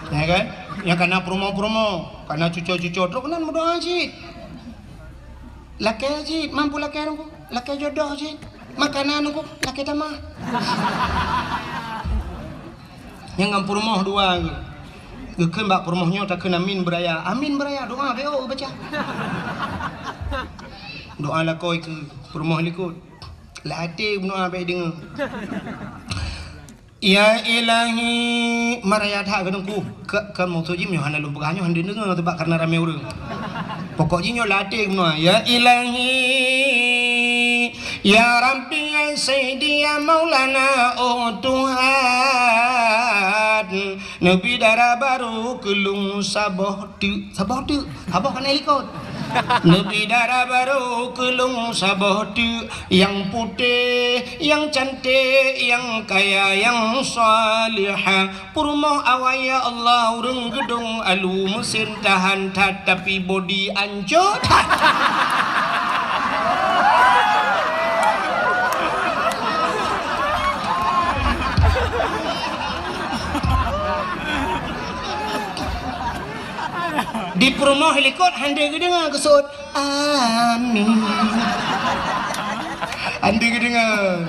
Ya kan? Nyang ka na peurumoh-peurumoh, ka na cuco-cuco, trok nan meudoa cit. Lakée cit, mampu lakée Teungku, lakée jodoh cit. Makanan Teungku, lakée tamah. Nyang ngon peurumoh dua geuh. Geukheun bak peurumoh nyoe takheun amin beuraya. Amin beuraya, doa beu baca. Doa lakoe keu peurumoh likot. Lam até doa beu deungoe. Ya Ilahi, maraya that keu Teungku. Ka, ka maksud jih nyoe hana lôn peugah nyoe hana deungoe sebab karena ramé ureuëng. Pokok jih nyoe lam até keunoe, ya Ilahi, ya Rabbi, ya Sayyidi, ya Maulana, oh Tuhan, neubi dara barô keu lôn saboh teuk, saboh teuk, saboh keuneuk likot. Neubi dara barô keu lôn saboh teuk, nyang putéh, nyang cantik, nyang kaya, nyang salihah. Peurumoh awai, ya Allah, ureuëng geudong alu, meusén tahan that, tapi bodi ancô that. Di peurumoh likot handai geudeungoe geuseuôt, "Amin." Andi geudeungoe.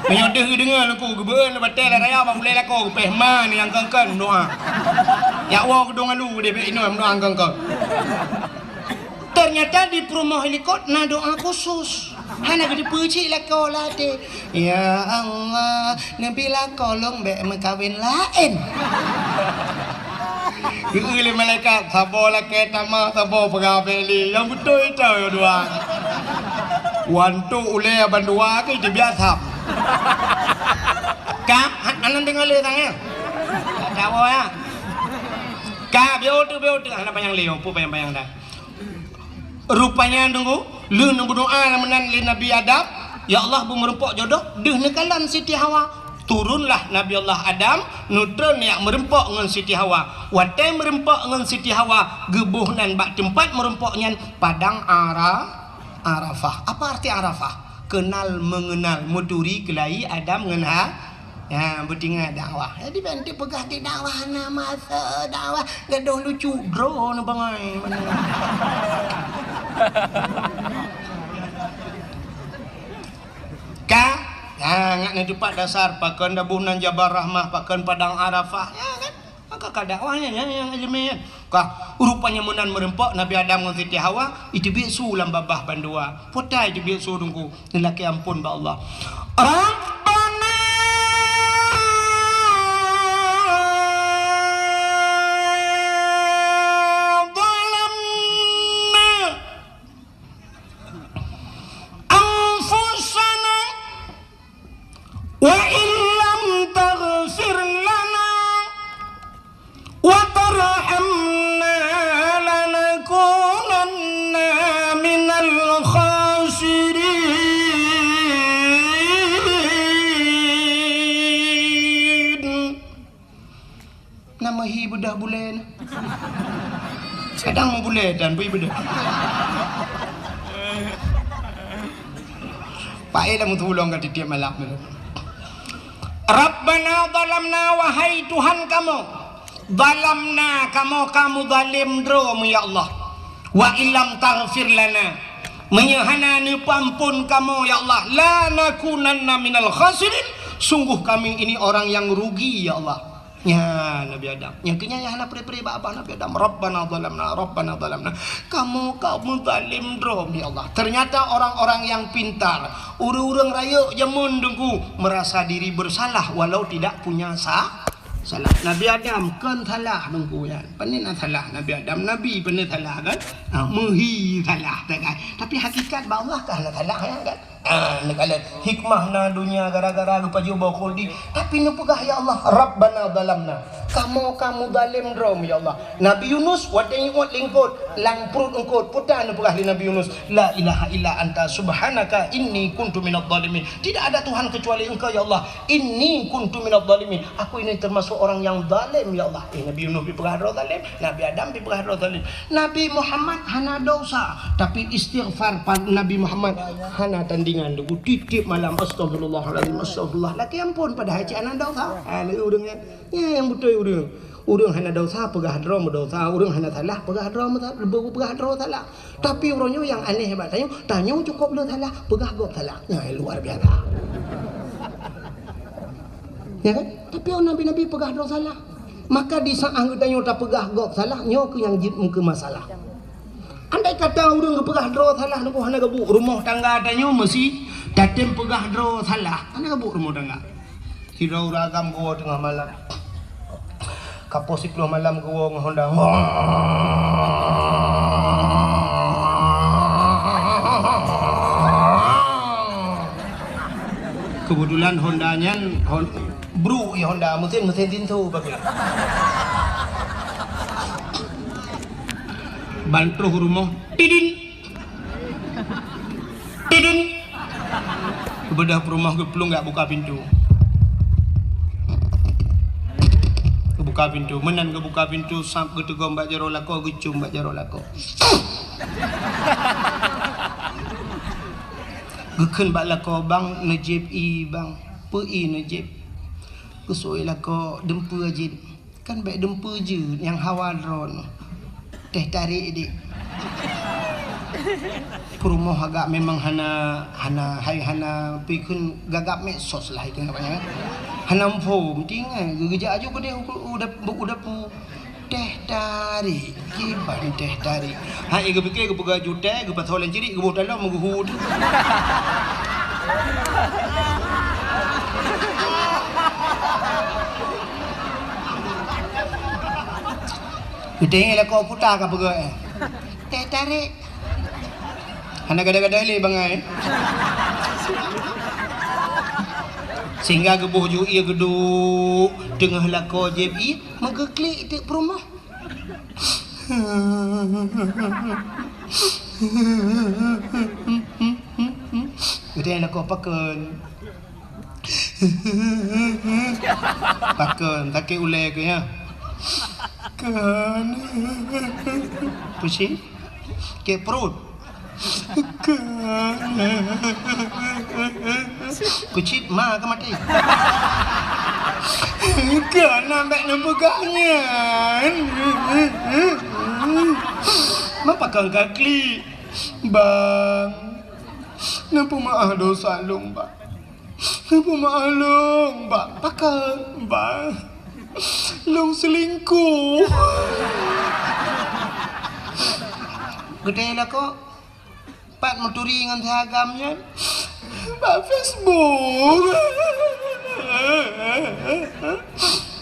Meunyoe deuh geudeungoe Teungku, geubeueun batée lam raya bak ulée lakoe geupéh ma ni nyang kon-kon meudoá. Jak woe geudong alu deh bék inoe meudoá kon-kon. Ternyata di peurumoh likot na doá khusus. Hana geuteupeue cit lakoe lam até. Ya Allah, neubi lakoe lôn bék meukawen laén. Geu-eu lé malaikat, saboh lakée tamah, saboh peugah bék lé. Nyang beutôi ita dua. Wantok ulée bandua ke ita biasa. Ka, han-, hana deungoe lé sang ya. Ka woe ya. Ka, biar tu, biar tu. Hana panyang lé, peue panyang-panyang dah. Rupanya Teungku, lheueh neubeudoá meunan lé Nabi Adam, "Ya Allah, beu meureumpok jodoh," deuh neukalon Siti Hawa. Turunlah Nabi Allah Adam, neutron jak meureumpok ngon Siti Hawa. Watée meureumpok ngon Siti Hawa, geuboh nan bak teumpat meureumpok nyan Padang Ara-, Arafah. Apa arti Arafah? Kenal mengenal, meuturi keulayi Adam ngon Ha-, Ya, beutingat dakwah. Jadi, ban teupeugah di dakwah na masa dakwah, gadoh lucu droe na bangai. Ka? Ya, ngat na teupat dasar, pakon daboh nan Jabal Rahmah, pakon Padang Arafah. Ya, kan? Maka ka dakwah nyan, nyan, nyang ileumèe nyan. Ka, rupanya meunan meureumpok Nabi Adam ngon Siti Hawa, iteubiet su lam babah bandua. Peue ta iteubiet su Teungku, neulakèe amphon bak Allah. Rabbana zalamna anfusana wa illam taghfir lana wa tarhamna lanakunanna minal khasirin. Na meuhi beudôh bulèe na. Kadang meubulèe dan bui beudôh. Paéh lam tulông ka tiep-tiep malam. Rabbana zalamna, wahai Tuhan kamoe, zalamna, kamoe ka meuzalém droe, ya Allah. Wa illam taghfir lana, meunyoe hana neupeuamphon kamoe, ya Allah, lanakunanna minal khasirin, sungguh kami ini orang yang rugi, ya Allah. Nyan Nabi Adam. Nyang keunyan nyang hana pre-pre bak babah Nabi Adam. Rabbana zalamna, Rabbana zalamna. Kamoe ka meuzalém droe, ya Allah. Ternyata orang-orang yang pintar, ureueng-ureueng rayeuk jameun Teungku, merasa diri bersalah walau tidak punya sa-, salah. Nabi Adam kon salah Teungku nyan. Pane na salah Nabi Adam, Nabi pane salah kan? Ha, meuhi salah kan. Tapi hakikat bak Allah ka hana salah ya kan? Ah, neukalon hikmah na donya gara-gara geupajoh boh khuldi. Tapi neupeugah, "Ya Allah, Rabbana zalamna." Kamoe ka meuzalém droe, ya Allah. Nabi Yunus watèe iôt lingkot, lam pruet eungkot, peue ta neupeugah lé Nabi Yunus, "La ilaha illa anta subhanaka inni kuntu minadh dhalimin." Tidak ada Tuhan kecuali Engkau, ya Allah. Inni kuntu minadh dhalimin. Aku ini termasuk orang yang zalim, ya Allah. Eh, Nabi Yunus dipeugah droe zalim. Nabi Adam dipeugah droe zalim. Nabi Muhammad hana dosa, tapi istighfar pa-, Nabi Muhammad hana tandingan. Teungku tiep-tiep malam, "Astagfirullahalazim, astagfirullah." Lakèe amphon padahai cit hana dosa. Ha, lagèe ureueng nyan. Nyan nyang beutôi ureueng. Ureueng hana dosa peugah droe meudosa, ureueng hana salah peugah droe meusa-, peugah droe salah. Tapi uroe nyoe nyang aneh bak tanyoe, tanyoe cukôp le salah, peugah gob salah. Nyan luar biasa. Ya kan? Tapi nabi-nabi peugah droe salah. Maka di saat geutanyoe tapeugah gob salah, nyoe keuh nyang jeuet meukeumeusalah. Andai kata ureueng geupeugah droe salah, Teungku, hana geubuet, rumoh tangga tanyoe meusi tatem peugah droe salah, hana geubuet rumoh tangga. Sidroe ureueng agam geuwoe teungoh malam. Ka poh siploh malam geuwoe ngon honda. Keubeutulan honda nyan hon-, bruk, ya, honda, meusén, meusén sinso bagoe. Ban troh rumoh, tidin. Tidin. Geubeudôh peurumoh geuplueng geujak buka pintoe. Geubuka pintoe, meunan geubuka pintoe, sab geuteugom bak jaroe lakoe, geucôm bak jaroe lakoe. Geukheun bak lakoe, "Bang, neujieb ie, Bang." "Peue ie neujieb?" Geuseuôt lakoe, "Dumpeue jieb." "Kan bèk dumpeue jeuet, nyang hawa droeneuh. Teuh tarek dik." Peurumoh agak memang hana, hana, hai hana pikun gagap medsos lah itu namanya. Hana muphom, tinggai geujak aju keudeh u, u, u dapu. Teh tarik, kiban teh tarik. Hai geupike geupeugah aju teh, geupasoe lam cirik, geuboh dalam, geuhu tu. Geutanyong lakoe puta ka peugah, eh. Teh tarik. Hana gada-gada lé bangai. Sehingga geuboh ju ie geuduek teungoh lakoe jieb ie, meugeuklik teuk peurumoh. Geutanyong lakoe pakon. Pakon, sakét ulèe keuh nyan. Kon. Pusing. Sakét pruet. Kon. Kucit ma ka maté. Kon, bèk neupeugah nyan. Ma pakon ka klik. Bang. Neupeumeu'ah dosa lôn, Bang. Neupeumeu'ah lôn, Bang. Pakon, Bang. Lôn seulingkuh. Geutanyong lakoe, pat meuturi ngon si agam nyan? Bak Facebook.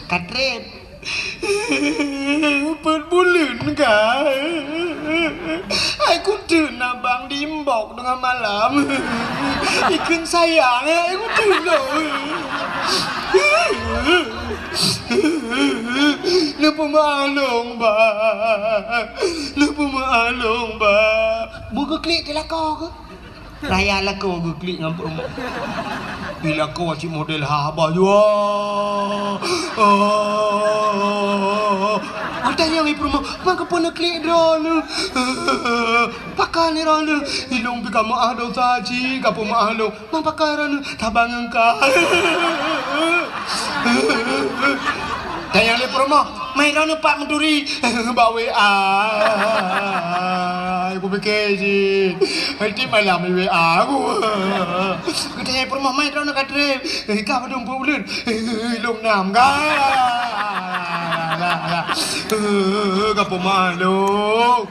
Ka treb. Peuet buleuen ka. Hai kuteun abang di inbox teungoh malam. Ikheun sayang, hai kuteun lôn. Neupeumeu'ah lôn, Bang. Neupeumeu'ah lôn, Bang. Beugeuklik di lakoe keuh? Raya lakoe geuklik ngon peurumoh. Di lakoe cit model haba jua. Oh. Watèe nyan di peurumoh, "Ma keupeue neuklik droeneuh? Pakon droeneuh? Ilôn pih ka meu'ah dosa cit, ka peumeu'ah lôn. Ma pakon droeneuh? Saban ngon ka." Tanyong lé peurumoh, "Ma droeneuh pat meuturi?" "Bak W A." Kupike cit. Tiep malam di W A ku. Geutanyong peurumoh, "Ma droeneuh ka treb?" "Ka padum peuet buleuen?" "Lôn nam ka." "Ka peumeu'ah lôn."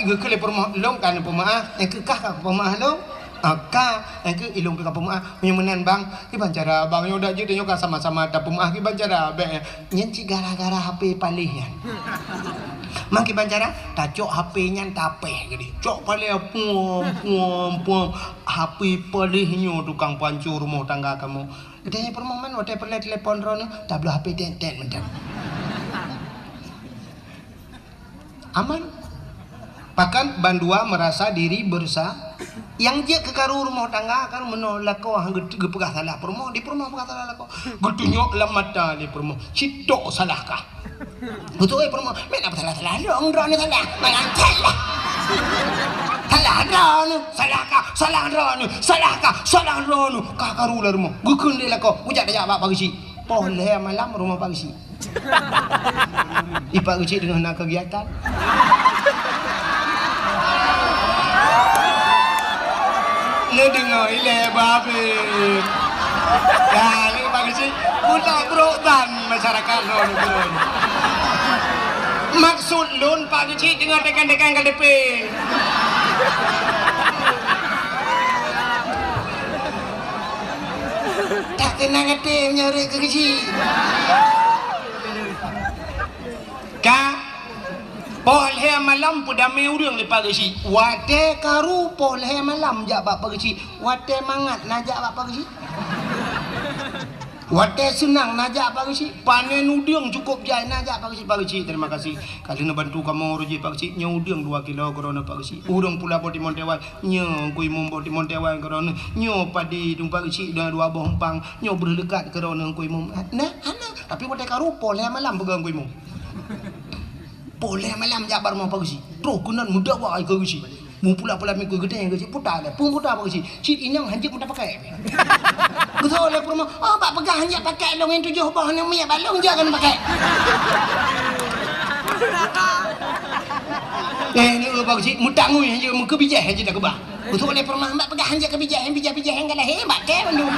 Geukheun lé peurumoh, "Lôn ka neupeumeu'ah." "Nyang keu kah ka peumeu'ah lôn?" "Ah, ka." "Nyang keu ilôn pih ka peumeu'ah." "Meunyoe meunan, Bang, kiban cara, Bang? Nyoe dak jeuet nyoe ka sama-sama tapeumeu'ah, kiban cara bèk." Nyan cit gara-gara H P paléh nyan. Ma kiban cara, tacok H P nyan tapéh geude. Cok paléh puam, puam, puam. H P paléh nyoe tukang panco rumoh tangga kamoe. Geutanyong peurumoh, "Man watèe peureulèe telepon droeneuh, tabloe H P tét-tét mantong." Aman. Pakon bandua merasa diri bersa-, nyang jeuet keu karu rumoh tangga kan meunoe lakoe han geu-, geupeugah salah peurumoh, di peurumoh peugah salah lakoe. Geutunyok lam mata lé peurumoh, "Cit tok salah kah?" Beutôi peurumoh, "Meunan salah-salah lôn, droeneuh salah. Meunan salah. Salah droeneuh, salah kah, salah droeneuh, salah kah, salah droeneuh." Ka karu lam rumoh. Geukheun lé lakoe, geujak tajak bak Pak Geuchik. Poh lhèe malam rumoh Pak Geuchik. Di Pak Geuchik teungoh na kegiatan. Neudeungoe ilèe babeh. Dah, lé Pak Geuchik, buta brok ban masyarakat lôn. Maksud lôn Pak Geuchik teungoh tekan-tekan K T P. Tak keunong até meunyoe rhot keu Geuchik. Ka poh lhèe malam peudamé ureueng lé Pak Geuchik. Watèe karu poh lhèe malam jak bak Pak Geuchik. Watèe mangat na jak bak Pak Geuchik. Watèe seunang na jak Pak Geuchik. Panen udeueng cukôp jai na jak Pak Geuchik. Pak Geuchik, terima kasih. Ka lheueh neubantu kamoe uroe jih Pak Geuchik. Nyoe udeueng dua kilo keudroe neuh Pak Geuchik. Ureueng pula boh timon teuwai. Nyoe Teungku Imum boh timon teuwai keudroe neuh. Nyoe padi dum Pak Geuchik dua, dua boh umpang. Nyoe breuh leukat keudroe neuh Teungku Imum. Nah, hana. Tapi watèe karu poh lhèe malam peugah Teungku Imum. Poh lhèe malam jak bak rumoh Pak Geuchik. Troh keunan meudawa keu Geuchik. Meupula-pula miseue geutanyong Geuchik, "Peue ta lé? Peue ta Pak Geuchik?" "Cit inong hanjeuet meuta pakèk." Geutanyong lé peurumoh, "Oh, bak peugah hanjeuet pakèk lôn nyang tujoh boh nyan miet bak lôn jak keuneuk pakèk." Eh, ni, eh, Pak Keuchik, meutangui hanya meukeubijéh hanya dah keubah. Beutôi lé pernah mak peugah hanya keubijéh, bijéh-bijéh nyang ka lahé, mak kèe bandum.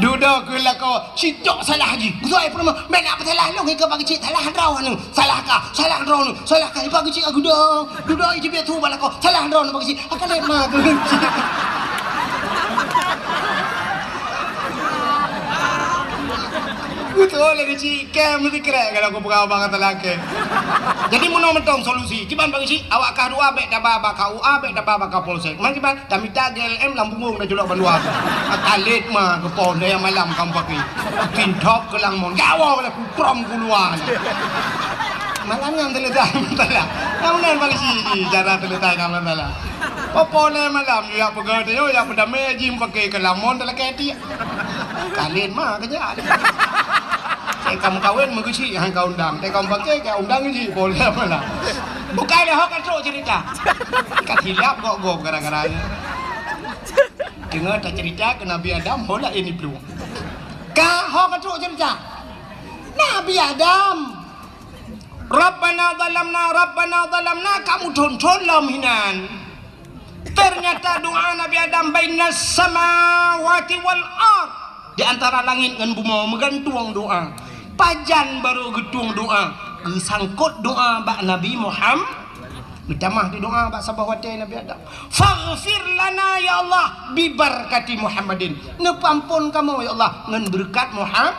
Dudoe keu lakoe, sitok salah jih. Beutôi pernah, meunan peusalah lôn, ikeu Pak Keuchik, salah droeneuh, salah kah, salah droeneuh, salah kah, Pak Keuchik, aku dah. Dudoe ijeuet su bak lakoe, salah droeneuh Pak Keuchik. Akan lé ma Keuchik. Beutôi lé Keuchik, kèe meusikrek kalau kupeugah bak kata lakèe. Jadi meunoe mantong solusi. Kiban Pak Keuchik, awak kah dua bèk taba bak K U A, bèk taba bak Kapolsek. Man kiban, tamita G L M lam bungong dah culok bandua. Akan lé ma keu Polda malam kamoe paké. Tin thok keu lam mon. Gawoe lah. Prom keuluwa. Malam nyan teuletai masalah. Nyang meunan polisi jih cara teuletai ka masalah. Popo lé malam, jak peugah teuh, jak peudamé jih paké keu lamon talakèe tiek. Kalén ma keujak. Sai ka meukawen meugeusik han ka undang. Sai ka meupaké ka undang jih, popo lé malam. Bukai lé ho ka trok cerita. Ka silap gok-gok gara-gara nyan. Teungoh tacerita keu Nabi Adam, ho laén iplueng. Ka ho ka trok cerita. Nabi Adam. Rabbana zalamna, Rabbana zalamna, ka meuthon-thon lom hinan. Ternyata doa Nabi Adam bainas samawati wal ard, di antara langit ngon bumoe meugantung doa. Pajan barô geutueng doa, geusangkot doa bak Nabi Muham-, meutamah di doa bak saboh watèe Nabi Adam. Faghfir lana ya Allah bibarakati Muhammadin. Neupeuampon kamoe ya Allah ngon beureukat Muham-,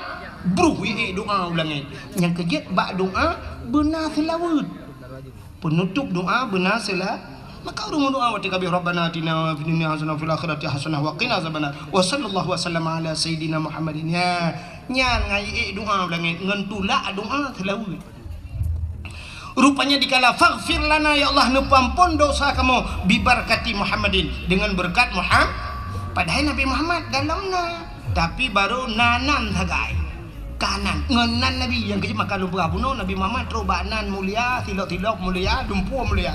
bruh ié doa u langét. Nyang keujeuet bak doa beuna seulaweuet. Peunutôp doa beuna seula-, maka ureueng meudoa watèe ka abéh, Rabbana atina fid dunya hasanah wa fil akhirati hasanah wa qina azabannar. Wa sallallahu wa sallama ala sayyidina Muhammadin. Ya, nyan ngon ié doa u langét ngon tulak doa seulaweuet. Rupanya dikala faghfir lana, ya Allah, neupeuampon dosa kamoe, bibarakati Muhammadin, dengan berkat Muham-, padahai Nabi Muhammad galom na, tapi barô na nan sagai. Ka nan, ngon nan Nabi, nyang keujeuet maka lôn peugah bunoe, Nabi Muhammad trok bak nan mulia, silop-silop mulia, dumpeue mulia.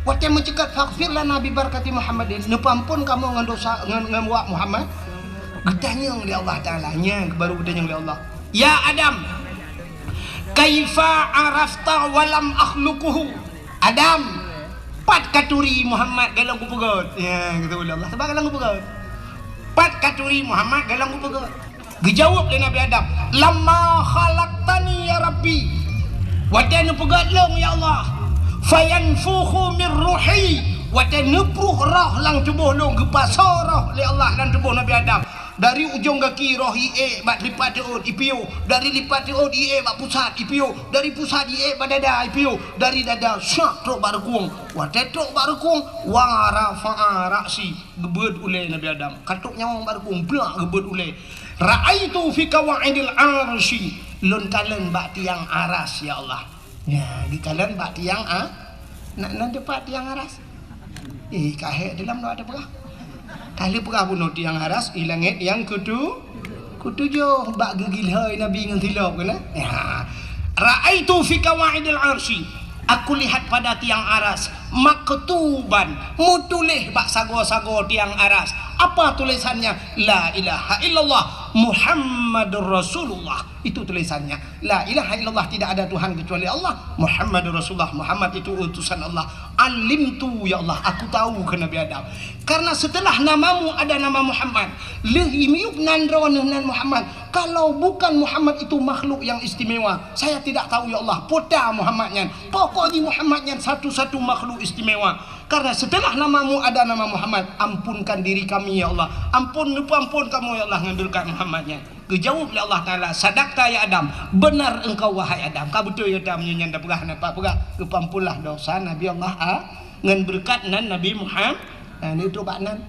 Watèe meuceukat faghfir lana bibarakati Muhammadin, neupeuampon kamoe ngon dosa, ngon, ngon wak Muhammad, geutanyong lé Allah Taala, nyan barô geutanyong lé Allah. Ya Adam, kaifa arafta wa lam akhluquhu? Adam, pat katuri Muhammad galom kupeugèt? Ya, geutanyong lé Allah, sabab galom kupeugèt. Pat katuri Muhammad galom kupeugèt? Geujaweueb lé Nabi Adam, lamma khalaqtani ya Rabbi. Watèe neupeugèt lôn ya Allah. Fayanfukhu min ruhi. Watèe neupruh roh lam tuboh lôn, geupasoe roh lé Allah lam tuboh Nabi Adam. Dari ujong gaki roh ié bak lipat teuôt ipiôh, dari lipat teuôt ié bak pusat ipiôh, dari pusat ié bak dada ipiôh, dari dada syak trok bak reukueng. Watèe trok bak reukueng, wa rafa'a ra'si, geubeuet ulèe Nabi Adam. Ka trok nyawöng bak reukueng, blak geubeuet ulèe. Ra'aitu fi qawaidil arsy, lôn kalon bak tiang aras ya Allah. Ya, geukalon bak tiang a-, na, na teupat tiang aras. Eh, ka hék dalam doa teupeugah. Ka lheueh peugah bunoe tiang aras, i langét nyang keutu-, keutujoh, bak geugilhôi Nabi ngon silop keunan. Ya. Ra'aitu fi qawaidil arsy. Aku lihat pada tiang aras, maktuban, meutuléh bak sagoe-sagoe tiang aras. Apa tulisannya? La ilaha illallah Muhammadur Rasulullah. Itu tulisannya. La ilaha illallah, tidak ada Tuhan kecuali Allah, Muhammadur Rasulullah, Muhammad itu utusan Allah. Alimtu, ya Allah, aku tahu, kheun Nabi Adam. Karena setelah namamu ada nama Muhammad, lheueh miyueb nan droeneuh nan Muhammad. Kalau bukan Muhammad itu makhluk yang istimewa, saya tidak tahu, ya Allah, peue ta Muhammad nyan. Pokok jih Muhammad nyan satu-satu makhluk istimewa. Karena setelah namamu ada nama Muhammad, ampunkan diri kami, ya Allah. Ampun, neupeuampon kamoe, ya Allah, ngon beureukat Muhammad nyan. Geujaweueb lé Allah Taala, "Sadaqta ya Adam, benar engkau wahai Adam." Ka beutôi gata meunyoe nyan tapeugah, na pat peugah, geupeuampunlah dosa Nabi Allah a-, ngon beureukat nan Nabi Muham-, na, neutrok bak nan.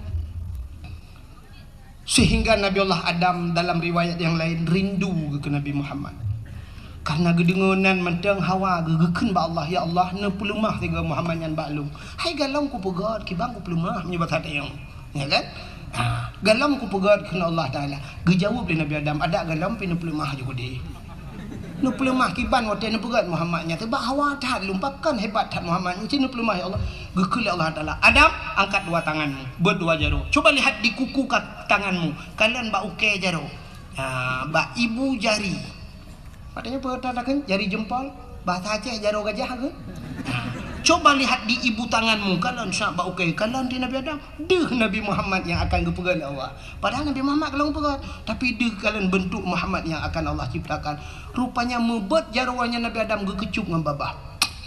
Sehingga Nabi Allah Adam dalam riwayat yang lain rindu keu Nabi Muhammad. Karena geudeungoe nan mantong hawa geu-, geukheun bak Allah, "Ya Allah, neupeuleumah sigoe Muhammad nyan bak lôn." Hai galom kupeugèt, kiban kupeuleumah meunyoe basa tanyoe. Ya kan? Ha, galom kupeugèt kheun Allah Taala. Geujaweueb lé Nabi Adam, "Adak galom pih neupeuleumah ju keudéh." Neupeuleumah kiban watèe neupeugèt Muhammad nyan, teubak hawa that lôn, pakon hebat that Muhammad nyan, ci neupeuleumah, ya Allah. Geukheun lé Allah Taala, "Adam, angkat dua tanganmu, beuet dua jaroe. Coba lihat di kuku ka-, tanganmu, kalon bak ukèe jaroe." Ah, bak ibu jari. Maksudnya apa kata takkan? Jari jempol. Bahasa Aceh jaroe gajah ke? Ah. Coba lihat di ibu tanganmu, kalon syak bak ukée, kalon di Nabi Adam. Deuh Nabi Muhammad nyang akan geupeugöt lé Allah. Padahal Nabi Muhammad ka lheueh geupeugöt, tapi deuh kalon bentuk Muhammad nyang akan Allah ciptakan. Rupanya meubeuet jaroe nyan Nabi Adam geukeucup ngon babah,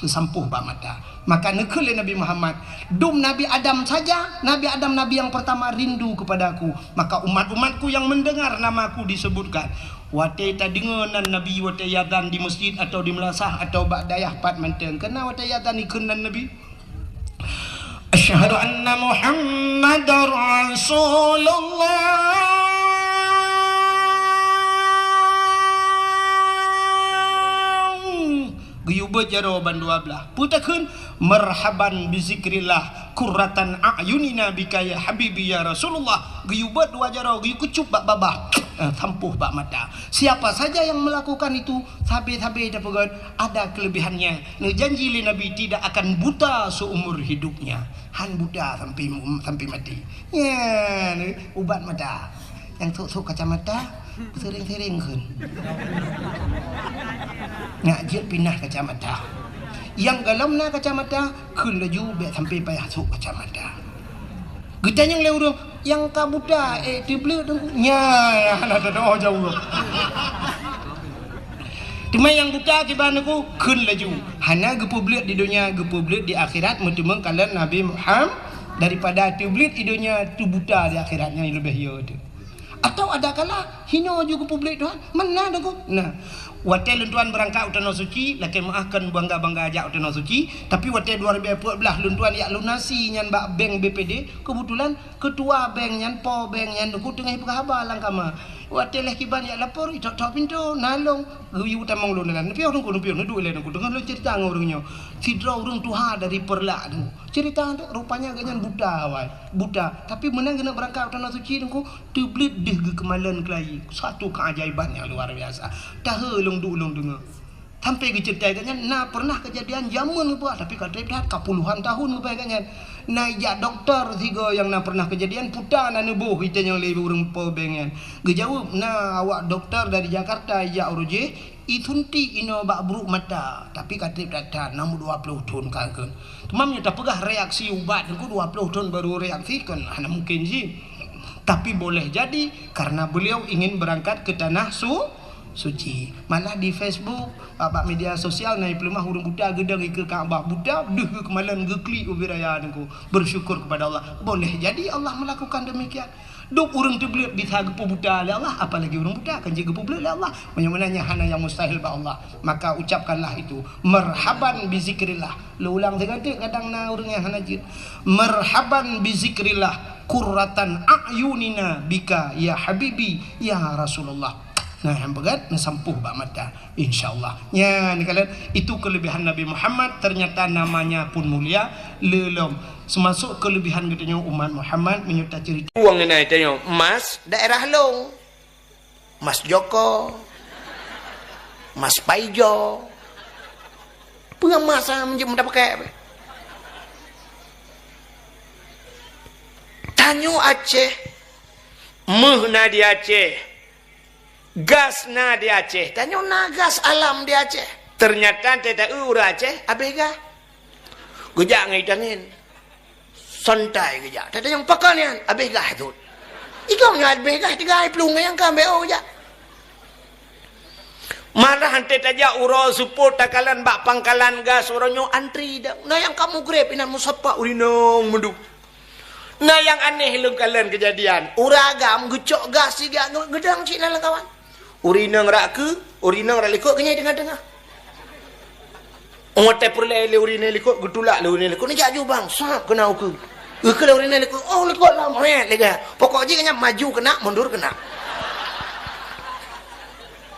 geusampôh bak mata. Maka neukheun lé Nabi Muhammad, "Dum Nabi Adam saja, Nabi Adam nabi yang pertama rindu kepada-Ku. Maka umat-umat-Ku yang mendengar nama-Ku disebutkan." Watée tadeungoe nan Nabi watée azan di meuseujid atawa di meulasah atawa bak dayah pat mantong, keunan watée azan ikheun nan Nabi, "Asyhadu anna Muhammadar Rasulullah." Geuyue beuet jaroe bandua blaih. Peue takheun? "Marhaban bi zikrillah, qurratan a'yunina bika ya habibi ya Rasulullah." Geuyue beuet dua jaroe, geuyue keucup bak babah. Eh, sampôh bak mata. Siapa saja yang melakukan itu, sabe-sabe tapeugöt, ada kelebihannya. Neujanji lé Nabi tidak akan buta seumur hidupnya. Han buta sampai, sampai mati. Nyan, ubat mata. Nyang sôk-sôk kacamata, sering-sering kheun. Nak jeuet pinah kacamata. Nyang golom na kacamata, kheun laju bèk sampai payah sôk kacamata. Geutanyong lé ureueng, "Nyang ka buta, eh, teubleuet Teungku?" Nyan, hana teudoa jaweueb. Teuma nyang buta kiban Teungku, kheun laju. Hana geupeubleuet di donya, geupeubleuet di akhirat, meuteumèe kalon Nabi Muhammad, daripada teubleuet di donya, teubuta di akhirat, nyan leubeh yo teuh. Atau ada kala hino ju geupeubleuet Tuhan, meunan Teungku. Nah, watèe lôn tuan beurangkat u Tanoh Suci, lakèe meu'ah kon bangga-bangga jak u Tanoh Suci, tapi watèe dua ribèe peuet blah lôn tuan jak lunasi nyan bak bank B P D, keubeutulan keutua bank nyan, po bank nyan Teungku teungoh peugah haba lam kama. Watèe lheuh kiban jak lapor, itok-tok pintoe, na lôn, geuyue tamong lôn nyan. Neupiôh Teungku, neupiôh, neuduek ilèe Teungku. Teungoh lôn ceurita ngon ureueng nyoe. Sidroe ureueng tuha dari Peureulak Teungku. Ceurita Teungku, rupanya gobnyan buta awai, buta. Tapi meunan geuneuk beurangkat u Tanoh Suci Teungku, teubleuet deuh geukeumalon keulayi. Satu keajaiban nyang luar biasa. Tahe lôn duek lôn deungö. Sampai geuceurita gobnyan na pernah keujadian jameun geupeugah, tapi ka trép that ka puluhan tahun geupeugah gobnyan. Na ijak dokto sigoe nyang na pernah keujadian, peue na neuboh itanyong lé ureueng po bank nyan. Geujaweueb, na awak dokto dari Jakarta ijak uroe jéh, isuntik inoe bak bruek mata, tapi ka trép that-that, na meudua ploh thon ka kheun. Teuma meunyoe tapeugah reaksi ubat Teungku dua ploh thon baru reaksi, kan hana mungkin jih. Tapi boleh jadi karena beliau ingin berangkat ke tanah su-, suci. Malah di Facebook, bak media sosial na ipeuleumah ureueng buta geudong ikeue Ka'bah, buta deuh geukeumalon geuklik ubit raya Teungku. Bersyukur kepada Allah. Boleh jadi Allah melakukan demikian. Dum ureueng teubleuet bisa geupeubuta lé Allah, apalagi ureueng buta kan jeuet geupeubleuet lé Allah. Meunyoe meunan nyan hana nyang mustahil bak Allah, maka ucapkanlah itu, "Marhaban bi zikrillah." Lôn ulang sigoe teuk, kadang na ureueng nyang hana jeuet. "Marhaban bi zikrillah, qurratan a'yunina bika ya habibi ya Rasulullah." Nah, nyang peugah neusampôh bak mata. Insya Allah. Nyan, kalon, itu kelebihan Nabi Muhammad, ternyata namanya pun mulia, lé lom. Seumasok kelebihan geutanyoe umat Muhammad, meunyoe taceurita. Uang ngenai tanyoe, emas daerah lôn. Emas Joko. Emas Paijo. Peue emas nyang jeuet tapakèk? Tanyoe Aceh, méuh na di Aceh. Gas na di Aceh. Tanyoe na gas alam di Aceh. Ternyata teuh ta-eu ureueng Aceh abéh gas. Geujak ngon itangen. Santai geujak. Tatanyong pakon nyan? Abéh gas thon. Ikong nyan abéh gas, tiga ai plueng nyang ka ambek oh geujak. Malah teuh tajak uroe seupôt takalon bak pangkalan gas uroe nyoe antri dak. Na nyang ka mugreb inan meusapat urinong meudub. Na nyang aneh lôn kalon keujadian. Ureueng agam geucok gas siga ngon geudang cit na lam kawan. Urinong rak keue, urinong rak likot keunyai teungoh-teungoh. Watèe peureulèe lé urinong likot, geutulak lé urinong likot, neujak ju bang, sab keunan ukeue. Ukeue lé urinong likot, oh likot lam, hèt lega. Pokok jih keunyang maju keunan, mundur keunan.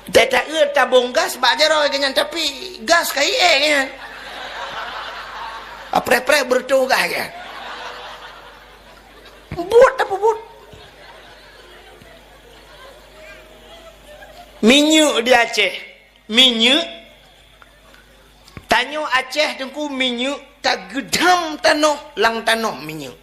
Teuta-eu tabong gas bak jaroe geuhnyan, tapi gas ka ié geuhnyan. Apreh-preh beureutoh gas geuhnyan. Buet tapeubuet. Minyeuk di Aceh, minyeuk. Tanyoe Aceh Teungku minyeuk tageudam tanoh, lam tanoh minyeuk.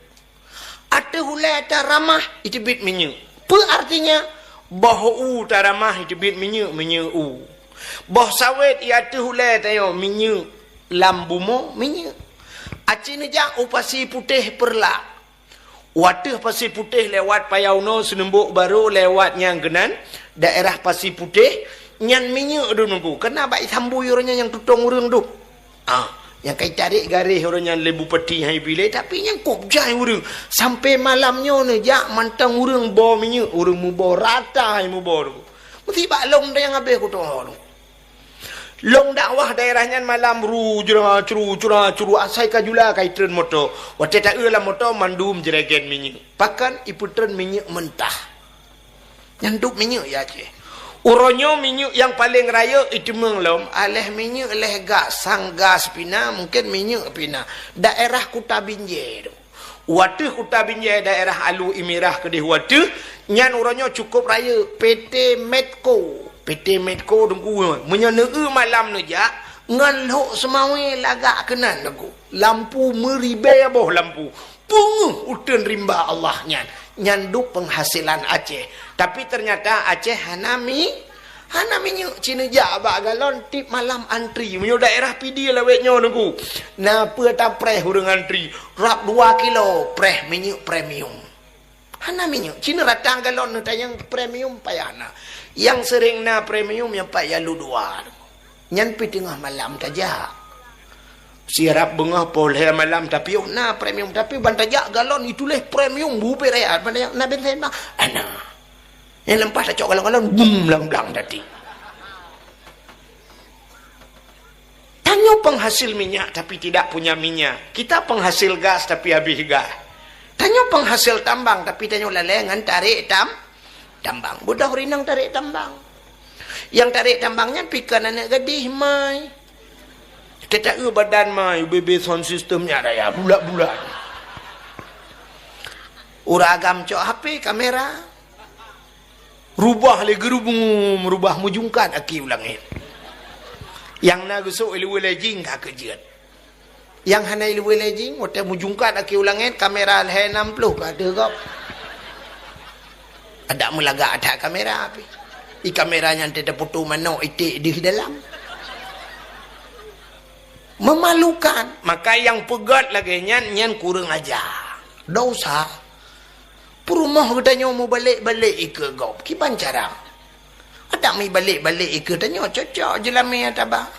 Ateueh ulèe ata ramah iteubiet minyeuk. Peue artinya? Boh u taramah teubiet minyeuk, minyeuk u. Boh sawét i ateueh ulée tanyoe minyeuk, lam bumoe minyeuk. Aci neujak u Pasi Putéh Peureulak. U ateueh Pasi Putéh lewat Paya Unoe, Seuneumbok Barô lewat nyang keunan, daerah Pasi Putéh, nyan minyeuk dum nunggu. Keuna bak i sambui uroe nyan nyang tutong ureuëng dum. Ah, nyang ka itarek garéh uroe nyan lé bupati hai bilée, tapi nyang kôb jai ureuëng. Sampoe malam nyoe neujak mantong ureuëng boh minyeuk, ureuëng muboh rata hai muboh tu. Meusti bak lom nyang habéh kutoe tu. Lom dakwah daerah nyan malam ru jra cru cra cru asai ka jula ka itreun moto. Watée taeu lam moto mandum jeregen minyeuk. Pakon ipeutreun minyeuk mentah. Nyan dub minyeuk ya Aceh. Uroe nyoe minyeuk nyang paleng rayeuk iteumeung lom, aléh minyeuk léh gas, sang gas pina, mungken minyeuk pina. Daerah Kuta Binjai tu. Wateueh Kuta Binjai daerah Alu Imirah keudeh wateueh, nyan uroe nyoe cukôp rayeuk, P T Medco. P T Medco Teungku, meunyoe neueu malam neujak, ngon lhok seumawé lagak keunan Teungku. Lampu meuribée boh lampu. Peungeuh uteuen rimba Allah nyan, nyan dub penghasilan Aceh. Tapi ternyata Aceh hana mi-, hana minyeuk, ci neujak bak galon tiep malam antri. Meunyoe daerah Pidie lawét nyoe Teungku, na peue tapreh ureuëng antri, rab dua kilo preh minyeuk premium. Hana minyeuk, ci neurata galon neutanyong premium payah na. Nyang sering na premium nyang pat ya lu dua. Nyan pi teungoh malam tajak. Sirab beungoh poh lhée malam, tapi oh na premium, tapi ban tajak galon ituléh premium, bubé raya, ban tajak na bensin bah. Ana. Nyang leumpah tacok galon-galon, bum, blang-blang tadi. Tanyoe penghasil minyak tapi tidak punya minyak. Kita penghasil gas tapi habéh gas. Tanyoe penghasil tambang tapi tanyoe lalée ngon tarek tam-, tambang. Beudôh rinang tarek tambang. Nyang tarek tambang nyan pi kon aneuëk gadih mai. Teuta-eu badan mai, bebe sound system nyan raya, bulat-bulat. Ureuëng agam cok H P, kamera. Rubah lé geurubum, rubah meujungkat aki u langét. Nyang na geusok iluweuh lé jing ka keujeuet. Nyang hana iluweuh lé jing, watée meujungkat aki u langét, kamera lhée nam ploh ka ateueh gob. Adak meulagak that kamera pih. I kamera nyan teuta putôh manok iték deuh dalam. Memalukan. Maka nyang peugét lagée nyan, nyan kureueng aja. Dosa. Peurumoh geutanyoe mubalek-balek ikeue gob. Kiban cara? Adak mibalek-balek ikeue tanyoe cocok jeulamé ata ba.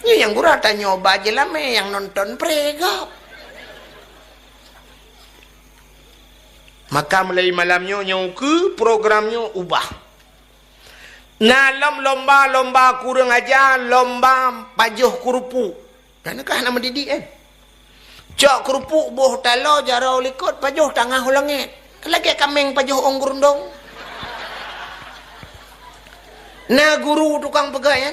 Nyoe nyang gura tanyoe ba jeulamé nyang nonton pré gob. Maka mulai malam nyoe, nyoe ukeue program nyoe ubah. Na lom lomba-lomba kureueng aja, lomba pajoh keurupuk. Nyan kah na meudidik, eh? Cok keurupuk boh taloe jaroe likot pajoh tangah u langét. Lagée kaméng pajoh ôn geurundong. Na guru tukang peugah, eh?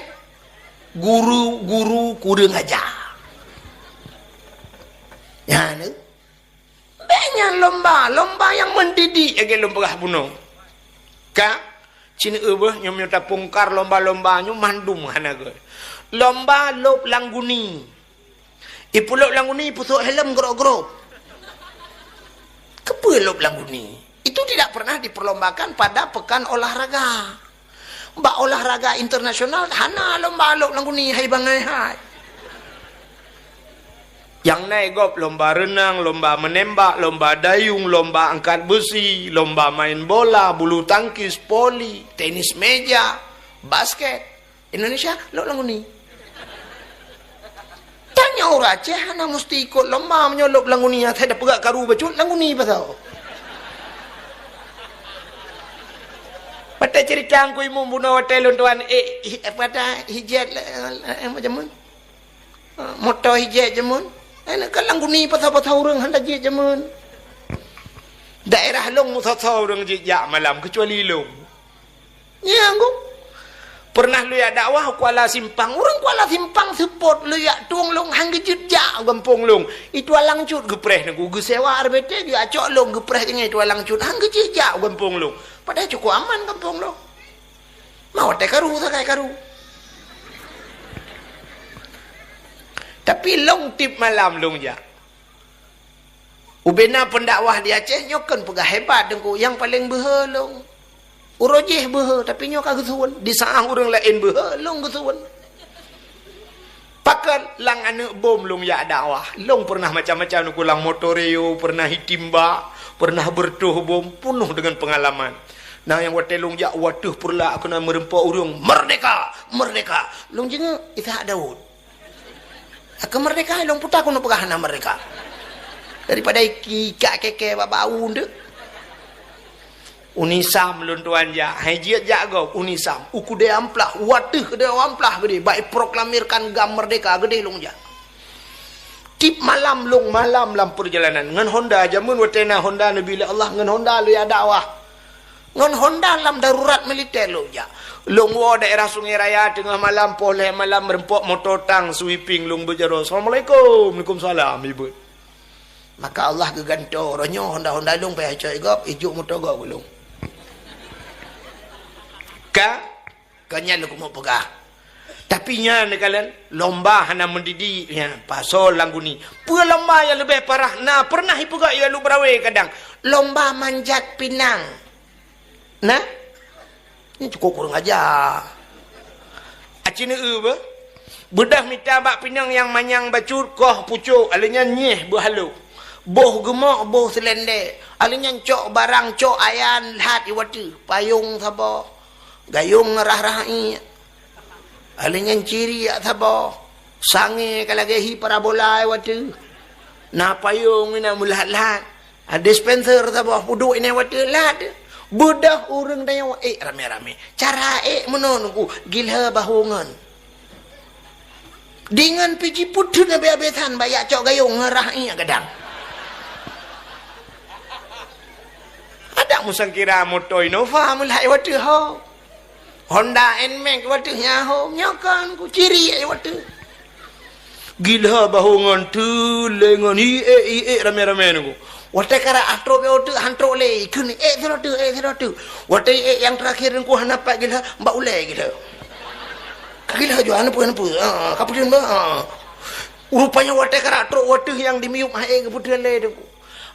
Guru-guru kureueng aja. Nyan, eh? Bék nyan lomba, lomba nyang mendidik lagée lôn peugah bunoe. Ka? Cit neueu beuh nyoe meunyoe tapungkar lomba-lomba nyoe mandum hana gét. Lomba lôb lam guni. Ipulôb lam guni, ipusôk helm grok-grok. Keupeue lôb lam guni? Itu tidak pernah diperlombakan pada pekan olahraga. Bak olahraga internasional hana lomba lôb lam guni hai bangai hai. Nyang na i gob lomba reunang, lomba meunembak, lomba dayung, lomba angkat beusi, lomba main bola, bulu tangkis, voli, tenis meja, basket. Indonesia lôb lam guni. Tanyoe ureuëng Aceh hana musti ikot lomba meunyoe lôb lam guni, asai da peugah karu bacut lam guni pasau. Watée cerita Teungku Imum bunoe watée lôn tuan, eh, hi-, apa dah, hijat, eh, eh, macam mana? Ah, moto hijat jameun. Eh, kan lam guni pasau-pasau ureuëng hana jeuet jameun. Daerah lôn meusoe-soe ureuëng jijak malam, keucuali lôn. Nyan ku. Pernah lôn jak dakwah u Kuala Simpang. Ureuëng Kuala Simpang seupôt lôn jak tueng lôn han geujeuet jak u gampông lôn. I tualang cut geupreh Teungku, geusewa R B T geujak cok lôn geupreh tinggai tualang cut han geujeuet jak u gampông lôn. Padahai cukôp aman gampông lôn. Ma watée karu sagai karu. Tapi lôn tiep malam lôn jak. Ubena pendakwah di Aceh nyoe kon peugah hebat Teungku, nyang paleng beuhe lôn. Uroe jih beuhe, tapi nyoe ka geusuon. Di saat ureuëng laén beuhe, lôn geusuon. Pakon lam aneuëk bom lôn jak dakwah. Lôn pernah macam-macam, nyoe lam motor Reo, pernah itimba, pernah beureutoh bom, peunoh deungon peungalaman. Na nyang watée lôn jak u ateueh peureulak keunan meureumpok ureuëng, "Merdeka! Merdeka!" Lôn jingeuek, "Ishak Daud." Keu merdeka, lôn puta keuneuk peugah hana merdeka. Daripada iki, ikak keke bak bau ndeuek. UNISAM lôn tuan jak, hai jeuet jak gob, UNISAM. U keudée amplah, u ateueh keudée amplah geudeh, bak iproklamirkan GAM merdeka, geudeh lôn jak. Tiep malam lôn malam lam peurjalanan. Ngon honda, jameun watée na honda neubi lé Allah, ngon honda lôn jak dakwah. Ngon honda lam darurat militer lôn jak. Lôn woe daerah Sungai Raya teungoh malam, poh lhée malam, meureumpok moto tang, sweeping, lôn beujaroe, "Assalamualaikum." "Waalaikumsalam," ibeuet. Maka Allah geugantoe, roh nyoe honda-honda lôn payah cok gob, ijok moto gob keu lôn. Ka, ka nyan lôn keumeung peugah. Tapi nyan neukalon, lomba hana mendidik nyan, pasol lam guni. Peue lomba nyang leubeh parah, na pernah ipeugah i Alue Beurawe kadang. Lomba manjat pinang. Nah, nyoe cukôp kureueng aja. Aci neueu beuh. Beudôh mita bak pinang nyang manyang bacut, koh pucôk, alheuh nyan nyieh beuhalôh. Boh geumok, boh seulendek. Alheuh nyan cok barang, cok ayan, lhat i wateueh. Payong saboh. Gayong rah-rah iék. Alheuh nyan ciriak saboh. Sangé ka lagée hi parabola i wateueh. Na payong inan meulat-lat. Ah, dispenser saboh peuduek inan wateueh lat. Beudôh ureuëng tanyoe ék ramé-ramé. Cara ék meunoe nungku, gilha bahu ngon. Deungon pih jipeuteun habéh-habéh that bak jak cok gayong ngon rah iék gadang. Adak meusangkira moto Innova meulat wateueh ho. Honda Nmax wateueh nyan ho, nyoe kan ku ciri wateueh. Gilha bahu ngon teulée ngon iék-iék ramé-ramé nungku. Watée karap atrok wateueh han trok lé, ikheun ék sidroe teuk, ék sidroe teuk. Watée ék nyang teurakhir nungku hana pat gilha, bak ulée gilha. Ka gilha jua, hana peue, hana peue. Ha, ka peuteun bah. Ha. Rupanya watée karap trok wateueh nyang dimiyueb hai ék geupeuteun lé nungku.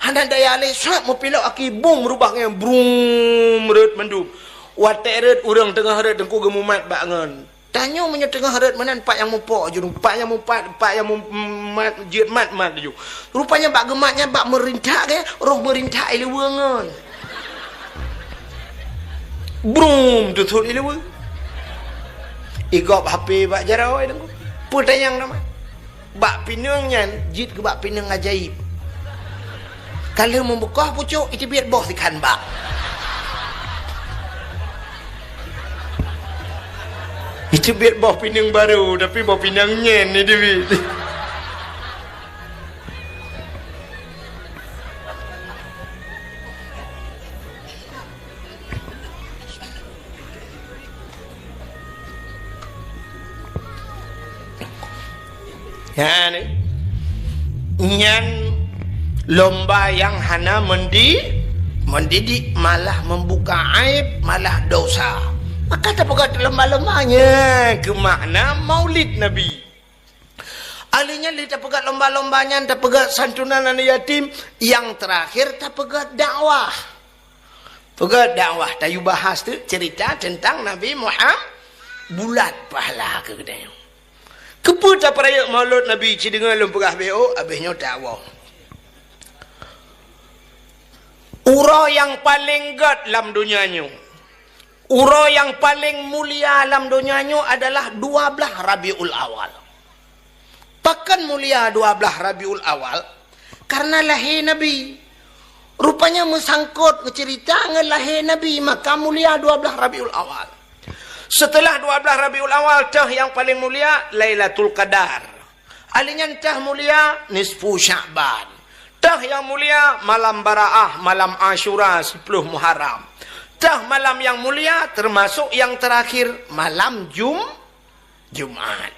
Hana daya lé, sat meupilok aki bum rubah ngon brum rot mandum. Watée rot ureuëng teungoh rot teungku geumumat bak ngon. Tanyoe meunyoe teungoh rot meunan pat nyang mupok ju, pat nyang mupat, pat nyang mumat jeuet mat-mat ju. Rupanya bak geumat nyan bak meurintak ke, roh meurintak i luweue ngon. Brum teusut i luweue. Igop H P bak jaroe teungku. Peutanyong nama. Bak pineung nyan jeuet keu bak pineung ajaéb. Ka lheueh meubeukah pucôk, iteubiet boh sikhan bak. Iteubiet boh pineung barô, tapi boh pineung nyan iteubiet. Nyan, nyan lomba nyang hana mendi-, mendidik, malah membuka aib, malah dosa. Maka tapeugah lomba-lomba nyan keu makna Maulid Nabi. Ahli nyan lé tapeugah lomba-lomba nyan, tapeugah santunan aneuk yatim, nyang teurakhir tapeugah dakwah. Peugah dakwah, tayue bahas tu cerita tentang Nabi Muhammad, bulat pahala keu geutanyoe. Keupeue tapeurayeuk Maulud Nabi, ci deungoe lôn peugah B O, abéh nyoe tawoe. Uroe nyang paleng gét lam donya nyoe, uroe nyang paleng mulia lam donya nyoe adalah dua blaih Rabiul Awal. Pakon mulia dua blaih Rabiul Awal? Karena lahé Nabi. Rupanya meusangkot keu cerita ngon lahé Nabi, maka mulia dua blaih Rabiul Awal. Seuteulah dua blaih Rabiul Awal, teuh nyang paleng mulia Lailatul Qadar. Ahli nyan teuh mulia nisfu Sya'ban. Teuh nyang mulia malam Baraah, malam Asyura, siploh Muharram. Teuh malam nyang mulia, teumasok nyang teurakhir, malam Jum-, Jumat.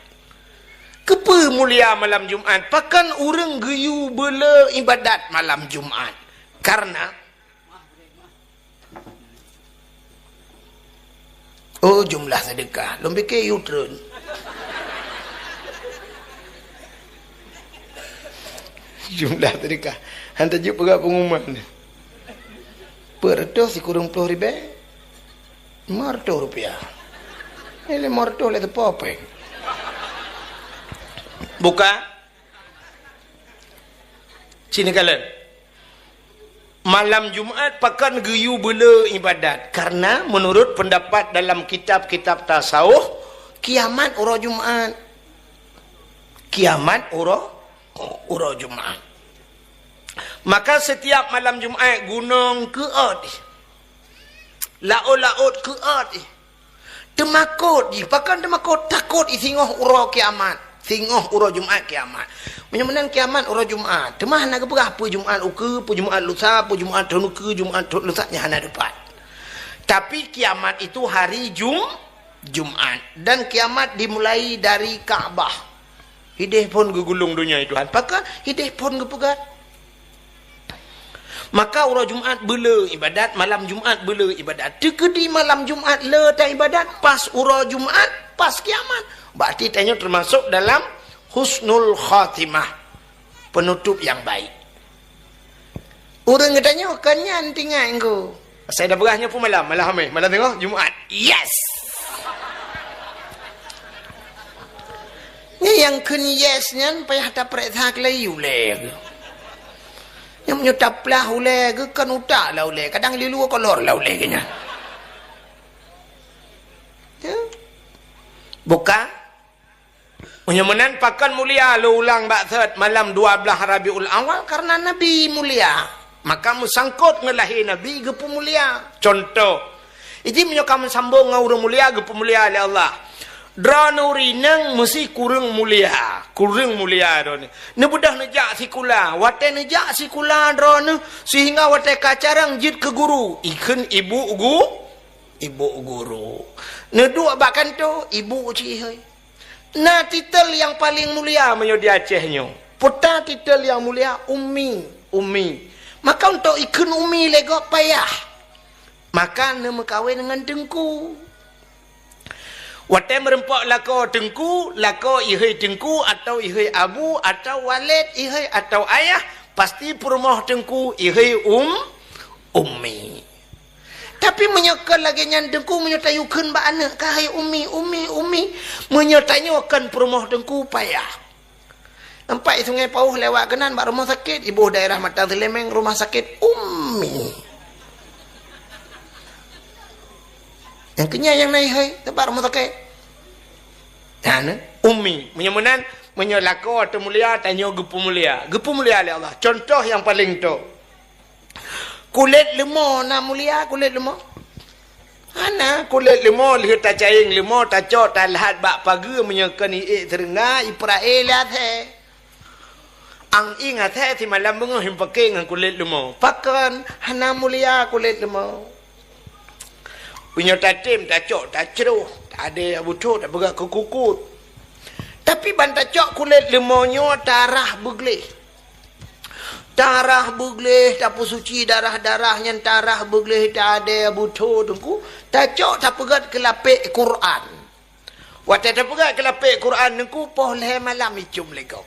Keupeue mulia malam Jumat? Pakon ureuëng geuyue beule ibadat malam Jumat? Karena, oh, jumlah sedekah. Lôn pike yue treun. Jumlah sedekah. Han tajeuet peugah pengumuman. Peuet reutôh sikureueng ploh ribée. Lima ratus rupiah. Ini lima ratus lé teupeu péng. Buka. Sini kalian. Malam Jumat pakon geuyue beule ibadat. Karena menurut pendapat dalam kitab-kitab tasawuf, kiamat uroe Jumat. Kiamat uroe, uroe Jumat. Maka setiap malam Jumat gunong keuôt. Laôt-laôt keuôt. Teumakot jih, pakon teumakot? Takot jih singoh uroe kiamat. Singoh uroe Jumat kiamat. Meunyoe meunan kiamat uroe Jumat, teuma hana geupeugah peue Jumat ukeue, peue Jumat lusa, peue Jumat thôn ukeue, Jumat thôn lusa, nyan hana teupat. Tapi kiamat itu hari Jum-, Jumat. Dan kiamat dimulai dari Ka'bah. Hideh phon geugulong donya, ya Tuhan. Pakon hideh phon geupeugah? Maka uroe Jumat beule ibadat, malam Jumat beule ibadat. Teukeudi malam Jumat le ta ibadat, pas uroe Jumat, pas kiamat. Berarti tanyoe termasuk dalam husnul khatimah, penutup yang baik. Ureueng geutanyoe kon nyan tinggai engku. Asai dah beurah nyoe pun malam, malam hameh, malam teuh Jumat. Yes! Nyan nyang kheun yes nyan payah tapareksa keulayi ulée geuh. Nyang meunyoe taplah ulée geuh kan utak lah ulée, kadang lilue kolor lah ulée geuh nyan. Ya. Buka. Meunyoe meunan pakon mulia lôn ulang bak sot malam dua belas Rabiul Awal, karena Nabi mulia. Maka meusangkot ngon lahé Nabi geupeumulia. Contoh, iji meunyoe ka meusambong ngon ureueng mulia geupeumulia lé Allah. Droeneuh ureueng inong meusi kureueng mulia, kureueng mulia droeneuh. Neubeudôh neujak sikula, watée neujak sikula droeneuh sehingga watée ka carông jeuet keu guru, ikheun ibu gu-, ibu guru. Neuduek bak kantô, ibu cit ihôi. Na titel nyang paleng mulia meunyoe di Aceh nyoe. Peue ta titel nyang mulia? Ummi, ummi. Maka untuk ikheun ummi lé gob payah. Maka neumeukawen ngon teungku. Watée meurumpok lakoe teungku, lakoe ihôi teungku atau ihôi abu atau waled ihôi atau ayah, pasti peurumoh teungku ihôi um, ummi. Tapi meunyoe kon lagée nyan teungku, meunyoe tayue kheun bak aneuëk, "Ka hai ummi, ummi, ummi," meunyoe tanyoe kon peurumoh teungku, payah. Nampak i Sungai Pauh lewat keunan bak rumoh sakét, iboh daerah Matang Seuleumeng, rumah sakét ummi. Nyang keunyan nyang na ihôi, teubak rumoh sakét. Nyan, ummi. Meunyoe meunan, meunyoe lakoe teu mulia, tanyoe geupeumulia. Geupeumulia lé Allah. Contoh nyang paleng toe. Kulét leumo na mulia kulét leumo? Hana, kulét leumo lheueh tacayeng leumo, tacok, talhat bak pageue, meunyoe kon iék seureungga, ipeurae lé asèe. Ang ieng asèe simalam beungoh ipaké ngon kulét leumo. Pakon hana mulia kulét leumo? Meunyoe tatem, tacok, tacroh, tadée beutrok, tapeugah keu kukut. Tapi ban tacok kulét leumo nyoe tarah beugleh. Tarah beugleh, tapeusuci darah-darah nyan, tarah beugleh, tadée beutrok teungku, tacok, tapeugét keu lapék Quran. Watée tapeugét keu lapék Quran teungku, poh lhée malam icum lé gob.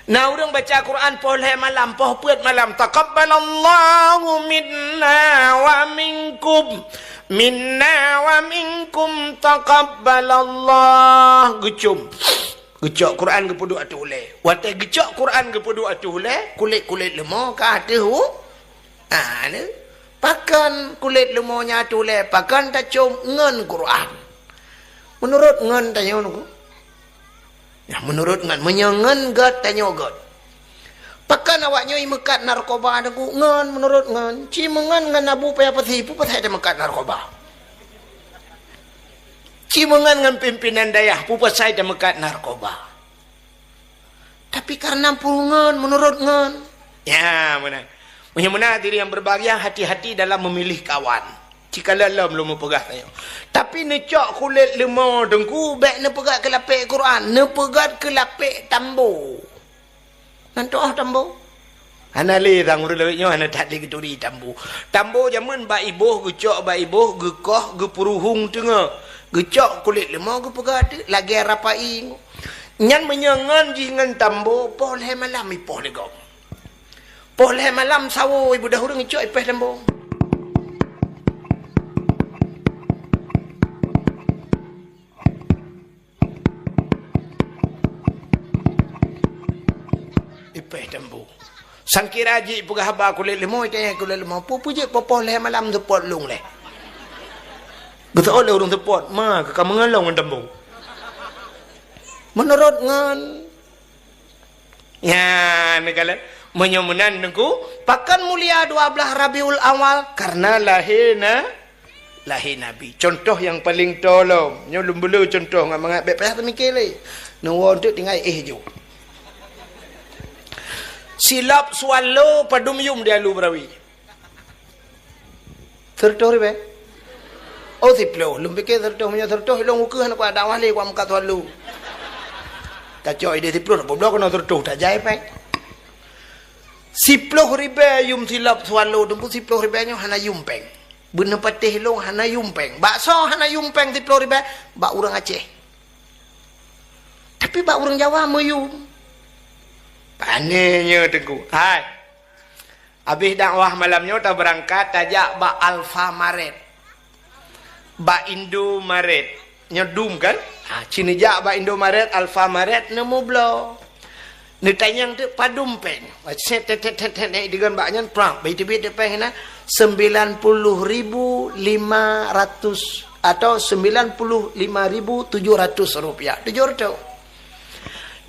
Na ureuëng baca Quran poh lhée malam, poh peuet malam, "Taqabbalallahu minna wa minkum, minna wa minkum taqabbalallah." Geucum. Geucok Quran geupeuduek ateueh ulée. Watée geucok Quran geupeuduek ateueh ulée, kulét-kulét leumo ka ateueh u-, ah, ni. Pakon kulét leumo nyan ateueh ulée, pakon tacom ngon Quran. Meunurot ngon tanyoe nyoe. Nah, meunurot ngon, meunyoe ngon gét tanyoe gét. Pakon awak nyoe imeukat narkoba teungku? Ngon, meunurot ngon. Ci meungon ngon Abu Paya Pasi, peue pasai tameukat narkoba? Ci meungon ngon pimpinan dayah, peue pasai tameukat narkoba? Tapi karena peue ngon, meunurot ngon. Ya, meunan. Meunyoe meunan, hadirin yang berbahagia, hati-hati dalam memilih kawan. Cikalon lom lôn meupeugah tanyoe. Tapi neucok kulét leumo teungku, bék neupeugét keu lapék Quran, neupeugét keu lapék tambo. Nan tuoh tambo. Hana lé sang ureuëng lawét nyoe hana that lé geuturi tambo. Tambo jameun bak iboh, geucok bak iboh, geukoh, geupeuruhueng teungoh. Geucok kulét leumo geupeugah teuk lagée rapai. Nyan meunyoe ngon jih ngon tambo, poh lhée malam ipoh lé gob. Poh lhée malam sawoe ibeudôh ureuëng icok ipéh tambo. Teumbu. Sangkira jih peugah haba kulét leumo, itanyong kulét leumo, "Peue-peue jeuet poh-poh lhèe malam seupôt lôn lé?" Geuseuôt lé ureueng seupôt, "Ma, ka meungalong ngon teumbu." Meunurot ngon, nyan, neukalon. Meunyoe meunan, Teungku, pakon mulia dua blaih Rabiul Awal? Karena lahé na-, lahé Nabi. Contoh nyang paleng tolom. Nyoe lôn beu le contoh ngon mangat, bèk payah teumiké lé. Neuwoe teuk tinggai éh ju. Silop swallow padum yum di Alu Barawi? Sireutôh ribèe? Oh, siploh. Lôn piké sireutôh, meunyoe sireutôh, ilôn ukeue hana kuat dakwah lé, kuat meukat swallow. Tacok idéh siploh, dak peubloe keunoe sireutôh, tajai péng. Siploh ribèe yum silop swallow, Teungku, siploh ribèe nyoe hana yum péng. Beuneupatéh lôn hana yum péng. Bak soe hana yum péng siploh ribèe? Bak ureueng Aceh. Tapi bak ureueng Jawa meuyum. Pané nyoe, Teungku. Hai. Abéh dakwah malam nyoe tabeurangkat tajak bak Alfamaret. Bak Indomaret. Nyoe dum kan? Ha, ci neujak bak Indomaret, Alfamaret, neumubloe. Neutanyong teuk padum péng. Set, tet, tet, tet, tet, tet, digon bak nyan, prang. Bak teubiet teuk péng na, sembilan puluh ribu lima ratus atau sembilan puluh lima ribu tujuh ratus rupiah. Tujoh reutôh.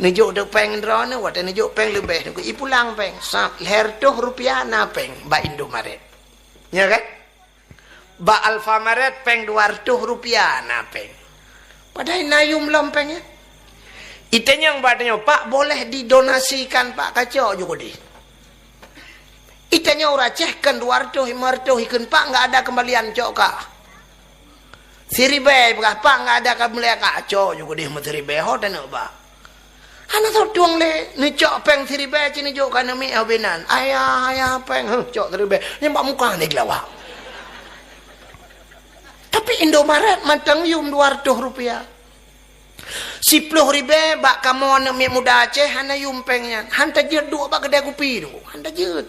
Neujok teuk péng droeneuh, watèe neujok péng leubeh, neuku ipulang péng. Sab, lhèe reutôh rupiah na péng bak Indomaret. Nya kan? Bak Alfamaret péng dua reutôh rupiah na péng. Padahai na yum lom péng nyan. Itanyong bak tanyoe, "Pak, boleh didonasikan, Pak, kacok ju keudéh?" Itanyong ureueng Aceh, "Kön dua reutôh, lima reutôh ikheun, Pak, enggak ada kembalian, cok kah." Siribèe peugah, "Pak, enggak ada kembalian, kacok ju keudéh meusiribèe, ho taneuk bak." Hana soe tueng lé, neucok péng siribèe ci neujok keu aneuk miet, ho binan. "Ayah, ayah, péng." "Huh, cok siribèe." Nyan bak muka ni geulawa. Tapi Indomaret mantong yum dua reutôh rupiah. Siploh ribèe bak kamoe aneuk miet muda Aceh hana yum péng nyan. Han tajeuet duek bak keudè kupi tu. Han tajeuet.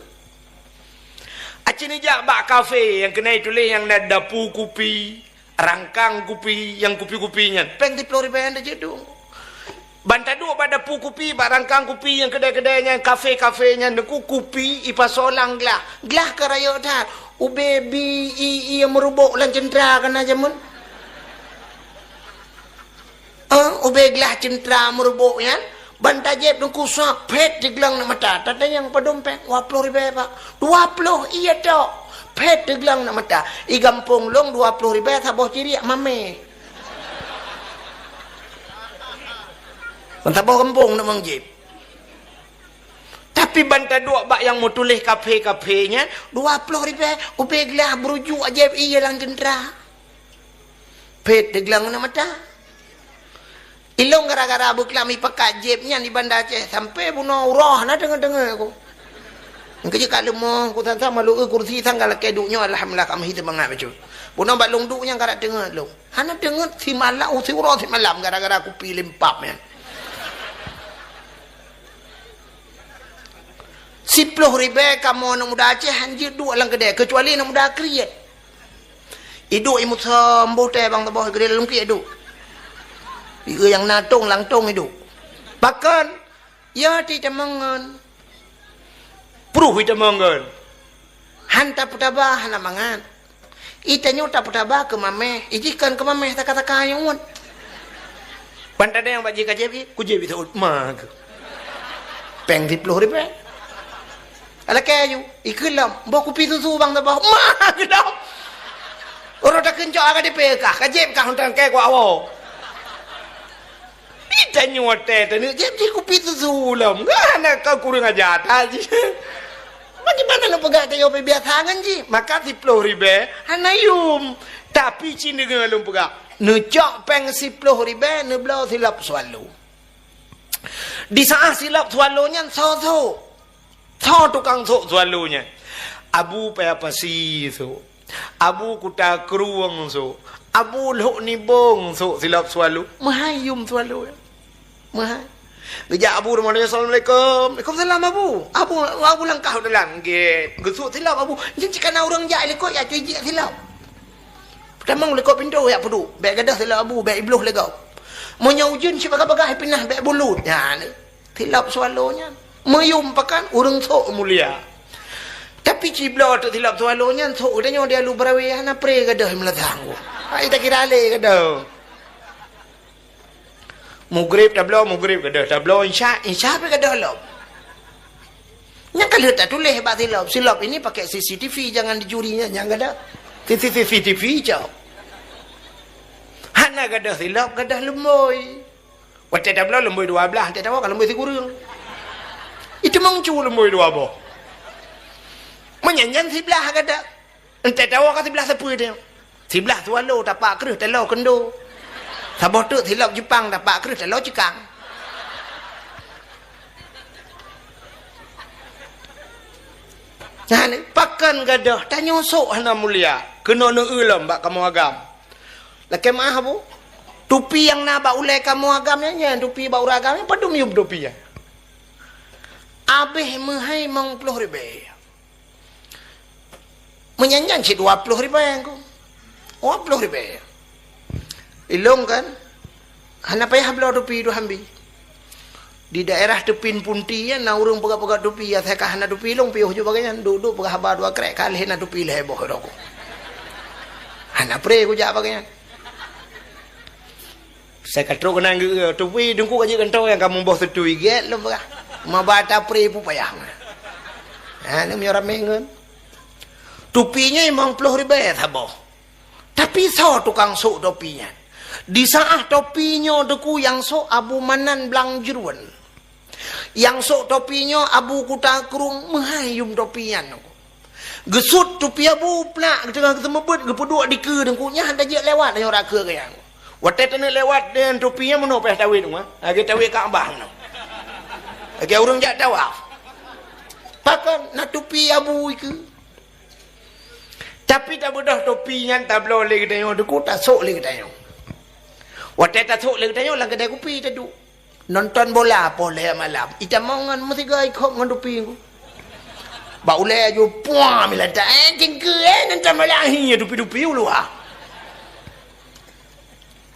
Aci neujak bak kafe nyang keuneuk tuléh nyang na dapu kupi. Rangkang kupi, nyang kupi-kupi nyan, péng siploh ribèe nyan tajeuet duek. Ban taduek bak dapu kupi, bak rangkang kupi nyang keudè-keudè nyan, kafe-kafe nyan, Teungku, kupi ipasoe lam glah. Glah ka rayeuk that. Ubé bi i, i nyang meurubok lam ceuntra ka na jameun. Eh, ubé glah ceuntra meurubok nyan, ban tajieb Teungku, sab, phét teugleng aneuk mata. Tatanyong padum péng, "Dua ploh ribèe, Pak." "Dua ploh, iya tok." Phét teugleng aneuk mata. "I gampông lôn dua ploh ribèe saboh ciriek mamèh." Ban saboh gampông neuk meujieb. Tapi ban taduek bak nyang meutuléh kafe-kafe nyan, "Dua ploh ribèe, ubé glah beurujuk ajaéb ié lam ceuntra." Phét teugleng aneuk mata. Ilôn gara-gara beuklam ipakat jieb nyan di Banda Aceh, sampoe bunoe uroe hana deungoe-deungoe ku. Engkeuh jih ka leumoh ku, sang-sang malu eu kursi, sang ka lakèe duek nyoe, alhamdulillah, ka meuhi seumangat bacut. Bunoe bak lôn duek nyan ka dak teungeut lôn. Hana teungeut simalam, siuroe simalam gara-gara kupi limpab nyan. Siploh ribèe kamoe aneuk muda Aceh han jeuet duek lam keudè, keucuali aneuk muda kriet. Iduek i Musa Mbote bang saboh, keudè lam kriet iduek. Ieu nyang na tong lam tong iduek. Pakon? Ya, itamong ngon. Pruh itamong ngon. Han tapeutaba, hana mangat. Itanyoe tapeutaba keu mamèh, ijih kon keu mamèh saka-saka nyang uet. Ban tadeng bak jih ka jieb, kujieb itu ma keuh. Péng siploh ribèe. Alakèe ju, ikheun lom, boh kupi susu bang saboh, ma keuh lom. Uroe takheun cok ka dipé kah, ka jieb kah untang kèe kuak woe. Itanyoe watèe taneuk jieb jih kupi susu lom. Hana ka kureueng aja that jih. Bagaimana lôn peugah tanyoe biasa ngon jih? Maka siploh ribèe hana yum. Tapi ci deungoe lôn peugah, neucok péng siploh ribèe neubloe silop swallow. Di saat silop swallow nyan soe sôk? Soe tukang sôk swallow nyan? Abu Paya Pasi sôk. Abu Kuta Krueng sôk. Abu Lhok Nibong sôk silop swallow. Meuhai yum swallow nyan. Meuhai. Geujak Abu rumoh nyan, "Assalamualaikum." "Waalaikumsalam, Abu." Abu, Abu langkah u dalam gét. Geusôk silop Abu. Nyan cit ka na ureueng jak likot, jak cuci silop. Peutamong likot pintoe jak peuduek. Bèk gadôh silop Abu, bèk ibloh lé gob. Meunyoe ujeuen cit bagah-bagah ipinah, bèk bulut. Nyan, silop swallow nyan. Meuyum pakan ureuëng sôk mulia. Tapi cibloe teuk silop swallow nyan sôk geutanyoe di Alu Barawe hana pre gadôh meulatang. Hai takira lé gadôh. Mugrib tabloe, mugrib gadôh, tabloe insya, insya pih gadôh lom. Nyang ka lheueh tatuléh bak silop, silop ini pakai C C T V, jangan dicuri, nyan, nyan gadôh. C C T V cok. Hana gadôh silop, gadôh lumbôi. Watée tabloe lumbôi dua blaih, teuh tawoe ka lumbôi sikureueng. Itu meucu lumbôi dua boh. Meunyan nyan siblaih gadôh. Entah tawoe ka siblaih sapeue teuh. Siblaih swallow tapak kreueh taloe keundo. Saboh teuk silop Jepang tapak kreueh taloe cikang. Nah, ni, pakon gadôh, tanyoe sôk hana mulia. Keunoe neueu lom bak kamoe agam. Lakée meuáh, Bu. Tupi nyang na bak ulée kamoe agam nyan, nyan tupi bak ureuëng agam nyan, padum yum tupi nyan. Abéh meuhai limong ploh ribée. Meunyan nyan cit dua ploh ribée ku. Dua ploh ribée. Ilong kan, hana payah bloe tupi dua hambi. Di daerah Teupin Punti nyan na ureuëng peugah-peugah tupi, ya, saya ka hana tupi ilong piôh ju bagai nyan, duek-duek peugah haba dua krek, ka lheueh na tupi lhée boh rokok. Hana pre kujak bagai nyan. Saya ka trok keunan geu-, tupi Teungku ka jeuet kantô nyang ka muboh seutui gét lom peugah. Maba tapri pupayah. Ha, ni meunyoe ramé ngon. Tupi nyoe limong ploh ribée saboh. Tapi soe tukang sôk topi nyan? Di saát topi nyoe Teungku nyang sôk Abu Manan Blang Jeuruen. Nyang sôk topi nyoe Abu Kuta Krueng meuhai yum topi nyan. Geusut tupi Abu plak, geuteungoh geuseumeubeuet, geupeuduek dikeue Teungku nyan, hana jeuet lewat nyoe rakeu geuh nyan. Watée taneuk lewat deungon tupi nyan meunoe payah tawét nyoe, lagée tawét Ka'bah meunoe. Lagée ureuëng jak tawaf. Pakon na tupi Abu ikeue. Tapi tabeudôh topi nyan tabloe lé geutanyoe Teungku, tasôk lé geutanyoe. Watée tasôk lé geutanyoe lam keudai kupi taduek. Nonton bola poh lhée malam. Itamong ngon meusigoe ikhop ngon tupi ku. Bak ulée aju puang milantak, eh, cengkeue, eh, nonton bola, hi, tupi-tupi u luwa.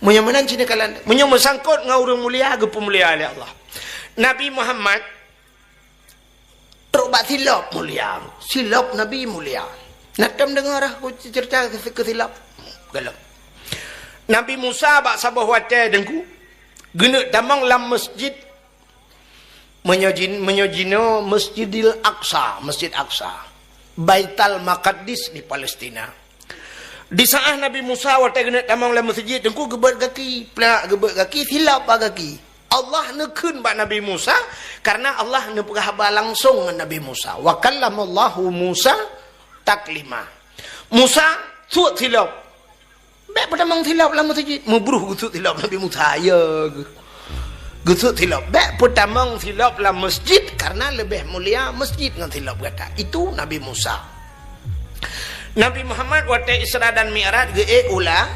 Meunyoe meunan cit neukalon, meunyoe meusangkot ngon ureuëng mulia, geupeumulia lé Allah. Nabi Muhammad trok bak silop mulia, silop Nabi mulia. Na tom deungoe rah ku cerita keu, keu silop? Galak. Nabi Musa bak saboh watée Teungku, geuneuk tamong lam masjid, meunyoe jin-, meunyoe jinoe Masjidil Aqsa, Masjid Aqsa, Baital Maqdis di Palestina. Di saát Nabi Musa watée geuneuk tamong lam masjid Teungku geubeuet gaki, plak geubeuet gaki, silop bak gaki. Allah neukheun bak Nabi Musa, karena Allah neupeugah haba langsong ngon Nabi Musa. Wa kallamallahu Musa taklima. Musa, sut silop. Bék peutamong silop lam masjid. Meubruh geusut silop Nabi Musa, ya geuh. Geusut silop. Bék peutamong silop lam masjid, karena leubeh mulia masjid ngon silop gata. Itu Nabi Musa. Nabi Muhammad watée Isra dan Mi'raj geuék u la-,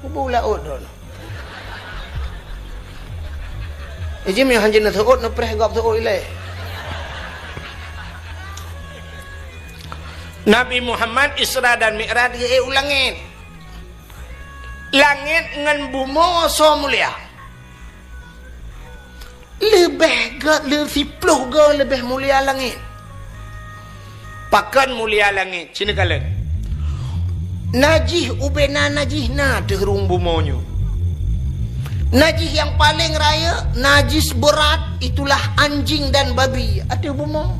kubu laôt droe. Iji meuhanjeuet neuseuôt, neupreh gob seuôt ilée. Nabi Muhammad Isra dan Mi'raj geuék u langét. Langét ngon bumoe soe mulia? Leubeh gét, le-, siploh goe leubeh mulia langét. Pakon mulia langét? Cit neukalon. Najih ubena najih na ateueh rhueng bumoe nyoe. Najih nyang paleng rayeuk, najis beurat, itulah anjing dan babi ateueh bumoe.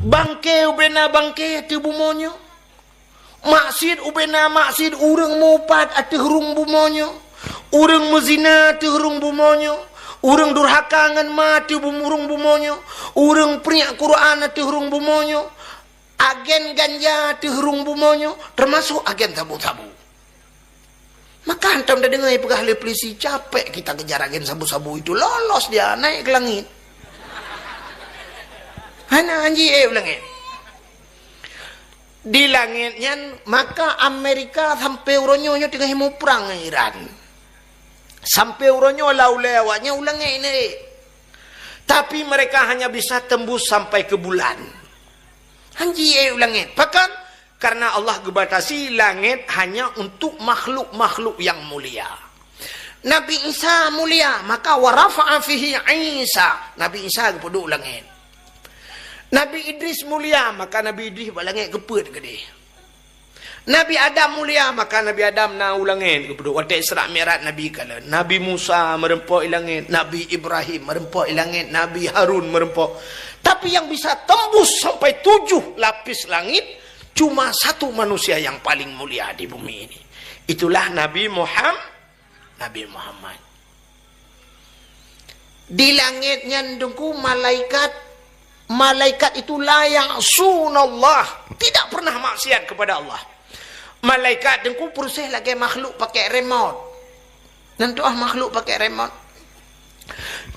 Bangke ubena bangke ateueh bumoe nyoe. Maksiet ubena maksiet, ureuëng meuupat ateueh rhueng bumoe nyoe, ureuëng meuzina ateueh rhueng bumoe nyoe, ureuëng durhaka ngon ma ateueh bum-, rhueng bumoe nyoe, ureuëng priek Quran ateueh rhueng bumoe nyoe, agen ganja ateueh rhueng bumoe nyoe, teumasok agen sabu-sabu. Maka hantom tadeungoe peugah lé polisi, "Capek kita kejar agen sabu-sabu itu, lolos dia, naik ke langit." Hana anji, eh, u langét. Di langét nyan, maka Amerika sampai uroe nyoe, nyoe teungoh muprang ngon Iran. Sampai uroe nyoe lam ulée awak nyan u langét nyan. Tapi mereka hanya bisa tembus sampai ke bulan. Hanji, eh, u langét. Pakon? Karena Allah geubatasi langét hanya untuk makhluk-makhluk yang mulia. Nabi Isa mulia, maka wa rafa'a fihi Isa. Nabi Isa geupeuduek u langét. Nabi Idris mulia, maka Nabi Idris bak langét geupeuet keudeh. Nabi Adam mulia, maka Nabi Adam na u langét geupeuduek. Watée Isra Mi'raj Nabi kalon. Nabi Musa meureumpok i langét, Nabi Ibrahim meureumpok i langét, Nabi Harun meureumpok. Tapi yang bisa tembus sampai tujuh lapis langit, cuma satu manusia yang paling mulia di bumi ini. Itulah Nabi Muham-, Nabi Muhammad. Di langét nyan Teungku malaikat, malaikat itu la ya'sunallah, tidak pernah maksiat kepada Allah. Malaikat Teungku peureséh lagée makhluk pakai remote. Nan tuah makhluk pakai remote.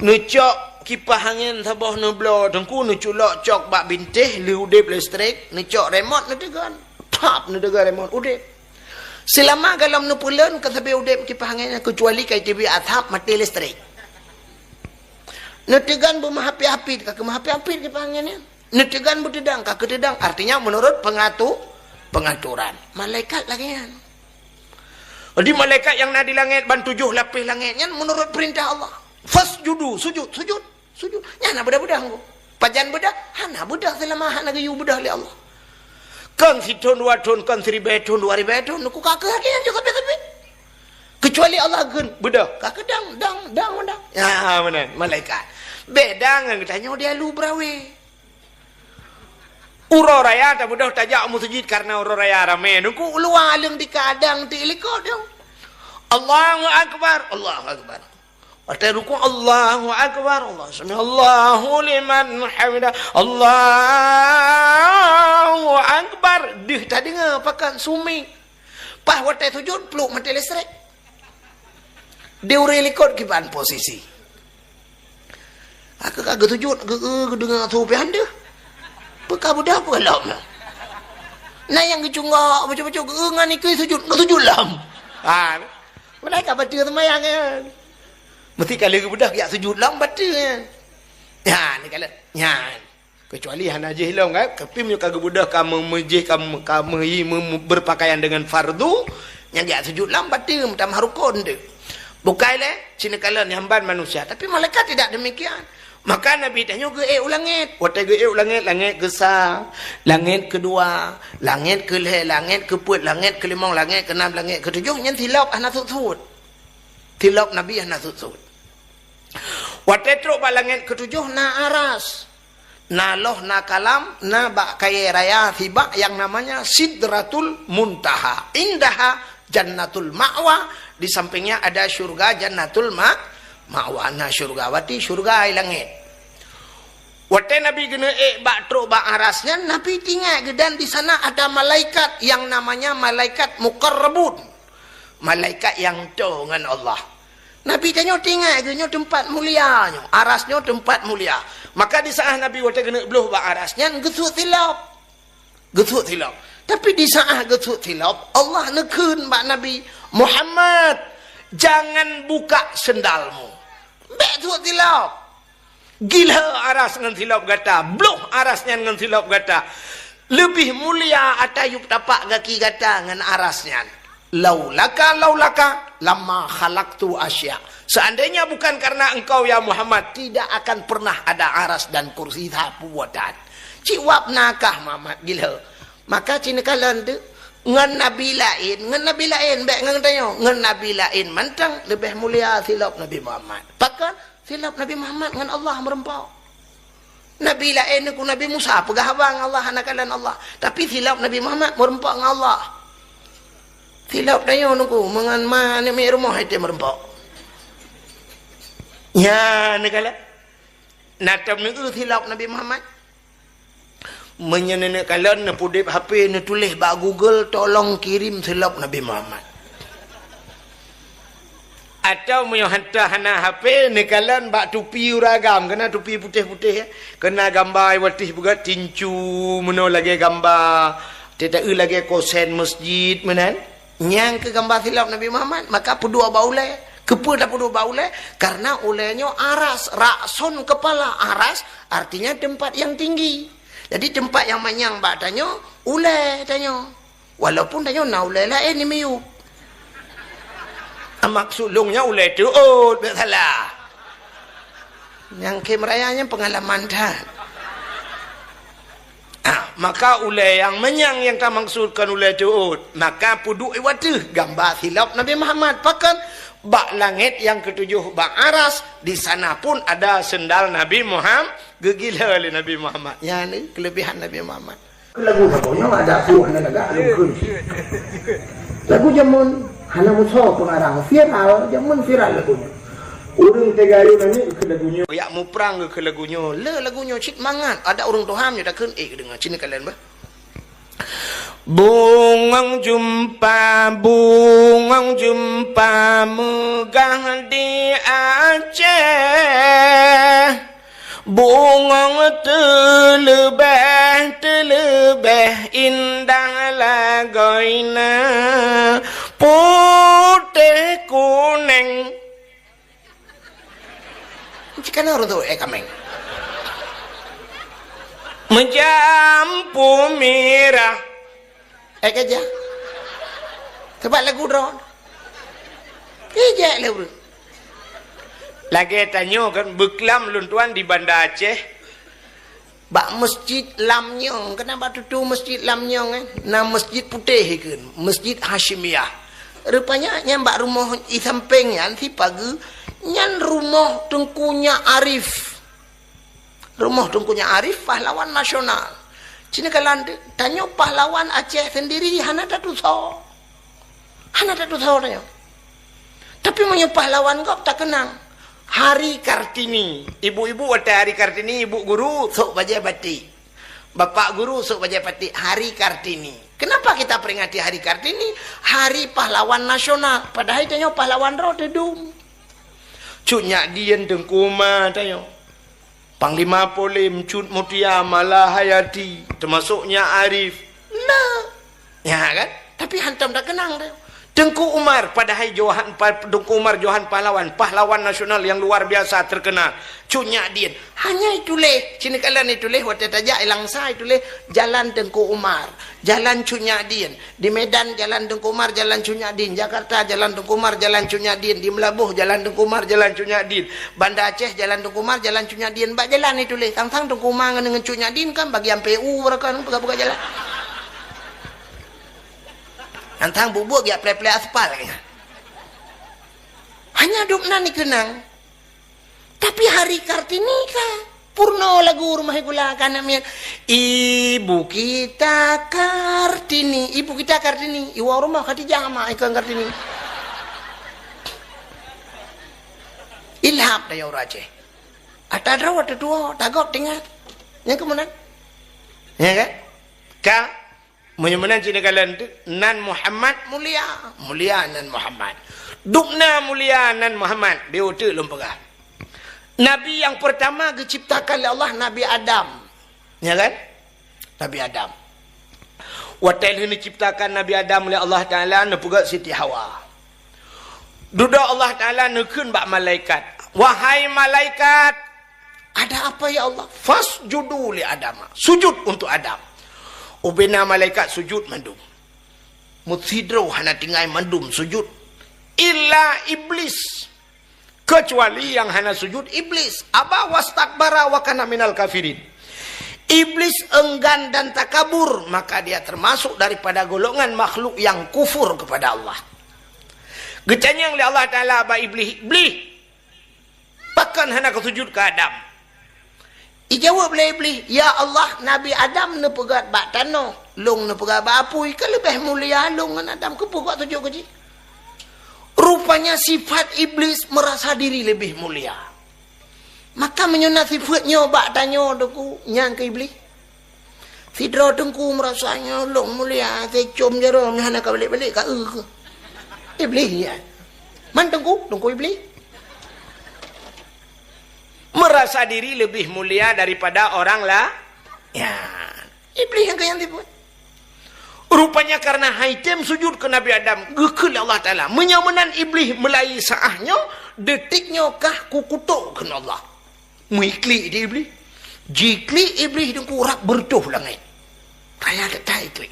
Neucok kipah angén saboh neubloe Teungku, neuculok cok bak bintéh, lheueh udeb listrik, neucok remote neuteugon. Tap, neuteugon remote, udeb. Seulama golom neupeuleuen ka sabe udeb kipah angén nyan, keucuali ka iteubiet asap maté listrik. Neuteugon beumeuhapit-hapit, ka keumeuhapit-hapit kipah angén nyan. Neuteugon beuteudang, ka keuteudang. Artinya menurut pengatu-, pengaturan. Malaikat lagée nyan. Jadi malaikat nyang na di langét ban tujoh lapéh langét nyan menurut peurintah Allah. Fasjudu, sujud, sujud. Sujud. Nyan hana beudah-beudah Teungku. Pajan beudah? Hana beudah seulama hana geuyue beudah lé Allah. Kon sithon dua thon, kon siribée thon, dua ribée thon, Teungku ka keuh lagée nyan juga sabe-sabe. Keucuali Allah geukheun beudah, ka keuh dang, dang, dang, dang. Ya, meunan, malaikat. Beda ngon geutanyoe di alu beurawe. Uroe raya tabeudoh tajak u meuseujid karena uroe raya ramé. Teungku u luwa aleueng di kadang ti likot, Teungku. Allahu Akbar, Allahu Akbar. Watée rukuk, Allahu Akbar, Allah, sami'allahu liman hamidah, Allahu Akbar. Deuh tadeungoe pakat sumi. Paih watée sujud, pluek maté listrik. Di ureuëng likot kiban posisi. Aku ka geusujud, geu-, geu-, geudeungoe su pih han deuh. Peu ka beudah peue lom. Na nyang geucunggok, bacut-bacut, geu-, ngon ikeu sujud, geusujud lom. Ha. Malaikat bateue seumayang nyan. Meusti ka lheueh geubeudôh jak sujud lom bateue nyan. Nyan, ka lheueh. Nyan. Keucuali hana jih lom kan, tapi meunyoe ka geubeudôh ka me-, meujih ka me-, ka meuhi me-, me-, berpakaian dengan fardu, nyan jak sujud lom bateue meutamah rukon tu. Bukai lé, cit neukalon nyang ban manusia, tapi malaikat tidak demikian. Maka Nabi tanyoe geuék u langét. Watée geuék u langét, langét keusa, langét keudua, langét keulhée, langét keupeuet, langét keulimong, langét keunam, langét keutujoh, nyan silop hana sut-sut. Silop Nabi hana sut-sut. Watée trok bak langét keutujoh na aras, na loh, na kalam, na bak kayée raya sibak yang namanya Sidratul Muntaha. Indaha Jannatul Ma'wa, di sampingnya ada syurga Jannatul Ma-, Ma'wa. Na syurga, berarti syurga di langét. Watée Nabi geuneuk ék bak trok bak aras nyan, Nabi teuingat geuh dan di sana ada malaikat yang namanya malaikat muqarrabun. Malaikat nyang toe ngon Allah. Nabi tanyoe teuingat geuh nyoe teumpat mulia nyoe, aras nyoe teumpat mulia. Maka di saat Nabi watée geuneuk bloh bak aras nyan geusut silop. Geusut silop. Tapi di saat geusut silop, Allah neukheun bak Nabi, "Muhammad, jangan buka sendalmu." Bék sut silop. Gilhée aras ngon silop gata, bloh aras nyan ngon silop gata. Leubeh mulia ata yup tapak gaki gata ngon aras nyan. Laulaka, laulaka, lama khalaqtu asya. Seandainya bukan karena engkau, ya Muhammad, tidak akan pernah ada aras dan kursi sapeue buatan. Cit wab nakah Muhammad gilhée. Maka cit neukalon tu, ngon nabi laén, ngon nabi laén, bék ngon tanyoe, ngon nabi laén mantong leubeh mulia silop Nabi Muhammad. Pakon? Silop Nabi Muhammad ngon Allah meureumpok. Nabi laén nyoe ku Nabi Musa peugah haba ngon Allah hana kalon Allah. Tapi silop Nabi Muhammad meureumpok ngon Allah. Silop tanyoe nyoe ku meungon ma aneuk miet rumoh ite meureumpok. Nyan neukalon. Na tom neueu silop Nabi Muhammad. Meunyoe neuneuk kalon, neupeudeb H P, neutuléh bak Google, "Tolong kirim silop Nabi Muhammad." Atau meunyoe hantom hana H P, neukalon bak tupi ureueng agam, keunan tupi putéh-putéh, ya. Keunan gamba watih beugat tincu, meunoe lagée gamba, teuta-eu lagée kosen masjid, meunan. Nyang keu gamba silop Nabi Muhammad, maka peuduek bak ulée. Keupeue tapeuduek bak ulée? Karena ulée nyoe aras, ra'sun kepala, aras artinya tempat yang tinggi. Jadi tempat yang manyang bak tanyoe, ulée tanyoe. Walaupun tanyoe na ulée laén di miyueb. Maksud lôn nyan ulèe teuôt, bèk salah. Nyang khem raya nyan peungalaman that. Ah, maka ulèe nyang manyang nyang tamaksudkan ulèe teuôt, maka peuduek i ateueh gamba silop Nabi Muhammad. Pakon? Bak langèt nyang ketujoh bak aras, di sana pun ada sendal Nabi Muhammad, geugila lé Nabi Muhammad. Nyan keulebihan Nabi Muhammad. Lagu saboh nyoe ada puluh hana lagak lôn kheun. Lagu jameun hana musoh pengarang, viral, jameun viral lagu nyoe. Ureueng teuga ayô nangis keu lagu nyoe. Yak muprang keu lagu nyoe. Le lagu nyoe cit mangat. Ada ureueng tuha nyoe takheun, eh, deungoe cit kalian bah. Bungong jeumpa, bungong jeumpa meugah di Aceh. Bungong teuleubeh, teuleubeh indah lagoina, putéh kuneng. Cit kana ureueng teuôt, eh, kaméng. Meujampu mirah. Eh, ka jak. Sabab lagu droe. Ijak lé ureueng. Lagèe tanyoe kan, beuklam lôn tuan di Banda Aceh. Bak Masjid Lam Nyong, keunan bak tutoe Masjid Lam Nyong, eh? Na masjid putéh ikheun, Masjid Hasyimiyah. Rupanya nyan bak rumoh i sampéng nyan, si pageue, nyan rumoh Teungku Nyak Arif. Rumoh Teungku Nyak Arif, pahlawan nasional. Cit nyoe kalon tanyoe pahlawan Aceh sendiri hana tatusoe. Hana tatusoe tanyoe. Tapi meunyoe pahlawan gob takeunang. Hari Kartini. Ibu-ibu watèe Hari Kartini, ibu guru sôk bajèe batik. Bapak guru sôk bajèe batik. Hari Kartini. Kenapa kita peringati Hari Kartini? Hari pahlawan nasional. Padahai tanyoe pahlawan droe teudum. Cut Nyak Dien, Teungku Umar tanyoe. Panglima Polém, Cut Mutia, Malahayati, teumasok Nyak Arif. Nah. Ya kan? Tapi hantom takeunang teuh. Teungku Umar, padahai Johan, pa-, Teungku Umar Johan pahlawan, pahlawan nasional yang luar biasa terkenal. Cut Nyak Dien. Hanya ituléh, cit nyoe kalon ituléh, watèe tajak i Langsa ituléh, Jalan Teungku Umar, Jalan Cut Nyak Dien. Di Medan, Jalan Teungku Umar, Jalan Cut Nyak Dien. Jakarta, Jalan Teungku Umar, Jalan Cut Nyak Dien. Di Meulaboh, Jalan Teungku Umar, Jalan Cut Nyak Dien. Banda Aceh, Jalan Teungku Umar, Jalan Cut Nyak Dien. Bak jalan ituléh, sang-sang Teungku Umar ngon, ngon Cut Nyak Dien kan bagian P U, mereka kan peugah-peugah jalan. Sang-sang buet-buet geujak plè-plè aspal kan. Hanya dum nan dikeunang. Tapi Hari Kartini ka purno lagu rumoh gula ka aneuk miet. Ibu kita Kartini, ibu kita Kartini. Iwoe rumoh Khadijah mak ikon Kartini. Ilham daya ureueng Aceh. Ata droe teutuwo, tagob tingat. Nyang keumeunang. Ya kan? Ka Meunyoe meunan cit neukalon teuk, nan Muhammad mulia, mulia nan Muhammad. Dubna mulia nan Muhammad, beu teuk lôn peugah. Nabi nyang peurtama geuciptakan lé Allah Nabi Adam. Ya kan? Nabi Adam. Watèe lheueh neuciptakan Nabi Adam lé Allah Taala, neupeugèt Siti Hawa. Dudoe Allah Taala neukheun bak malaikat, "Wahai malaikat, ada apa ya Allah?" "Fasjudu li Adama." Sujud untuk Adam. Ubena malaikat sujud mandum. Meusidroe hana tinggai mandum sujud. Illa Iblis. Kecuali nyang hana sujud Iblis. Aba wastakbara wa kana minal kafirin. Iblis enggan dan takabur, maka dia termasuk daripada golongan makhluk yang kufur kepada Allah. Geutanyong lé Allah Taala bak Iblih, "Iblih, pakon hana kasujud keu Adam?" Ijaweueb lé Iblih, "Ya Allah, Nabi Adam neupeugèt bak tanoh, lôn neupeugèt bak apui, ka leubeh mulia lôn ngon Adam, keupeue gok sujud keu jih?" Rupanya sifat Iblis merasa diri lebih mulia. Maka meunyoe na sifeuet nyoe bak tanyoe Teungku, nyang keu Iblih. Sidroe Teungku meurasa nyoe lôn mulia, teucom jaroe nyoe hana ka balek-balek ka eu keuh. Iblih nyan. Man Teungku, Teungku Iblih. Merasa diri lebih mulia daripada orang la-, ya. Iblih nyang keu nyang sifeuet. Rupanya karena hai tem sujud keu Nabi Adam, geukheun lé Allah Taala. Meunyoe meunan Iblih meulai saáh nyoe, detik nyoe kah kukutok kheun Allah. Meuklik di Iblih. Jiklik Iblih Teungku rab beureutoh langét. Raya that-that iklik.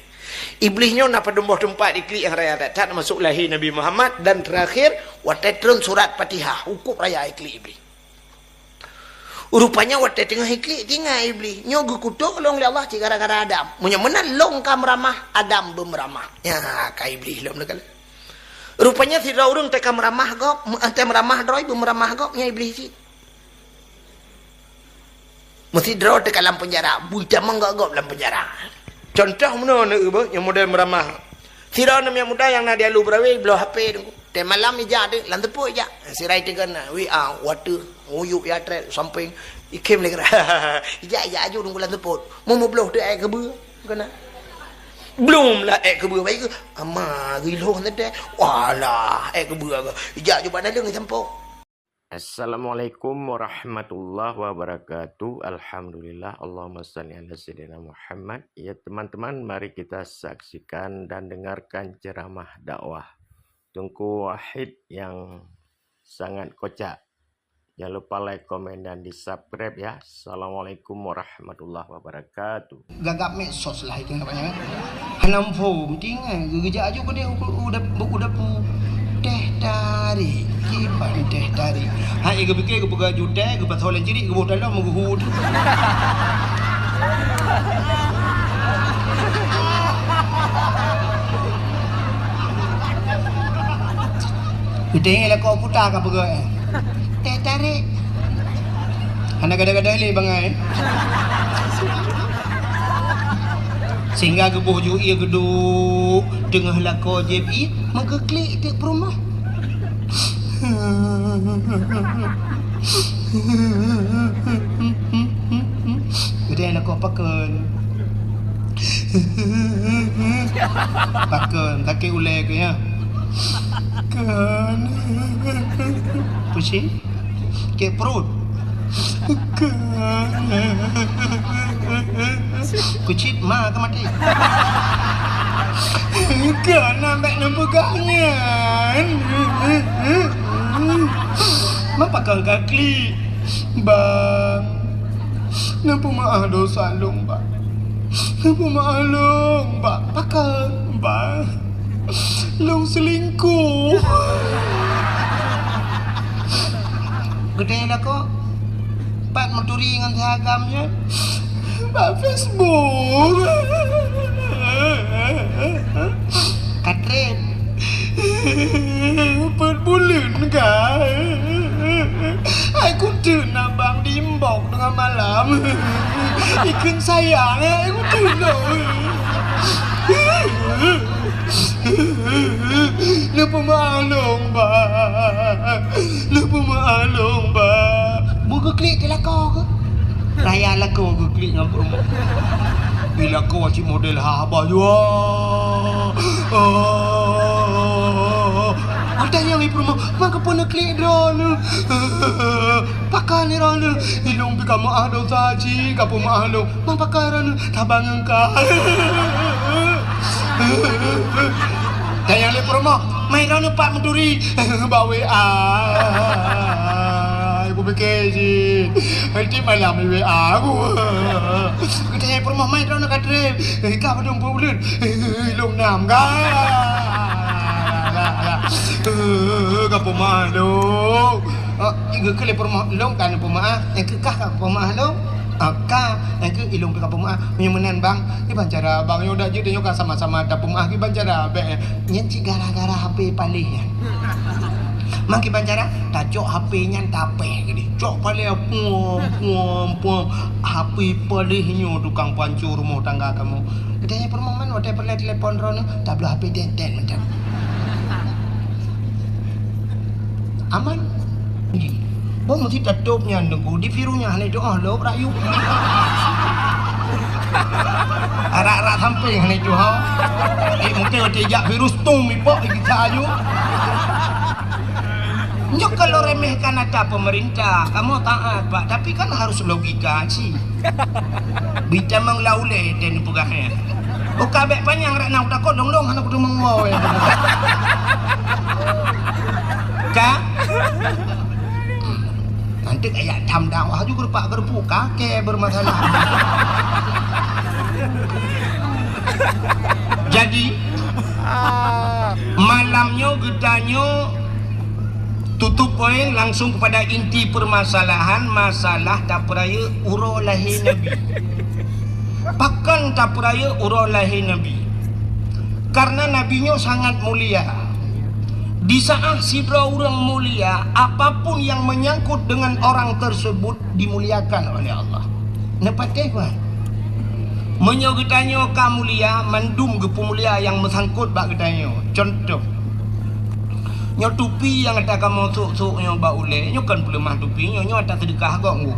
Iblih nyoe na padum boh teumpat iklik nyang raya that-that, masôk lahé Nabi Muhammad dan terakhir watée treun surat Fatihah, hukôb raya iklik Iblih. Rupanya watée teungoh iklik, tingat Iblih, nyoe geukutok lôn lé Allah cit gara-gara Adam. Meunyoe meunan lôn ka meuramah, Adam beumeuramah. Nya ka Iblih lom neukalon. Rupanya sidroe ureuëng teuka meuramah gob, meu-, teuka meuramah droe, beumeuramah gob, nya Iblih cit. Meusidroe teuka lam peunjara, beutamong gob-gob lam peunjara. Contoh meunoe neueu beuh, nyang model meuramah. Sidroe aneuk muda nyang na di Alue Beurawe bloe H P teungku. Teumalam ijak deuek lam teupôt ijak. Sirai teuga na W A, wateue, uyuek ya trek sampéng. Ikhem lé geura. Ijak, ijak aju teungku lam teupôt. Meu meubloh teuh ék keubeue. Keunan. Blom lah ék keubeue baik ke? Ama geuloh teuh. Walah, ék keubeue ke. Ijak aju bak daleueng isampoe. Assalamualaikum warahmatullahi wabarakatuh. Alhamdulillah. Allahumma salli ala sayyidina Muhammad. Ya, teman-teman, mari kita saksikan dan dengarkan ceramah dakwah Teungku Wahid yang sangat kocak. Jangan lupa like, komen, dan di-subscribe ya. Assalamualaikum warahmatullahi wabarakatuh. Gagap medsos lah itu namanya. Hana muphom, tinggai geujak aju keudeh u, u, u dapu. Teh tarik, kiban teh tarik. Hai geupike geupeugah aju teh, geupasoe lam cirik, geuboh dalam meuguhu tu. Geutanyoe lakoe kuta ka peugah, eh. Teh tarik. Hana gadoh-gadoh lé bangai. Sehingga geuboh ju ie geuduek teungoh lakoe jieb ie, meugeuklik teuk peurumoh. Geutanyoe lakoe pakon. Pakon, sakét ulée keuh ya. Kan. Pusing. Sakét perut. Kan. Kucit ma ka maté. Kan, ambek neupeugah nyan. Ma pakon ka klik. Bang, neupeumeu'ah dosa lôn, Bang. Neupeumeu'ah lôn, Bang. Pakon, Bang? Lôn seulingkuh. Geutanyoe lakoe, pat meuturi ngon si agam nyan? Bak Facebook. Ka trend. Peuet buleuen ka. Hai kuteun abang di inbox teungoh malam. Ikheun sayang, hai kuteun. Neupeumeu'ah lôn, Bang. Neupeumeu'ah lôn, Bang. Beu geuklik teuh lakoe keuh? Raya lakoe geuklik ngon peurumoh. Di lakoe cit model haba jua. Oh. Watèe nyan peurumoh, "Ma keupeue neuklik droeneuh? Pakon droeneuh? Ilôn pih ka meu'ah dosa cit, ka peumeu'ah lôn. Ma pakon droeneuh? Saban ngon ka." Tanyong lé peurumoh, "Ma droeneuh pat meuturi?" "Bak W A." Kupike cit. Nanti malam di W A aku. Geutanyong peurumoh, "Ma droeneuh ka trép?" "Ka padum peuet buleuen." "Ilôn nam ka." "Ka peumeu'ah lôn." Oh, geukheun lé peurumoh, "Lôn ka neupeumeu'ah, nyang keuh kah ka peumeu'ah lôn?" "Ah, ka, nyang keuh ilôn pih ka peumeu'ah." "Meunyoe meunan, Bang, kiban cara, Bang, nyoe dak jeuet nyoe ka sama-sama tapeumeu'ah, kiban cara?" "Bèk, nyan cit gara-gara H P paléh nyan." "Ma kiban cara?" "Tacok H P nyan tapéh keudéh. Cok paléh puam, puam, puam. H P paléh nyoe tukang pancô rumoh tangga kamoe." Geutanyong peurumoh, "Man watèe peureulèe telepon droeneuh, tabloe H P tét-tét mantong." Aman. Boh meusti tatôp nyan teungku, di virus nyan hana jitu'oh lôb rakyueb. Arak-arak sampéng hana jitu'oh. Eh, mungkin watèe jak virus tum ipok gisa aju. Nyoe kalau remehkan ata pemerintah, kamoe taat, Pak, tapi kan harus logika cit. Bitamong lau lé dan peugah nyan. Uka bèk panyang rak na utakot dong-dong hana kuteumong woe. Ka? Nanti kayak tham dakwah juga rupak geureupak kakek bermasalah. Jadi, malam nyoe geutanyoe tutup poin langsung kepada inti permasalahan, masalah tapeurayeuk uroe lahé Nabi. Pakon tapeurayeuk uroe lahé Nabi? Karena Nabi nyoe sangat mulia. Di saat sidroe ureuëng mulia, apapun yang menyangkut dengan orang tersebut dimuliakan oleh Allah. Neupatéh, bah. Meunyoe geutanyoe ka mulia, mandum geupeumulia nyang meusangkot bak geutanyoe. Contoh, nyoe tupi nyang ata kamoe sôk-sôk nyoe bak ulée, nyoe kon peuleumah tupi nyoe, nyoe ata seudeukah gob nyoe.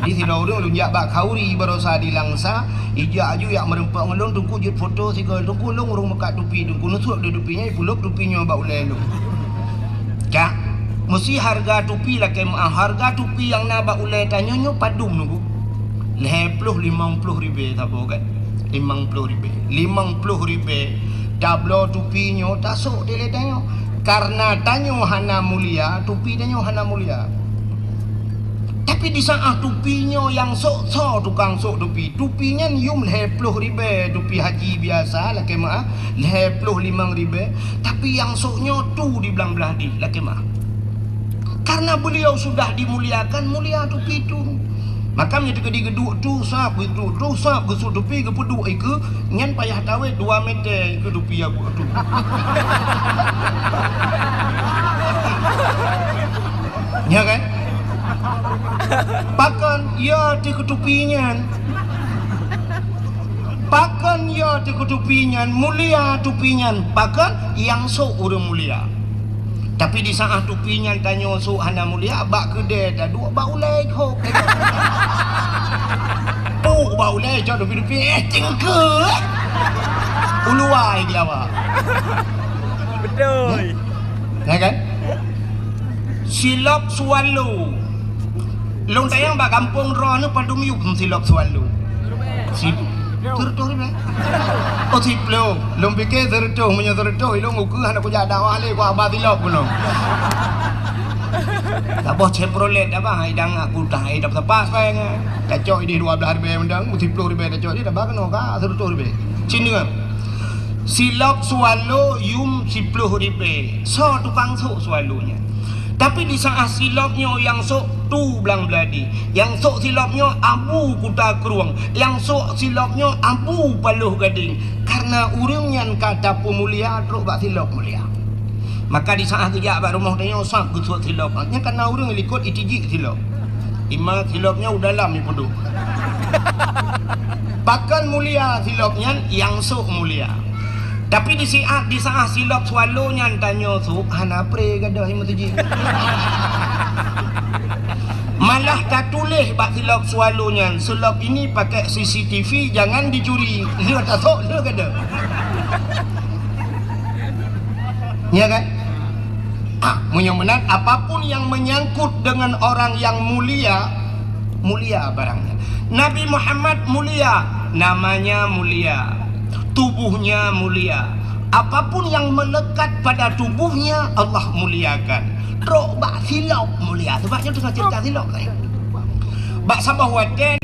Jadi sidroe ureuëng lôn jak bak khauri baroesa di Langsa, ijak aju jak meureumpok ngon lôn, Teungku jeuet foto sigoe, Teungku lôn ureuëng meukat tupi, Teungku neusôk lé tupi nyoe, ipeulôb tupi nyoe bak ulée lôn. Cak, meusi hareuga tupi lakée meuáh, hareuga tupi nyang na bak ulée tanyoe nyoe padum nunggu? Lhée ploh limong ploh ribée saboh kan? Limong ploh ribée. Limong ploh ribée tabloe tupi nyoe tasôk dilée tanyoe. Karena tanyoe hana mulia, tupi tanyoe hana mulia. Tapi di saat tupi nyoe nyang sôk soe tukang sôk tupi, tupi nyan yum lhée ploh ribée tupi haji biasa lakée meuáh, lhée ploh limong ribée, tapi nyang sôk nyoe tu di blang blah dih lakée meuáh. Karena beliau sudah dimuliakan, mulia tupi tu. Maka meunyoe teukeudi geuduek tu sab, geuduek tu sab, geusôk tupi, geupeuduek ikeue, nyan payah tawét dua meter ikeue tupi nyang buet tu. Nya kan? Pakon ya teukeue tupi nyan? Pakon ya teukeue tupi nyan, mulia tupi nyan? Pakon nyang sôk ureuëng mulia? Tapi di saat tupi nyan tanyoe sôk hana mulia, bak keudée taduek bak ulée hok. Puk bak ulée cok tupi-tupi, eh, cingkeue. Uluai di awak. Betul. Ya kan? Silop swallow. Lôn tanyong bak gampông droeneuh padum yup silop swallow. Si, seureutôh ribée. Oh, siploh. Lôn pike seureutôh, meunyoe seureutôh, ilôn ukeue hana kujak dakwah lé, ku haba silop keunoe. Saboh Chevrolet abah, hai dang aku tah, hai dap sapas, hai ngai. Tacok ideh dua blah ribée mendang, siploh ribée tacok ideh, dah bah keunoe ka seureutôh ribée. Cina. Silop swallow yum siploh ribée. Soe tukang sôk swallow nyan? Tapi di saat silop nyoe nyang sôk tu blang blah dih, nyang sôk silop nyoe Abu Kuta Krueng, nyang sôk silop nyoe Abu Paloh Gadeng. Karena ureuëng nyan ka tapeumulia trok bak silop mulia. Maka di saat geujak bak rumoh tanyoe sab geusôk silop. Nyan karena ureuëng likot itijik silop. Ima silop nyoe u dalam ipeuduek. Pakon mulia silop nyan, nyang sôk mulia. Tapi di siat, di saat silop swallow nyan tanyoe sôk, hana pre gadoh nyang meutuji. Malah tatuléh bak silop swallow nyan, "Silop ini pakai C C T V, jangan dicuri." Lheueh tasôk, lheueh gadoh. Ya kan? Ah, meunyoe meunan, apapun yang menyangkut dengan orang yang mulia, mulia barangnya. Nabi Muhammad mulia, namanya mulia, tubuhnya mulia. Apapun yang melekat pada tubuhnya, Allah muliakan. Trok bak silop mulia. Sebab nyoe teungoh cerita silop tadi. Bak saboh watée